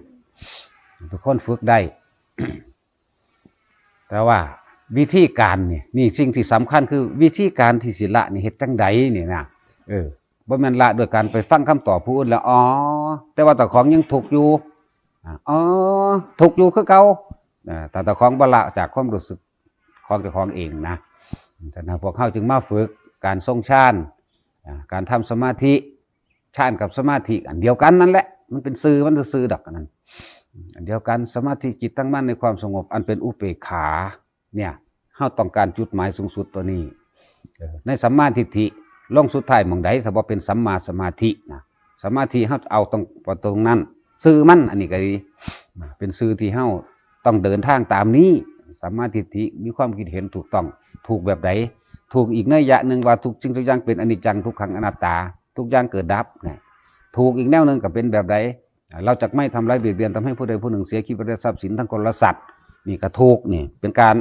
ทุกคนฝึกได้ แต่ว่าวิธีการนี่ นี่สิ่งที่สำคัญคือวิธีการที่สิละนี่เฮ็ดจั่งใดนี่นะ เออ บ่แม่นละโดยการไปฟังคำตอบผู้อื่นแล้ว อ๋อ แต่ว่าเจ้าของยังทุกข์อยู่ อ่า อ๋อ ทุกข์อยู่คือเก่า อ่า แต่เจ้าของบ่ละจากความรู้สึกของเจ้าของเองนะ ฉะนั้นพวกเฮาจึงมาฝึกการทรงฌาน อ่า การทำสมาธิ ฌานกับสมาธิอันเดียวกันนั่นแหละ มันเป็นชื่อมันซื่อๆดอกอันนั้น อันเดียวกัน สมาธิจิตตั้งมั่นในความสงบอันเป็นอุเบกขา เนี่ย เฮาต้องการจุดหมายสูงสุดตัวนี้ เออ ในสัมมาทิฏฐิ ลงสุดท้ายหม่องใด สะบ่เป็นสัมมาสมาธินะ สมาธิเฮาเอาตรง ตรงนั้น ชื่อมันอันนี้ก็ดี เป็นชื่อที่เฮาต้องเดินทางตามนี้ สัมมาทิฏฐิ มีความคิดเห็นถูกต้อง ถูกแบบใด ถูกอีกนัยยะหนึ่งว่าทุกสิ่งทุกอย่างเป็นอนิจจัง ทุกขัง อนัตตา ทุกอย่างเกิดดับนะ ถูกอีกแนวหนึ่งก็เป็นแบบใด เราจักไม่ทำร้ายเบียดเบียน ทำให้ผู้ใดผู้หนึ่งเสียชีวิตและทรัพย์สินทั้งคนและสัตว์ นี่ก็ถูก นี่เป็นการ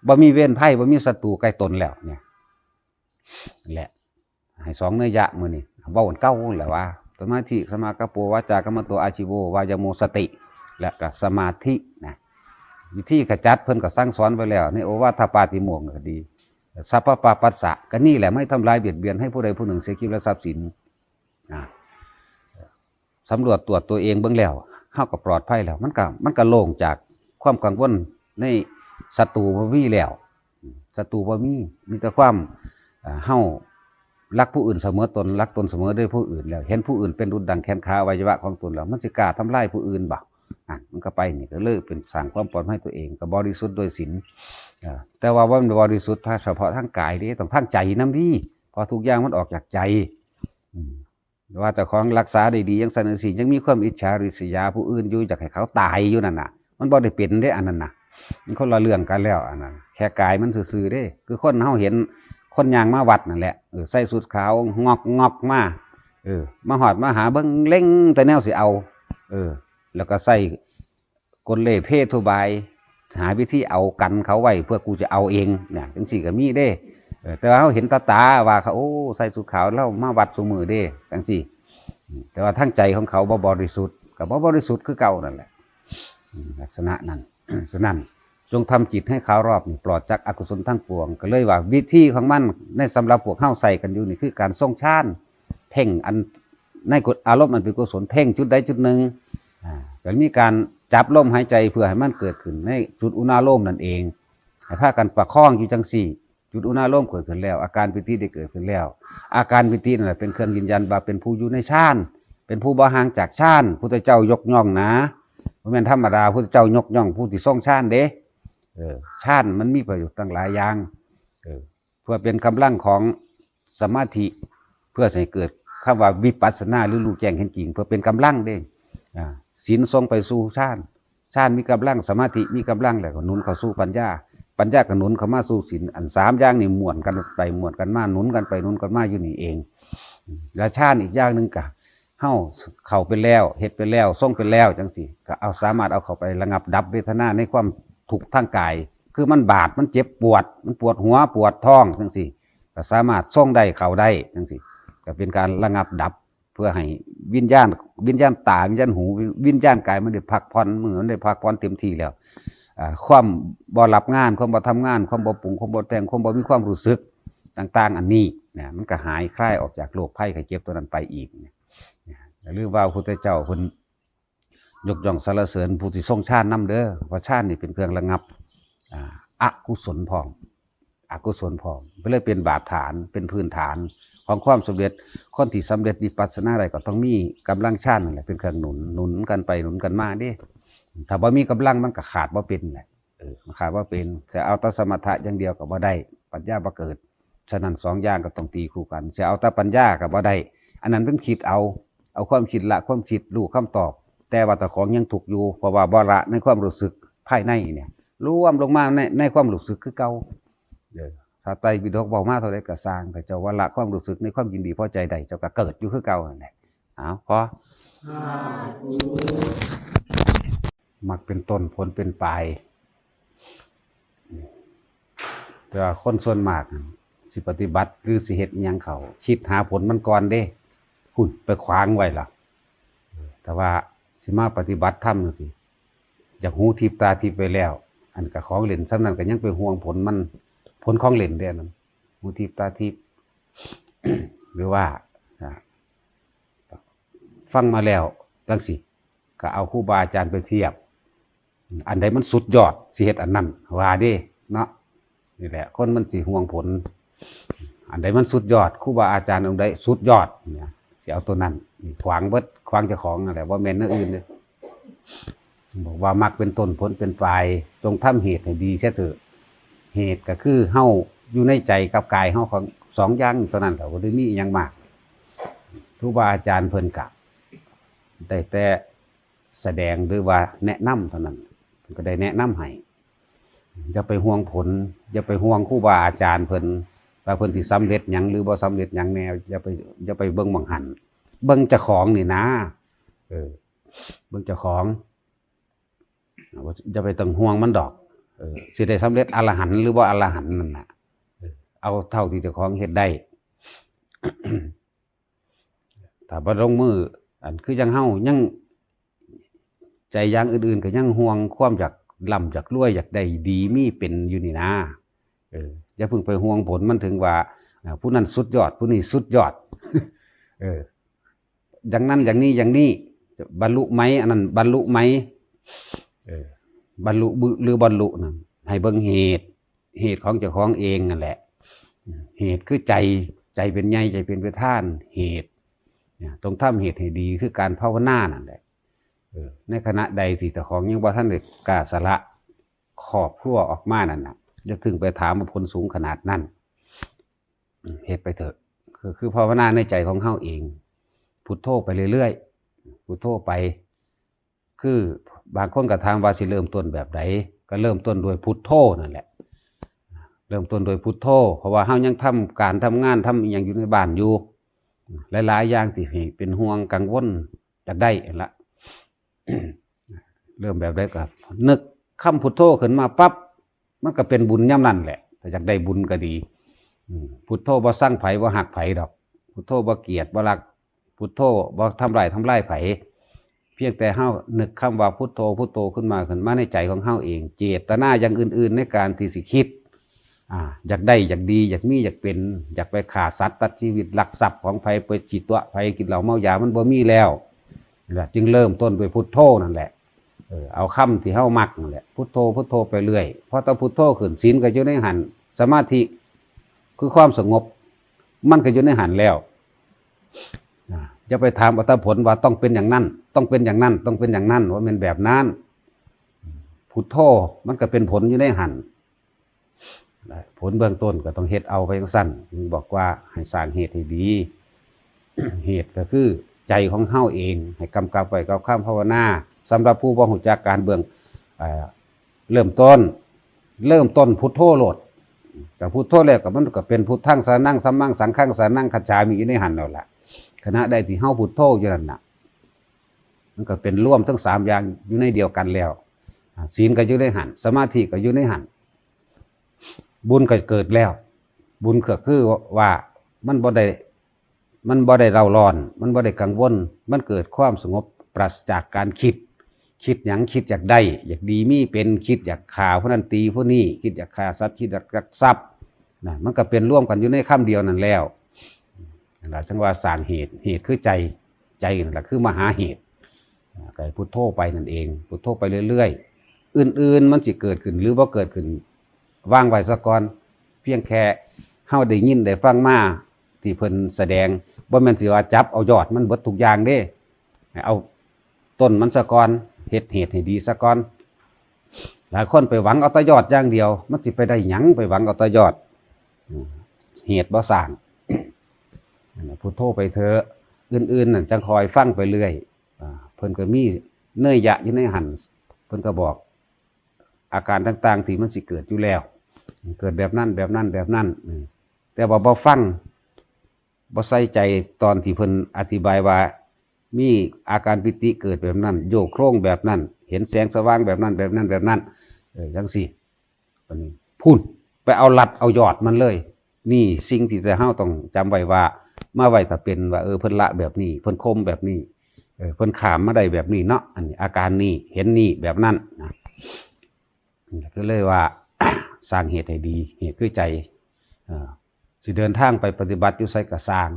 บ่มีเวรภัย บ่มีศัตรูใกล้ตนแล้วเนี่ย แหละ ให้สองนัยยะมื้อนี้ เว้ากันเก่าแหละว่า สมาธิ สมากัปโป วาจากัมมโต อาชีโว วายาโม สติ และก็สมาธินะ วิธีขจัดเพิ่นก็สั่งสอนไว้แล้ว ในโอวาทปาติโมกข์ก็ดี สัพพปาปัสสะ ก็นี่แหละ ไม่ทำร้ายเบียดเบียนให้ผู้ใดผู้หนึ่งเสียชีวิตและทรัพย์สิน อ่า สำรวจตรวจตัวเองเบิ่งแล้ว เฮาก็ปลอดภัยแล้ว มันก็ มันก็โล่งจากความกังวลในศัตรูบ่มีแล้ว ศัตรูบ่มี มีแต่ความ อ่า เฮารักผู้อื่นเสมอตน รักตนเสมอด้วยผู้อื่นแล้ว เห็นผู้อื่นเป็นดุจดังแขนขาอวัยวะของตนแล้ว มันสิกล้าทำลายผู้อื่นบ่ อ่ะ มันก็ไปนี่ก็เลยเป็นสร้างความปลอดภัยตัวเอง ก็บริสุทธิ์โดยศีล อ่า แต่ว่าบ่แม่นบริสุทธิ์เฉพาะทางกายเด้ ต้องทางใจนำดี เพราะทุกอย่างมันออกจากใจ อืม ว่าเจ้าของรักษาได้ดีจังซั่นจังซี่ ยังมีความอิจฉาริษยาผู้อื่นอยู่ อยากให้เขาตายอยู่นั่นน่ะ มันบ่ได้เป็นเด้อันนั้นน่ะ มันคนละเรื่องกันแล้วอันนั้น แค่กายมันซื่อๆเด้ คือคนเฮาเห็นคนย่างมาวัดนั่นแหละ เออ ใส่ชุดขาวงอกๆมา เออ มาฮอดมาหาเบิ่งเล็งแต่แนวสิเอา เออ แล้วก็ใส่กลเล่ห์เพทุบาย หาวิธีเอากันเขาไว้เพื่อกูจะเอาเองเนี่ย จังซี่ก็มีเด้ เออ แต่ว่าเฮาเห็นตาตาว่าเขา โอ้ ใส่ชุดขาวแล้วมาวัดซุมื้อเด้ จังซี่ อืม แต่ว่าทางใจของเขาบ่บริสุทธิ์ ก็บ่บริสุทธิ์คือเก่านั่นแหละ อืม ลักษณะนั้น ฉะนั้น จงทำจิตให้ขาวรอบนี่ปลอดจากอกุศลทั้งปวง ก็เลยว่าวิธีของมันในสำหรับพวกเฮาใส่กันอยู่นี่คือการทรงฌาน เพ่งอันในกุอารมณ์อันเป็นกุศล เพ่งจุดใดจุดหนึ่ง อ่า ก็มีการจับลมหายใจเพื่อให้มันเกิดขึ้นในจุดอุณาโลมนั่นเอง ให้พากันประคองอยู่จังสี่ จุดอุณาโลมเกิดขึ้นแล้ว อาการปีติได้เกิดขึ้นแล้ว อาการปีตินั่นแหละเป็นเครื่องยืนยันว่าเป็นผู้อยู่ในฌาน เป็นผู้บ่ห่างจากฌาน พุทธเจ้ายกย่องนะ บ่แม่นธรรมดา พุทธเจ้ายกย่องผู้ที่ทรงฌานเด้ เออ ฌานมันมีประโยชน์ตั้งหลายอย่าง เออ เพื่อเป็นกำลังของสมาธิ เพื่อให้เกิดคำว่าวิปัสสนาหรือรู้แจ้งเห็นจริง เพื่อเป็นกำลังเด้ อ่า ศีลส่งไปสู่ฌาน ฌานมีกำลัง สมาธิมีกำลัง แล้วก็หนุนเข้าสู่ปัญญา ปัญญาก็หนุนเข้ามาสู่ศีล อันสามอย่างนี่ม่วนกันไปม่วนกันมา หนุนกันไปหนุนกันมาอยู่นี่เอง แล้วฌานอีกอย่างหนึ่งก็เฮาเข้าไปแล้ว เฮ็ดไปแล้ว ทรงไปแล้วจังซี่ ก็เอาสามารถเอาเข้าไประงับดับเวทนาในความทุกข์ทางกาย คือมันบาด มันเจ็บปวด มันปวดหัวปวดท้องจังซี่ ก็สามารถทรงได้เข้าได้จังซี่ ก็เป็นการระงับดับ เพื่อให้วิญญาณ วิญญาณตา วิญญาณหู วิญญาณกายมันได้พักผ่อน มื้อมันได้พักผ่อนเต็มที่แล้ว อ่า ความบ่รับงาน ความบ่ทำงาน ความบ่ปรุง ความบ่แต่ง ความบ่มีความรู้สึกต่างๆ อันนี้นะ มันก็หายคลายออกจากโรคภัยไข้เจ็บตัวนั้นไปอีกนะ อย่าลืมว่าพระพุทธเจ้าเพิ่นยกย่องสรรเสริญผู้ที่ทรงฌานนำเด้อ เพราะฌานนี่เป็นเครื่องระงับ อ่า อกุศลพร้อม อกุศลพร้อม ก็เลยเป็นบาดฐาน เป็นพื้นฐานของความสำเร็จ คนที่สำเร็จวิปัสสนาได้ก็ต้องมีกำลังฌานนั่นแหละเป็นเครื่องหนุน หนุนกันไปหนุนกันมาเด้ ถ้าบ่มีกำลังมันก็ขาดบ่เป็นแหละ เออ มันขาดบ่เป็น สิเอาแต่สมถะอย่างเดียวก็บ่ได้ ปัญญาบ่เกิด ฉะนั้นสองอย่างก็ต้องตีคู่กัน สิเอาแต่ปัญญาก็บ่ได้ อันนั้นเป็นคิดเอา เอาความคิดละความคิด รู้คำตอบ แต่ว่าเจ้าของยังทุกข์อยู่ เพราะว่าบ่ละในความรู้สึกภายในเนี่ย รวมลงมาใน ในความรู้สึกคือเก่า เออ พระไตรปิฎกบอกมาเท่าใดก็ซ่าง แต่เจ้าว่าละความรู้สึกในความยินดีพอใจได้ เจ้าก็เกิดอยู่คือเก่านั่นแหละ เอา พอ มักเป็นต้น ผลเป็นปลาย แต่ว่าคนส่วนมากสิปฏิบัติหรือสิเฮ็ดอิหยังเขา คิดหาผลมันก่อนเด้ หุ่นไปขวางไว้ล่ะ แต่ว่าสิมาปฏิบัติธรรมจังซี่ อยากหูทิพย์ตาทิพย์ไปแล้ว อันก็ของเล่นส่ำนั้นก็ยังไปห่วงผลมัน ผลของเล่นเด้อันนั้น หูทิพย์ตาทิพย์ หรือว่า อ่า ฟังมาแล้วจังซี่ ก็เอาครูบาอาจารย์ไปเทียบ อันใดมันสุดยอด สิเฮ็ดอันนั้น ว่าเด้เนาะ นี่แหละ คนมันสิห่วงผล อันใดมันสุดยอด ครูบาอาจารย์องค์ใดสุดยอดเนี่ย สิเอาตัวนั้น นี่ขวางเบิด ขวางเจ้าของนั่นแหละ บ่แม่นแนวอื่นเด้อ บอกว่ามักเป็นต้น ผลเป็นปลาย จงทำเหตุให้ดีเสียเถอะ เหตุก็คือเฮาอยู่ในใจกับกายเฮาของสองอย่างเท่านั้นแหละ บ่ได้มีอิหยังมาก ครูบาอาจารย์เพิ่นกะได้แต่แสดงหรือว่าแนะนำเท่านั้น เพิ่นก็ได้แนะนำให้ อย่าไปห่วงผล อย่าไปห่วงครูบาอาจารย์เพิ่น ว่าเพิ่นสิสำเร็จหยังหรือบ่สำเร็จหยังแน่ อย่าไป อย่าไปเบิ่งหม่องหั้น เบิ่งเจ้าของนี่นะ เออ เบิ่งเจ้าของ อย่าไปต้องห่วงมันดอก เออ สิได้สำเร็จอรหันต์หรือบ่อรหันต์นั่นน่ะ เออ เอาเท่าที่เจ้าของเฮ็ดได้ ถ้าบ่ลงมือ อันคือจั่งเฮายัง ใจอย่างอื่นๆก็ยังห่วงความอยากร่ำอยากรวย อยากได้ดีมีเป็นอยู่นี่นะ เออ อย่าเพิ่งไปห่วงผลมันถึงว่า อ่า ผู้นั้นสุดยอด ผู้นี้สุดยอด เออ อย่างนั้นอย่างนี้อย่างนี้ จะบรรลุไหม อันนั้นบรรลุไหม เออ บรรลุบ่ หรือบรรลุนะ ให้เบิ่งเหตุ เหตุของเจ้าของเองนั่นแหละ เหตุคือใจ ใจเป็นใหญ่ ใจเป็นประธาน เหตุ เนี่ย ต้องทำเหตุให้ดี คือการภาวนานั่นแหละ เออ ในขณะใดที่เจ้าของยังบ่ทันได้กล้าสละครอบครัวออกมานั่นน่ะ อย่าถึงไปถามว่าผลสูงขนาดนั้น อืม เฮ็ดไปเถอะ คือ คือภาวนาในใจของเฮาเอง พุทโธไปเรื่อยๆ พุทโธไป คือบางคนก็ถามว่าสิเริ่มต้นแบบใด ก็เริ่มต้นโดยพุทโธนั่นแหละ เริ่มต้นโดยพุทโธ เพราะว่าเฮายังทำการทำงาน ทำอิหยังอยู่ในบ้านอยู่ หลายๆอย่างที่ให้เป็นห่วงกังวลอยากได้นั่นละ เริ่มแบบใดก็นึกคำพุทโธขึ้นมาปั๊บ มันก็เป็นบุญยามนั้นแหละ ถ้าอยากได้บุญก็ดี อืม พุทโธบ่ซังไผ บ่ฮักไผดอก พุทโธบ่เกลียดบ่รัก พุทโธบ่ทำร้ายทำลายไผ เพียงแต่เฮานึกคำว่าพุทโธพุทโธขึ้นมา ขึ้นมาในใจของเฮาเอง เจตนาอย่างอื่นๆในการที่สิคิด อ่า อยากได้ อยากดี อยากมี อยากเป็น อยากไปฆ่าสัตว์ตัดชีวิต ลักทรัพย์ของไผ ไปจิตวะไผ กินเหล้าเมายา มันบ่มีแล้ว นั่นแหละ จึงเริ่มต้นด้วยพุทโธนั่นแหละ เออ เอาคำที่เฮามักนั่นแหละ พุทโธพุทโธไปเรื่อย พอตาพุทโธขึ้น ศีลก็อยู่ในหั้น สมาธิคือความสงบ มันก็อยู่ในหั้นแล้ว อ่า อย่าไปถามอัตผลว่าต้องเป็นอย่างนั้น ต้องเป็นอย่างนั้น ต้องเป็นอย่างนั้น ว่าแม่นแบบนั้น พุทโธมันก็เป็นผลอยู่ในหั้น ผลเบื้องต้นก็ต้องเฮ็ดเอาไปจั่งซั้น บอกว่าให้สร้างเหตุให้ดี เหตุก็คือใจของเฮาเอง ให้กำกับไว้กับคำภาวนา สำหรับผู้บ่ฮู้จักการเบื้อง เอ่อ เริ่มต้น เริ่มต้นพุทโธโลด แต่พุทโธแล้วก็มันก็เป็น พุทธังสรณัง ธัมมังสังฆังสรณังคัจฉามิ อยู่ในหั้นแล้วล่ะ ขณะใดที่เฮาพุทโธอยู่นั่นน่ะ มันก็เป็นรวมทั้งสามอย่างอยู่ในเดียวกันแล้ว อ่า ศีลก็อยู่ในหั้น สมาธิก็อยู่ในหั้น บุญก็เกิดแล้ว บุญก็คือว่ามันบ่ได้ มันบ่ได้เร่าร้อน มันบ่ได้กังวล มันเกิดความสงบปราศจากการคิด คิดหยัง คิดอยากได้ อยากดีมีเป็น คิดอยากฆ่าผู้นั้นตีผู้นี้ คิดอยากฆ่าสัตว์ คิดอยากลักทรัพย์ นะ มันก็เป็นรวมกันอยู่ในคำเดียวนั่นแล้ว นั่นล่ะ จั่งว่าสร้างเหตุ เหตุคือใจ ใจนั่นแหละคือมหาเหตุ อ่า ก็ให้พุทโธไปนั่นเอง พุทโธไปเรื่อยๆ อื่นๆมันสิเกิดขึ้นหรือบ่เกิดขึ้น วางไว้ซะก่อน เพียงแค่เฮาได้ยินได้ฟังมา ที่เพิ่นแสดง บ่แม่นสิว่าจับเอายอดมันเบิดทุกอย่างเด้ ให้เอาต้นมันซะก่อน เฮ็ดเหตุให้ดีซะก่อน หลายคนไปหวังเอาแต่ยอดอย่างเดียว มันสิไปได้หยัง ไปหวังเอาแต่ยอด อืม เหตุบ่สร้าง นั่นน่ะ พุทโธไปเถอะ อื่นๆนั่นจั่งคอยฟังไปเรื่อย อ่า เพิ่นก็มีเนยยะอยู่ในหั้น เพิ่นก็บอกอาการต่างๆที่มันสิเกิดอยู่แล้ว เกิดแบบนั้น แบบนั้น แบบนั้น อืม แต่ว่าบ่ฟัง บ่ใส่ใจตอนที่เพิ่นอธิบายว่า มีอาการปีติเกิดแบบนั้น โยกโครงแบบนั้น เห็นแสงสว่างแบบนั้น แบบนั้น แบบนั้น เออ จั่งซี้ บัดนี้พุ้น ไปเอาลัดเอายอดมันเลย นี่สิ่งที่เฮาต้องจำไว้ว่า มาไว้ถ้าเป็นว่า เออ เพิ่นละแบบนี้ เพิ่นข่มแบบนี้ เออ เพิ่นข้ามมาได้แบบนี้เนาะ อันนี้อาการนี้ เห็นนี้แบบนั้นนะ ก็เลยว่า สร้างเหตุให้ดี เหตุคือใจ เอ่อ สิเดินทางไปปฏิบัติอยู่ไสก็ซ่าง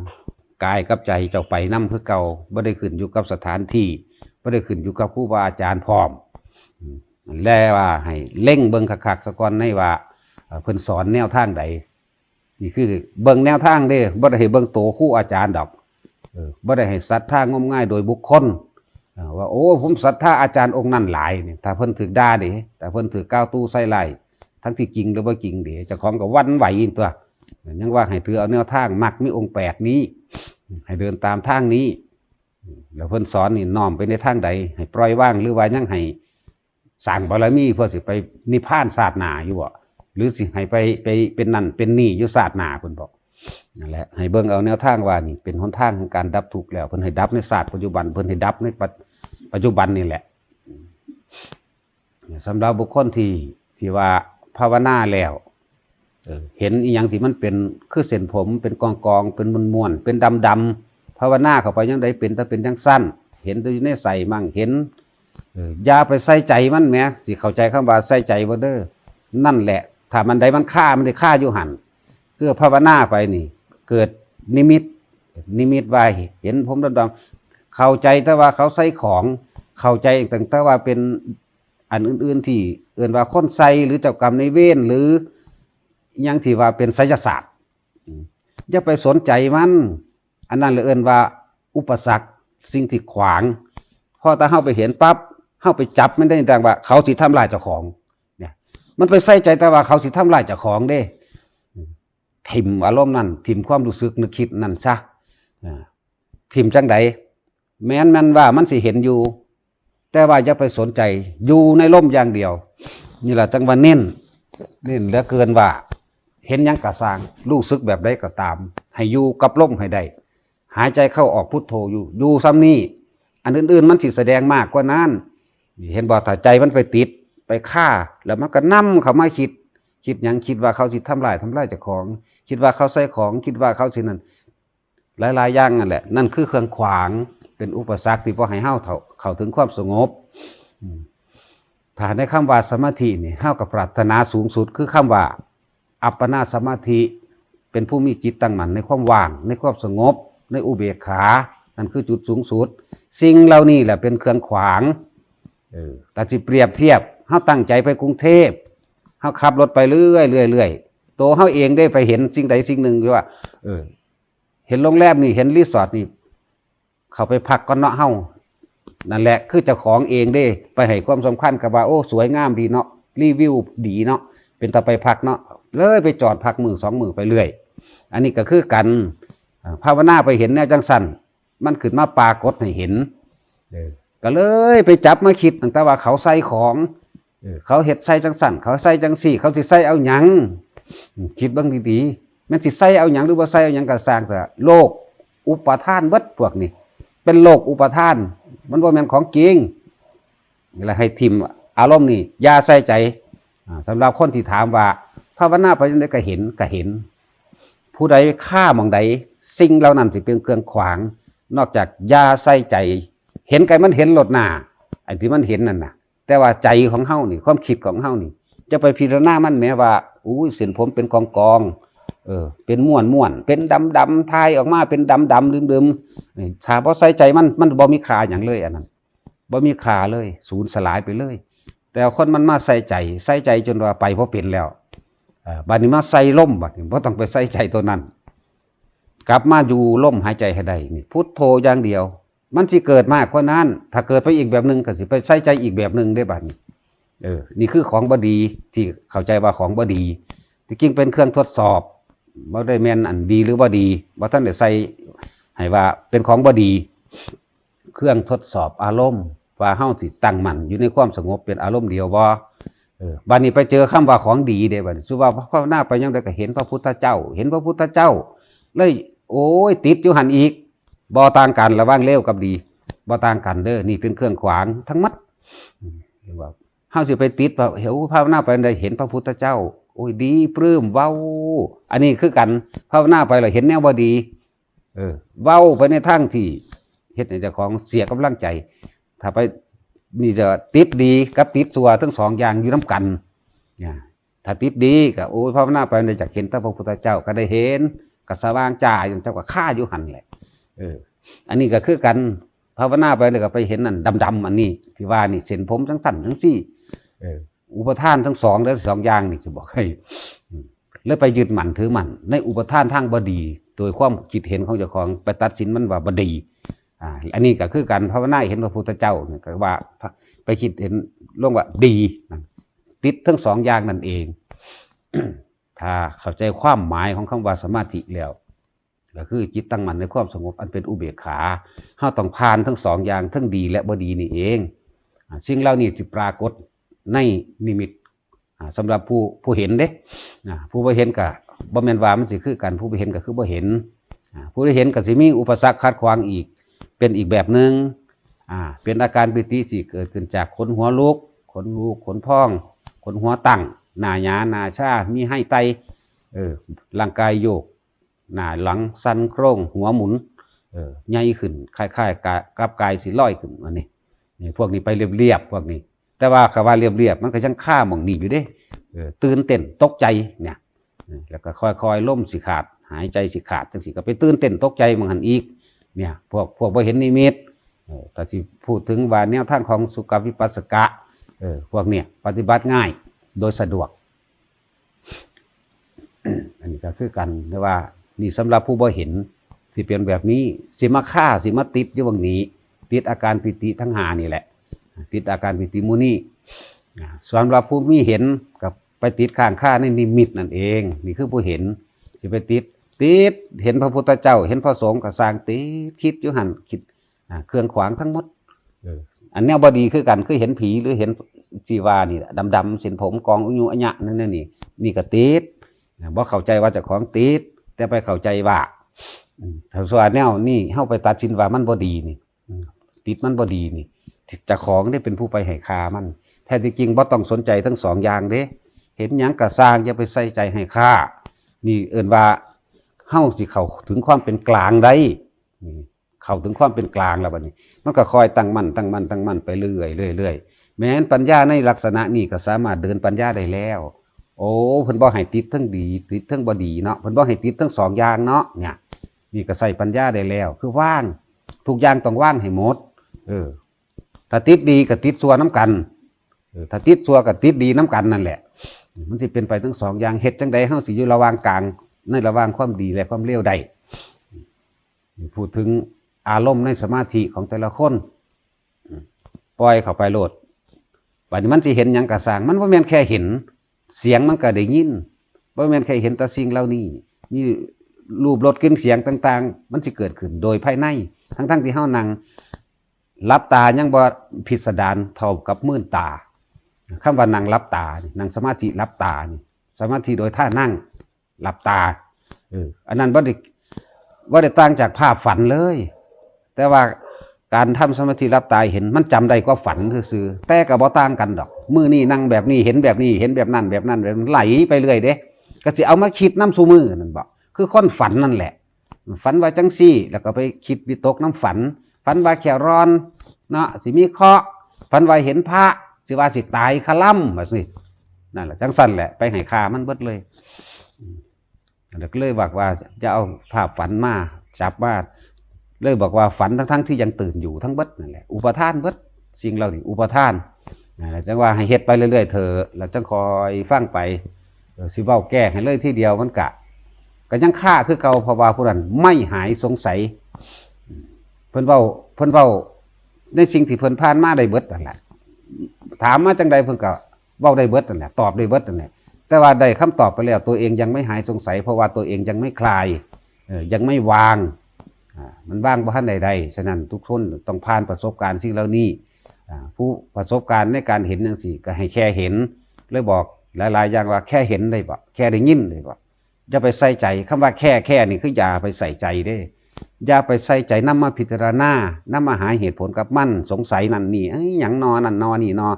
กายกับใจเจ้าไปนำคือเก่า บ่ได้ขึ้นอยู่กับสถานที่ บ่ได้ขึ้นอยู่กับครูบาอาจารย์พร้อม อืม และว่าให้เล็งเบิ่งคักๆซะก่อนในว่า เอ่อ เพิ่นสอนแนวทางใด นี่คือเบิ่งแนวทางเด้ บ่ได้ให้เบิ่งโตครูอาจารย์ดอก เออ บ่ได้ให้ศรัทธางมงายโดยบุคคล อ่า ว่า โอ้ ผมศรัทธาอาจารย์องค์นั้นหลายนี่ ถ้าเพิ่นถูกด่าเด้ ถ้าเพิ่นถูกกล่าวตู่ใส่ร้าย ทั้งที่จริงหรือบ่จริงเด้ เจ้าของก็หวั่นไหวตัว ยังว่าให้ถือเอาแนวทาง มรรคมีองค์แปดนี้ ให้เดินตามทางนี้ แล้วเพิ่นสอนนี่น้อมไปในทางใด ให้ปล่อยวาง หรือว่ายังให้สร้างบารมีเพื่อสิไปนิพพานชาติหน้าอยู่บ่ หรือสิให้ไป ไปเป็นนั่นเป็นนี่อยู่ชาติหน้า เพิ่นบอก นั่นแหละ ให้เบิ่งเอาแนวทางว่านี่เป็นหนทางแห่งการดับทุกข์แล้ว เพิ่นให้ดับในชาติปัจจุบัน เพิ่นให้ดับในปัจ ปัจจุบันนี่แหละ สำหรับบุคคลที่ ที่ว่าภาวนาแล้ว เออ เห็นอีหยังที่มันเป็นคือเส้นผม เป็นกองๆ เป็นม้วนๆ เป็นดำๆ ภาวนาเข้าไปยังใดเป็นแต่เป็นจั่งซั่น เห็นแต่อยู่ในไส้มั่ง เห็น เออ อย่าไปใส่ใจมันแหม สิเข้าใจคำว่าใส่ใจบ่เด้อ นั่นแหละ ถ้ามันใดมันคา มันได้คาอยู่หั่น คือภาวนาไปนี่ เกิดนิมิต นิมิตว่าเห็นผมดำๆ เข้าใจแต่ว่าเขาใส่ของ เข้าใจตั้งแต่ว่าเป็นอันอื่นๆที่เอิ้นว่าคนใส่ หรือเจ้ากรรมนายเวร หรืออิหยังที่ว่าเป็นไสยศาสตร์ อืม อย่าไปสนใจมัน อันนั้นเลยเอิ้นว่าอุปสรรค สิ่งที่ขวาง พอแต่เฮาไปเห็นปั๊บ เฮาไปจับมันได้ดังว่าเขาสิทำลายเจ้าของ เนี่ย มันไปใส่ใจแต่ว่าเขาสิทำลายเจ้าของเด้ ถิ่มอารมณ์นั่น ถิ่มความรู้สึกนึกคิดนั่นซะ อ่า ถิ่มจั่งใด แม้นแม่นว่ามันสิเห็นอยู่ แต่ว่าอย่าไปสนใจ อยู่ในลมอย่างเดียว นี่ล่ะจั่งว่าเน้น เน้นเหลือเกินว่า เห็นหยังก็ซ่าง รู้สึกแบบใดก็ตาม ให้อยู่กับลมให้ได้ หายใจเข้าออกพุทโธอยู่ อยู่ส่ำนี้ อันอื่นๆมันสิแสดงมากกว่านั้น เห็นบ่ ถ้าใจมันไปติด ไปคา แล้วมันก็นำเข้ามาคิด คิดหยัง คิดว่าเขาสิทำลาย ทำลายเจ้าของ คิดว่าเขาใส่ของ คิดว่าเขาสินั่น หลายๆอย่างนั่นแหละ นั่นคือเครื่องขวาง เป็นอุปสรรคที่บ่ให้เฮาเท่าเข้าถึงความสงบ อืม ถ้าในคำว่าสมาธินี่ เฮาก็ปรารถนาสูงสุดคือคำว่า อัปปนาสมาธิ เป็นผู้มีจิตตั้งมั่นในความว่าง ในความสงบ ในอุเบกขา นั่นคือจุดสูงสุด สิ่งเหล่านี้แหละเป็นเครื่องขวาง เออ แต่สิเปรียบเทียบ เฮาตั้งใจไปกรุงเทพฯ เฮาขับรถไปเรื่อยๆ เรื่อยๆ ตัวเฮาเองได้ไปเห็นสิ่งใดสิ่งหนึ่งอยู่ว่า เออ เห็นโรงแรมนี่ เห็นรีสอร์ทนี่ เข้าไปพักก่อนเนาะเฮา นั่นแหละ คือเจ้าของเองเด้ ไปให้ความสำคัญกับว่า โอ้ สวยงามดีเนาะ รีวิวดีเนาะ เป็นตาไปพักเนาะ เลยไปจอดพักมื้อสองมื้อไปเรื่อย อันนี้ก็คือกัน อ่า ภาวนาไปเห็นแนวจังซั่น มันขึ้นมาปรากฏให้เห็น เออ ก็เลยไปจับมาคิดตั้งแต่ว่าเขาใส่ของ เออ เขาเฮ็ดใส่จังซั่น เขาใส่จังซี่ เขาสิใส่เอาหยัง อืม คิดเบิ่งดีๆ แม่นสิใส่เอาหยังหรือบ่ใส่เอาหยังก็ซ่างเถาะ โลกอุปาทานเบิดพวกนี้ เป็นโลกอุปาทาน มันบ่แม่นของจริง แล้วให้ถิ่มอารมณ์นี่ อย่าใส่ใจ อ่า สำหรับคนที่ถามว่า ภาวนาไปจั่งใดก็เห็น ก็เห็น ผู้ใดคาหม่องใด สิ่งเหล่านั้นสิเป็นเครื่องขวาง นอกจากอย่าใส่ใจ เห็นไกลมันเห็นโลดหน้า ไอ้ที่มันเห็นนั่นน่ะ แต่ว่าใจของเฮานี่ ความคิดของเฮานี่ จะไปพิจารณามันแม้ว่า อุ้ย เส้นผมเป็นกองๆ เออ เป็นม้วนๆ เป็นดำๆ ถ่ายออกมาเป็นดำๆ ดื่มๆ นี่ ถ้าบ่ใส่ใจมัน มันบ่มีค่าหยังเลยอันนั้น บ่มีค่าเลย สูญสลายไปเลย แต่คนมันมาใส่ใจ ใส่ใจจนว่าไปบ่เป็นแล้ว เอ่อ บัดนี้มาใส่ลม บัดนี้บ่ต้องไปใส่ใจตัวนั้น กลับมาอยู่ลมหายใจให้ได้ นี่ พุทโธอย่างเดียว มันสิเกิดมากกว่านั้น ถ้าเกิดไปอีกแบบหนึ่งก็สิไปใส่ใจอีกแบบหนึ่งเด้บัดนี้ เออ นี่คือของบ่ดี ที่เข้าใจว่าของบ่ดี ที่จริงเป็นเครื่องทดสอบ บ่ได้แม่นอันดีหรือบ่ดี บ่ทันได้ใส่ให้ว่าเป็นของบ่ดี เครื่องทดสอบอารมณ์ ว่าเฮาสิตั้งมั่นอยู่ในความสงบเป็นอารมณ์เดียวบ่ เออ บัดนี้ไปเจอคำว่าของดีเด้ บัดนี้ สุว่าภาวนาไปยังใดก็เห็นพระพุทธเจ้า เห็นพระพุทธเจ้า เลย โอ้ย ติดอยู่หั่นอีก บ่ต่างกัน ระหว่างเลวกับดี บ่ต่างกันเด้อ นี่เป็นเครื่องขวางทั้งหมด อืม เรียกว่า เฮาสิไปติดว่า เฮ้ย ภาวนาไปได้เห็นพระพุทธเจ้า โอ้ย ดีปลื้ม เว้า อันนี้คือกัน ภาวนาไปแล้วเห็นแนวบ่ดี เออ เว้าไปในทางที่เฮ็ดให้เจ้าของเสียกำลังใจ ถ้าไป นี่จะติดดีกับติดชั่วทั้งสองอย่างอยู่นำกัน เนี่ย ถ้าติดดีก็ โอ้ย ภาวนาไปได้อยากเห็นแต่พระพุทธเจ้า ก็ได้เห็น ก็สว่างจ้าอยู่ เจ้าก็คาอยู่หั่นแหละ เออ อันนี้ก็คือกัน ภาวนาไปแล้วก็ไปเห็นอันดำๆ อันนี้ ที่ว่านี่ เส้นผมจังซั่นจังซี่ เออ อุปาทานทั้งสองเด้อ สองอย่างนี่สิบอกให้ อืม แล้วไปยึดมั่นถือมั่นในอุปาทานทางบ่ดี โดยความคิดเห็นของเจ้าของ ไปตัดสินมันว่าบ่ดี อ่า อันนี้ก็คือการภาวนาเห็นพระพุทธเจ้าเนี่ย ก็ว่าไปคิดเห็นลงว่าดีนะ ติดทั้งสองอย่างนั่นเอง ถ้าเข้าใจความหมายของคำว่าสมาธิแล้ว ก็คือจิตตั้งมั่นในความสงบอันเป็นอุเบกขา เฮาต้องผ่านทั้งสองอย่าง ทั้งดีและบ่ดีนี่เอง อ่า สิ่งเหล่านี้ที่ปรากฏในนิมิต อ่า สำหรับผู้ ผู้เห็นเด้ อ่า ผู้บ่เห็นก็บ่แม่นว่ามันสิคือกัน ผู้บ่เห็นก็คือบ่เห็น อ่า ผู้ได้เห็นก็สิมีอุปสรรคขัดขวางอีก เป็นอีกแบบหนึ่ง อ่า เป็นอาการปีติสิเกิดขึ้นจากขนหัวลุก ขนลุก ขนพอง ขนหัวตั้ง หน้าหยา หน้าชา มีไฮไต เออ ร่างกายโยก หน้าหลังสั่นโครง หัวหมุน เออ ใหญ่ขึ้น คล้ายๆ กะ กับกายสิลอยขึ้น อันนี้ นี่ พวกนี้ไปเรียบๆ พวกนี้ แต่ว่าคำว่าเรียบๆ มันก็ยังคาหม่องนี้อยู่เด้ เออ ตื่นเต้น ตกใจ เนี่ย เออ แล้วก็ค่อยๆ ลมสิขาด หายใจสิขาด จังซี้ก็ไปตื่นเต้น ตกใจหม่องหั่นอีก เนี่ย พวก พวกบ่เห็นนิมิต เออ ก็สิพูดถึงว่าแนวทางของสุขวิปัสสกะ เออ พวกเนี่ยปฏิบัติง่าย โดยสะดวก อันนี้ก็คือกัน แต่ว่านี่สำหรับผู้บ่เห็น สิเป็นแบบนี้ สิมาคา สิมาติดอยู่หม่องนี้ ติดอาการปีติทั้งห้านี่แหละ ติดอาการปีติหมู่นี้ อ่า สำหรับผู้มีเห็นก็ไปติดค้างคาในนิมิตนั่นเอง นี่คือผู้เห็น สิไปติด ติด เห็นพระพุทธเจ้า เห็นพระสงฆ์ก็ซ่างติด คิดอยู่หั่น คิด อ่า เครื่องขวางทั้งหมด เออ อันแนวบ่ดีคือกัน คือเห็นผีหรือเห็นจีวานี่แหละ ดำๆ เส้นผมกองอุญุอะญะนั่นนี่ นี่ก็ติด อ่า บ่เข้าใจว่าเจ้าของติด แต่ไปเข้าใจว่า อืม ถ้าส่วนแนวนี่เฮาไปตัดสินว่ามันบ่ดีนี่ อืม ติดมันบ่ดีนี่ เจ้าของได้เป็นผู้ไปให้ค่ามัน แท้ที่จริงบ่ต้องสนใจทั้งสองอย่างเด้ เห็นหยังก็ซ่าง อย่าไปใส่ใจให้ค่า นี่เอิ้นว่าเฮาสิเข้าถึงความเป็นกลางได้ นี่ เข้าถึงความเป็นกลางแล้วบัดนี้ มันก็ค่อยตั้งมั่น ตั้งมั่น ตั้งมั่นไปเรื่อยๆ เรื่อยๆ แม้นปัญญาในลักษณะนี้ก็สามารถเดินปัญญาได้แล้ว โอ้ เพิ่นบ่ให้ติดทั้งดี ติดทั้งบ่ดีเนาะ เพิ่นบ่ให้ติดทั้งสองอย่างเนาะ เนี่ย นี่ก็ใช้ปัญญาได้แล้ว คือวาง ทุกอย่างต้องวางให้หมด เออ ถ้าติดดีก็ติดชั่วนำกัน เออ ถ้าติดชั่วก็ติดดีนำกันนั่นแหละ มันสิเป็นไปทั้งสองอย่าง เฮ็ดจั่งใดเฮาสิอยู่ระหว่างกลาง ในระหว่างความดีและความเลวได้ พูดถึงอารมณ์ในสมาธิของแต่ละคน ปล่อยเข้าไปโลด บัดนี้มันสิเห็นหยังก็ซ่าง มันบ่แม่นแค่เห็น เสียงมันก็ได้ยิน บ่แม่นแค่เห็นแต่สิ่งเหล่านี้ มีรูปรสกลิ่นเสียงต่างๆ มันสิเกิดขึ้นโดยภายใน ทั้งๆที่เฮานั่งหลับตายังบ่พิสดารเท่ากับมื่นตา คำว่านั่งหลับตานี่ นั่งสมาธิหลับตานี่ สมาธิโดยท่านั่งหลับตา เออ อันนั้นบ่ได้ บ่ได้ต่างจากภาพฝันเลย แต่ว่าการทำสมาธิหลับตาเห็น มันจำได้กว่าฝันซื่อๆ แต่ก็บ่ต่างกันดอก มื้อนี้นั่งแบบนี้ เห็นแบบนี้ เห็นแบบนั้น แบบนั้น แบบนั้น ไหลไปเรื่อยเด้ ก็สิเอามาคิดนำซุมื้อนั่นบ่ คือคนฝันนั่นแหละ ฝันว่าจั่งซี้ แล้วก็ไปคิดวิตกนำฝัน ฝันว่าแข้วร้อน เนาะ สิมีเคราะห์ ฝันว่าเห็นพระ สิว่าสิตายคาล่ำ ว่าซี่ นั่นแหละ จั่งซั่นแหละ ไปให้ฆ่ามันเบิดเลย อืม แล้วก็เลยบอกว่าจะเอาภาพฝันมาจับมา เลยบอกว่าฝันทั้งๆที่ยังตื่นอยู่ทั้งเบิดนั่นแหละ อุปาทานเบิด สิ่งเหล่านี้อุปาทาน นั่นแหละ จั่งว่าให้เฮ็ดไปเรื่อยๆเถอะ แล้วจั่งคอยฟังไป เออ สิเว้าแก้ให้เลยทีเดียวมันกะ ก็ยังคาคือเก่า เพราะว่าผู้นั้นไม่หายสงสัย เพิ่นเว้า เพิ่นเว้าในสิ่งที่เพิ่นผ่านมาได้เบิดนั่นแหละ ถามมาจั่งใดเพิ่นก็เว้าได้เบิดนั่นแหละ ตอบได้เบิดนั่นแหละ แต่ว่าได้คำตอบไปแล้ว ตัวเองยังไม่หายสงสัย เพราะว่าตัวเองยังไม่คลาย เออ ยังไม่วาง อ่า มันวางบ่ทันใดๆ ฉะนั้นทุกคนต้องผ่านประสบการณ์สิ่งเหล่านี้ อ่า ผู้ประสบการณ์ในการเห็นจั่งซี้ ก็ให้แค่เห็น เลยบอกหลายๆอย่างว่าแค่เห็นได้บ่ แค่ได้ยินได้บ่ อย่าไปใส่ใจ คำว่าแค่ แค่นี่คืออย่าไปใส่ใจเด้ อย่าไปใส่ใจ นำมาพิจารณา นำมาหาเหตุผลกับมัน สงสัยนั่นนี่ เอ้ย หยังนอ นั่นนอ นี่นอ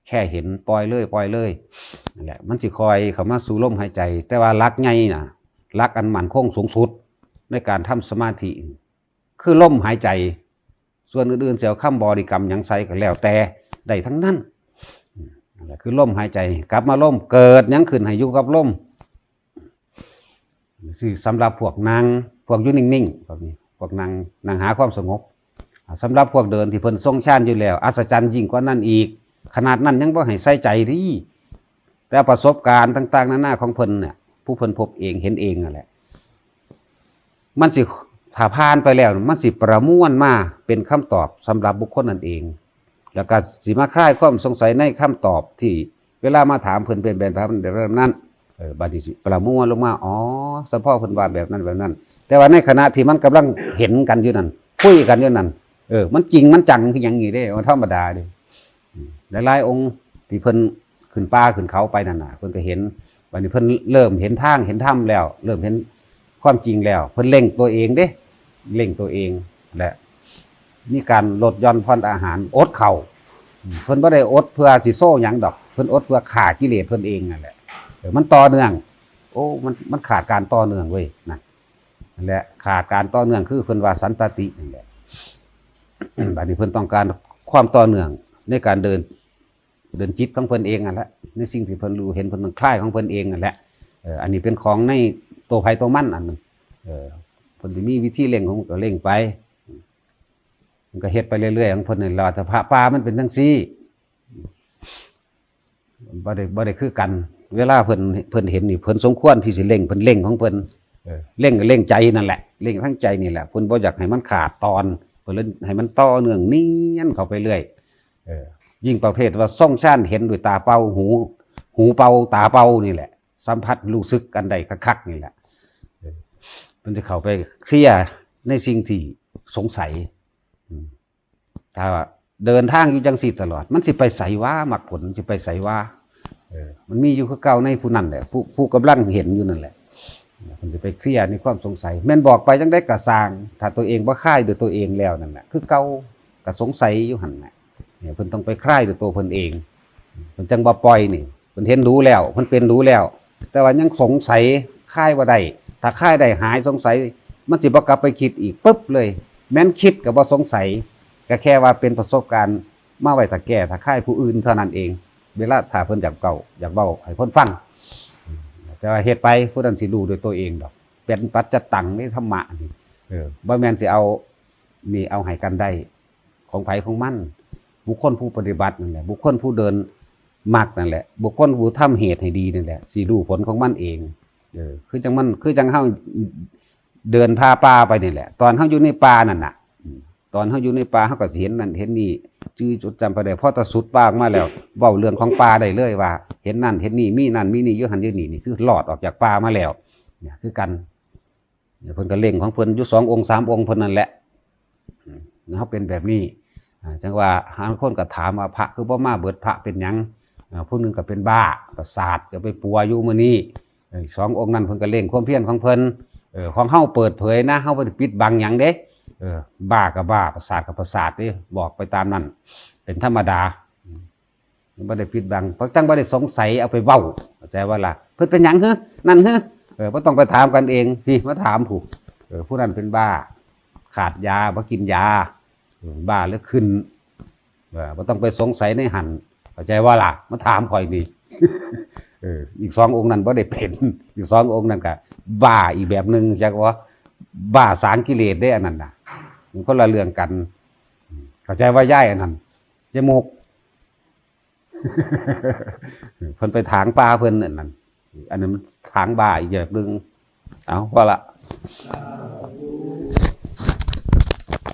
แค่เห็น ปล่อยเลย ปล่อยเลย นั่นแหละ มันสิค่อยเข้ามาสู่ลมหายใจ แต่ว่าหลักใหญ่น่ะ หลักอันมั่นคงสูงสุดในการทำสมาธิ คือลมหายใจ ส่วนอื่นๆ สิเอาคำบริกรรมหยังใส่ก็แล้วแต่ ได้ทั้งนั้น อืม นั่นแหละ คือลมหายใจ กลับมาลม เกิดหยังขึ้นให้อยู่กับลม ซื่อสำหรับพวกนั่ง พวกอยู่นิ่งๆ แบบนี้ พวกนั่ง นั่งหาความสงบ อ่า สำหรับพวกเดินที่เพิ่นทรงฌานอยู่แล้ว อัศจรรย์ยิ่งกว่านั้นอีก ขนาดนั้นยังบ่ให้ใส่ใจเด้ แต่ประสบการณ์ต่างๆ นานาของเพิ่นเนี่ย ผู้เพิ่นพบเองเห็นเองนั่นแหละ มันสิ ถ้าผ่านไปแล้ว มันสิประมวลมาเป็นคำตอบสำหรับบุคคลนั้นเอง แล้วก็สิมาคลายความสงสัยในคำตอบที่เวลามาถามเพิ่นเป็นแบบนั้น เออ บัดนี้สิประมวลลงมา อ๋อ สะเพาะเพิ่นว่าแบบนั้นแบบนั้น แต่ว่าในขณะที่มันกำลังเห็นกันอยู่นั่น คุยกันอยู่นั่น เออ มันจริงมันจังคือหยังนี่เด้ มันธรรมดาเด้ อืม หลายๆองค์ที่เพิ่นขึ้นป่าขึ้นเขาไปนั่นน่ะ เพิ่นก็เห็น บัดนี้เพิ่นเริ่มเห็นทางเห็นธรรมแล้ว เริ่มเห็นความจริงแล้ว เพิ่นเร่งตัวเองเด้ เร่งตัวเอง และมีการลดหย่อนผ่อนอาหาร อดข้าว อืม เพิ่นบ่ได้อดเพื่อสิโซ่หยังดอก เพิ่นอดเพื่อฆ่ากิเลสเพิ่นเองนั่นแหละ เออ มันต่อเนื่อง โอ้ มัน มันขาดการต่อเนื่องเว้ย นั่น นั่นแหละ ขาดการต่อเนื่อง คือเพิ่นว่าสันตตินั่นแหละ บัดนี้เพิ่นต้องการความต่อเนื่องในการเดิน เดินจิตของเพิ่นเองนั่นแหละ ในสิ่งที่เพิ่นรู้เห็น เพิ่นต้องคลายของเพิ่นเองนั่นแหละ เออ อันนี้เป็นของในตัวไผตัวมันอันหนึ่ง เออ เพิ่นสิมีวิธีเร่งของเพิ่นก็เร่งไป มันก็เฮ็ดไปเรื่อยๆของเพิ่นนี่แหละ สภาพป่ามันเป็นจั่งซี้ บ่ได้ บ่ได้คือกัน เวลาเพิ่น เพิ่นเห็นนี่ เพิ่นสมควรที่สิเร่ง เพิ่นเร่งของเพิ่น เออ เร่งก็เร่งใจนั่นแหละ เร่งทั้งใจนี่แหละ เพิ่นบ่อยากให้มันขาดตอน เพิ่นเลยให้มันต่อเนื่องเนียนเข้าไปเรื่อย เออ ยิ่งประเภทว่าทรงฌานเห็นด้วยตาเปล่า หู หูเปล่า ตาเปล่านี่แหละ สัมผัสรู้สึกอันใดคักๆนี่แหละ เออ เพิ่นจะเข้าไปเคลียร์ในสิ่งที่สงสัย อืม ถ้าว่าเดินทางอยู่จั่งซี้ตลอด มันสิไปไสวะ มรรคผลมันสิไปไสวะ เออ มันมีอยู่คือเก่าในผู้นั้นแหละ ผู้ ผู้กำลังเห็นอยู่นั่นแหละ เพิ่นสิไปเคลียร์ในความสงสัย แม่นบอกไปจั่งใดก็ซ่าง ถ้าตัวเองบ่คลายด้วยตัวเองแล้วนั่นแหละ คือเก่า ก็สงสัยอยู่หั่นแหละ เนี่ย เพิ่นต้องไปคลายด้วยตัวเพิ่นเอง เพิ่นจั่งบ่ปล่อยนี่ เพิ่นเห็นรู้แล้ว เพิ่นเป็นรู้แล้ว แต่ว่ายังสงสัย คลายบ่ได้ ถ้าคลายได้หายสงสัย มันสิบ่กลับไปคิดอีก ปึ๊บเลย แม่นคิดก็บ่สงสัย ก็แค่ว่าเป็นประสบการณ์มาไว้ถ้าแก้ถ้าคายผู้อื่นเท่านั้นเอง เวลาถ้าเพิ่นอยากเว้าอยากเว้าให้เพิ่นฟัง แต่ว่าเฮ็ดไปผู้นั้นสิรู้ด้วยตัวเองดอก เป็นปัจจตังในธรรมะนี่ เออ บ่แม่นสิเอานี่เอาให้กันได้ ของไผของมัน บุคคลผู้ปฏิบัตินั่นแหละ บุคคลผู้เดินมรรคนั่นแหละ บุคคลผู้ทำเหตุให้ดีนั่นแหละ สิรู้ผลของมันเอง เออ คือจังมัน คือจังเฮาเดินพาป่าไปนี่แหละ ตอนเฮาอยู่ในป่านั่นน่ะ อืม ตอนเฮาอยู่ในป่าเฮาก็สิเห็นนั่นเห็นนี่ จื่อจดจำไปได้ พอแต่สุดป่าออกมาแล้ว เว้าเรื่องของป่าได้เลยว่า เห็นนั่นเห็นนี่ มีนั่นมีนี่ อยู่หั่นอยู่นี่ นี่คือรอดออกจากป่ามาแล้ว เนี่ยคือกัน เนี่ยเพิ่นก็เร่งของเพิ่นอยู่สององค์สามองค์เพิ่นนั่นแหละ อืม เฮาเป็นแบบนี้ อ่า จังว่าหาคนก็ถามว่าพระคือบ่มาเบิด พระเป็นหยัง อ่า ผู้หนึ่งก็เป็นบ้าประสาท ก็ไปปัวอยู่มื้อนี้ เออ สององค์นั้นเพิ่นก็เร่งความเพียรของเพิ่น เออ ของเฮาเปิดเผยนะ เฮาบ่ได้ปิดบังหยังเด้ เออ บ้าก็บ้า ประสาทก็ประสาทเด้ บอกไปตามนั้น เป็นธรรมดา อืม บ่ได้ปิดบัง เพราะจังบ่ได้สงสัยเอาไปเว้า เข้าใจว่าล่ะ เพิ่นเป็นหยังหือ นั่นหือ เออ บ่ต้องไปถามกันเอง นี่มาถามผู้ เออ ผู้นั้นเป็นบ้า ขาดยา บ่กินยา เออ บ้าแล้วขึ้น เออ บ่ต้องไปสงสัยในหั่น เข้าใจว่าล่ะ มาถามข่อยนี่ เออ อีกสององค์นั้นบ่ได้เป็น อีกสององค์นั้นก็บ้าอีกแบบหนึ่ง จักว่าบ้าสางกิเลสเด้ อันนั้นน่ะ มันคนละเรื่องกัน เข้าใจว่าย้ายอันนั้น เจ๊มุก เพิ่นไปถางป่าเพิ่นอันนั้น อันนั้นมันถางบ้าอีกแบบหนึ่ง เอา พอละ